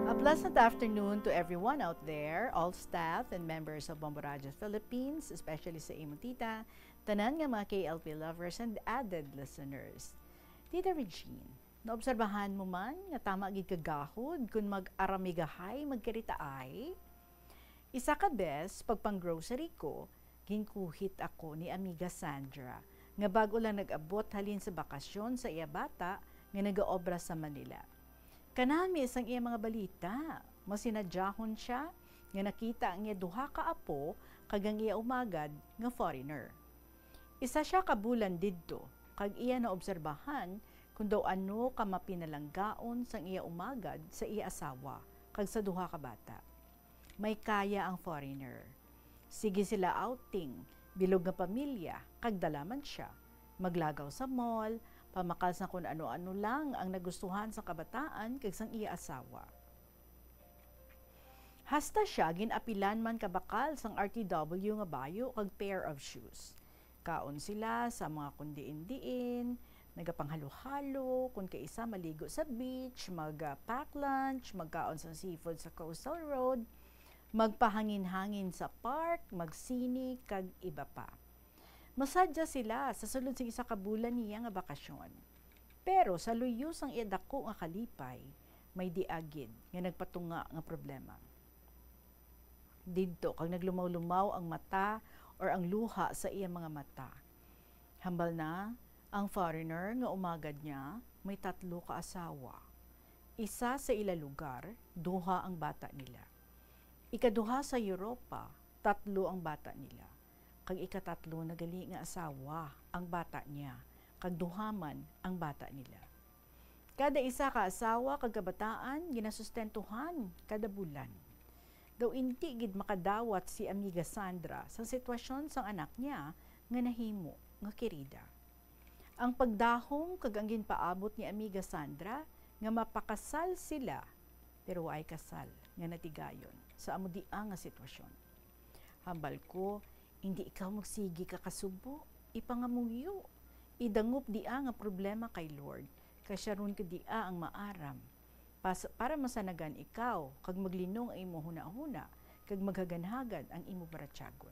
A pleasant afternoon to everyone out there, all staff and members of Bombo Radio Philippines, especially sa imong tita, tanan nga mga K L P lovers and avid listeners. Tita Regine, naobserbahan mo man nga tama gid ka gahod kon mag-aramigahay magkiritaay? Isa ka bes, pagpang-grocery ko, ginkuhit ako ni Amiga Sandra, nga bag-o lang nag-abot halin sa bakasyon sa iya bata nga nagaobra sa Manila. Kanami sang iya mga balita, masinadyahon sia nga nakita ang iya duha ka apo kag ang iya umagad nga foreigner. Isa sia ka bulan didto, kag iya naobserbahan kon daw ano ka mapinalanggaon sang iya umagad sa iya asawa kag sa duha ka bata. May kaya ang foreigner. Sige sila outing, bilog nga pamilya, kag dala man sia. Maglagaw sa mall, pamakal sa kun ano-ano lang ang nagustuhan sa kabataan kag sang iya asawa. Hasta sia gin-apilan man kabakal sang R T W nga bayo kag pair of shoes. Kaon sila sa mga kun diin-diin, nagapanghaluhalo, kun kaisa maligo sa beach, mag, ah, pack lunch, magkaon sang seafood sa coastal road, magpahangin-hangin sa park, magsine, kag iba pa. Masadya sila sa sulod sing isa ka bulan niya nga bakasyon. Pero sa luyo sang iya dako nga kalipay, may dia gid nga nagpatunga nga problema. Didto kag naglumaw-lumaw ang mata or ang luha sa iya mga mata. Hambal na, ang foreigner nga umagad niya may tatlo ka asawa. Isa sa ila lugar, duha ang bata nila. Ikaduha sa Europa, tatlo ang bata nila. Kag ikatatlo na gali nga asawa ang bata niya, kag duha man ang bata nila. Kada isa ka asawa kag kabataan ginasustentuhan kada bulan. Daw indi gid makadawat si Amiga Sandra sa sitwasyon sang anak niya nga nahimo nga kirida. Ang pagdahom kag ang ginpaabot ni Amiga Sandra nga mapakasal sila, pero waay kasal nga natigayon sa amo dia nga sitwasyon. Hambal ko, indi ikaw magsigi ka kasubo, ipangamuyo, idangop dia nga problema kay Lord, kay siya ron ka dia ang maaram. Pas-, para masanagan ikaw, kag maglinong ang imo hunahuna, kag maghaganhagad ang imo baratyagon.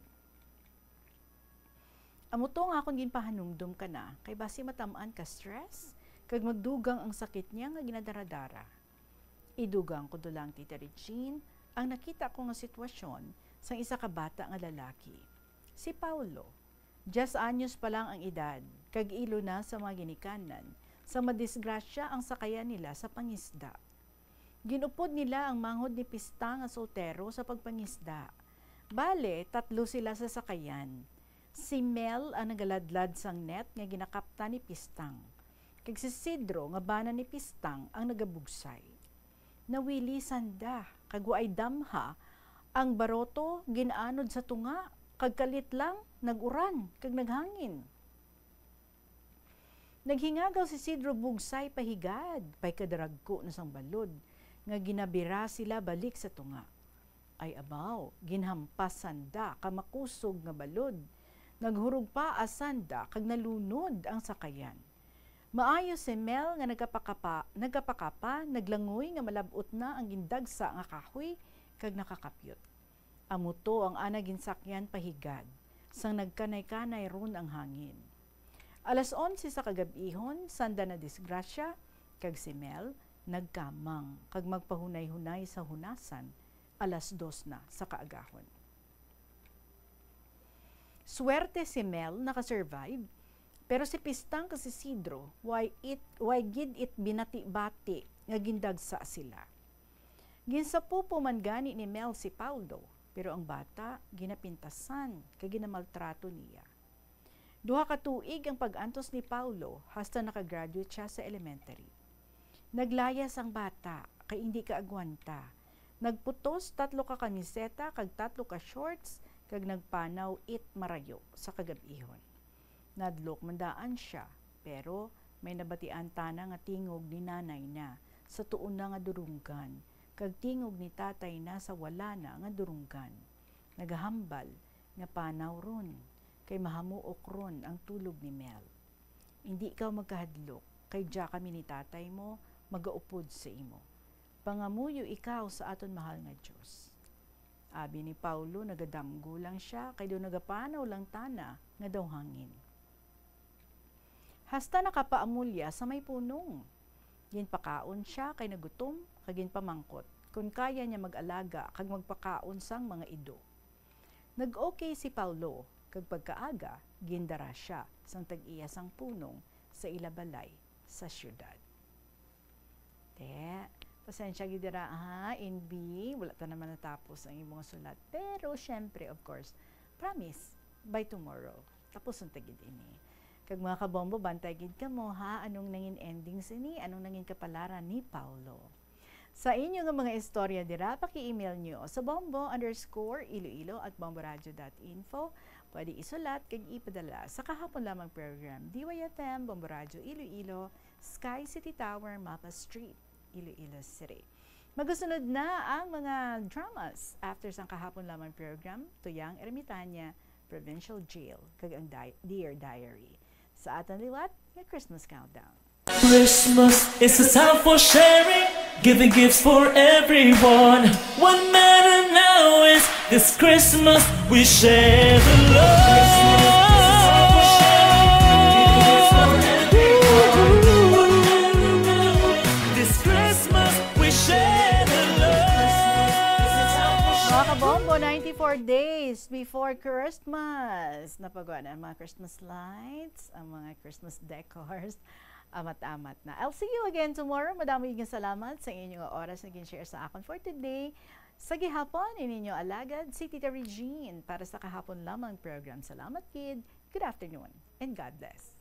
Amo to nga akon ginpahanumdom kana, kay basi matam-an ka stress, kag magdugang ang sakit niya nga ginadaradara. Idugang ko do lang, Tita Regine, ang nakita ko nga sitwasyon sang isa ka bata nga lalaki, si Paulo. Diyes anyos pa lang ang edad, kag ilo na sa mga ginikanan, sa madisgrasya ang sakayan nila sa pangisda. Ginupod nila ang manghod ni Pistang nga soltero sa pagpangisda. Bale, tatlo sila sa sakayan. Si Mel ang nagaladlad sang net nga ginakaptan ni Pistang, kag si Sidro nga bana ni Pistang ang nagabugsay. Nawili sanda, kag waay damha ang baroto ginaanod sa tunga, kag kalit lang nag-uran kag naghangin. Naghingagaw si Sidro bugsay pa higad, pay kadaragko na sang balod, nga ginabira sila balik sa tunga. Ay abaw, ginhampas sanda ka makusog nga balod. Naghurog pa sanda kag nalunod ang sakayan. Maayo si Mel nga nagapakapa, nagapakapa, naglangoy nga malab-ot na ang gindagsa nga kahoy kag nakakapyot. Amo to ang ana ginsakyan pa higad, sang nagkanay-kanay ron ang hangin. Alas onse sa kagab-ihon, sanda na disgrasya, kag si Mel nagkamang kag magpahunay-hunay sa hunasan, alas dos na sa kaagahon. Swerte si Mel naka-survive, pero si Pistang kag si Sidro, way it, way gid it binati-bati nga gindagsa sila. Ginsapupo man gani ni Mel si Paulo, pero ang bata ginapintasan kag ginamaltrato niya. Duha ka tuig ang pag-antos ni Paulo hasta nakagraduate siya sa elementary. Naglayas ang bata kay indi kaagwanta. Nagputos tatlo ka kamiseta kag tatlo ka shorts kag nagpanaw it marayo sa kagab-ihon. Nadlok man daan sia, pero may nabatian tana nga tingog ni nanay na sa tuon na nga durunggan, kag tingog ni tatay na sa wala na nga durunggan. Nagahambal nga panaw ron, kay mahamuok ron ang tulog ni Mel. Indi ikaw magkahadlok, kay dia kami ni tatay mo magaupod sa imo. Pangamuyo ikaw sa aton mahal nga Dios. Abi ni Paulo, nagadanggo lang sia, kay daw nagapanaw lang tana nga daw hangin. Hasta nakapaamulya sa may punong. Ginpakaon sia kay nagutom, kag ginpamangkot kon kaya niya mag-alaga kag magpakaon sang mga ido. Nag-okay si Paulo, kag pagkaaga, gindara sia sang tag-iya sang punong sa ila balay sa siyudad. Te, pasensya gid dira, ha, N B. Wala ta naman natapos ang imong sulat. Pero, syempre, of course, promise, by tomorrow, tapuson ta gid ini. Kag mga kabombo, bantay gid kamo, ha? Anong nangin ending sini? Anong nangin kapalaran ni Paulo? Sa inyo nga mga istorya dira, paki-email nyo sa bombo underscore iloilo at bomboradio dot info. Pwede isulat kag ipadala sa Kahapon Lamang Program, D Y F M, Bombo Radio Iloilo, Sky City Tower, Mapa Street, Iloilo City. Magasunod na ang mga dramas after sang Kahapon Lamang Program, Tuyang Ermitaña, Provincial Jail, kag ang Di-, Dear Diary. Sa aton liwat nga Christmas Countdown. Christmas is a time for sharing, giving gifts for everyone. What matter now is this Christmas we share the love. This Christmas we share the love. Mga kabombo, ninety-four days before Christmas. Napagawa na ang mga Christmas lights, ang mga Christmas decors. Amat-amat na. I'll see you again tomorrow. Madamo nga salamat sa inyo nga oras nga gin-share sa akon for today. Sa gihapon, ini inyo alagad, si Tita Regine, para sa Kahapon Lamang Program. Salamat gid. Good afternoon and God bless.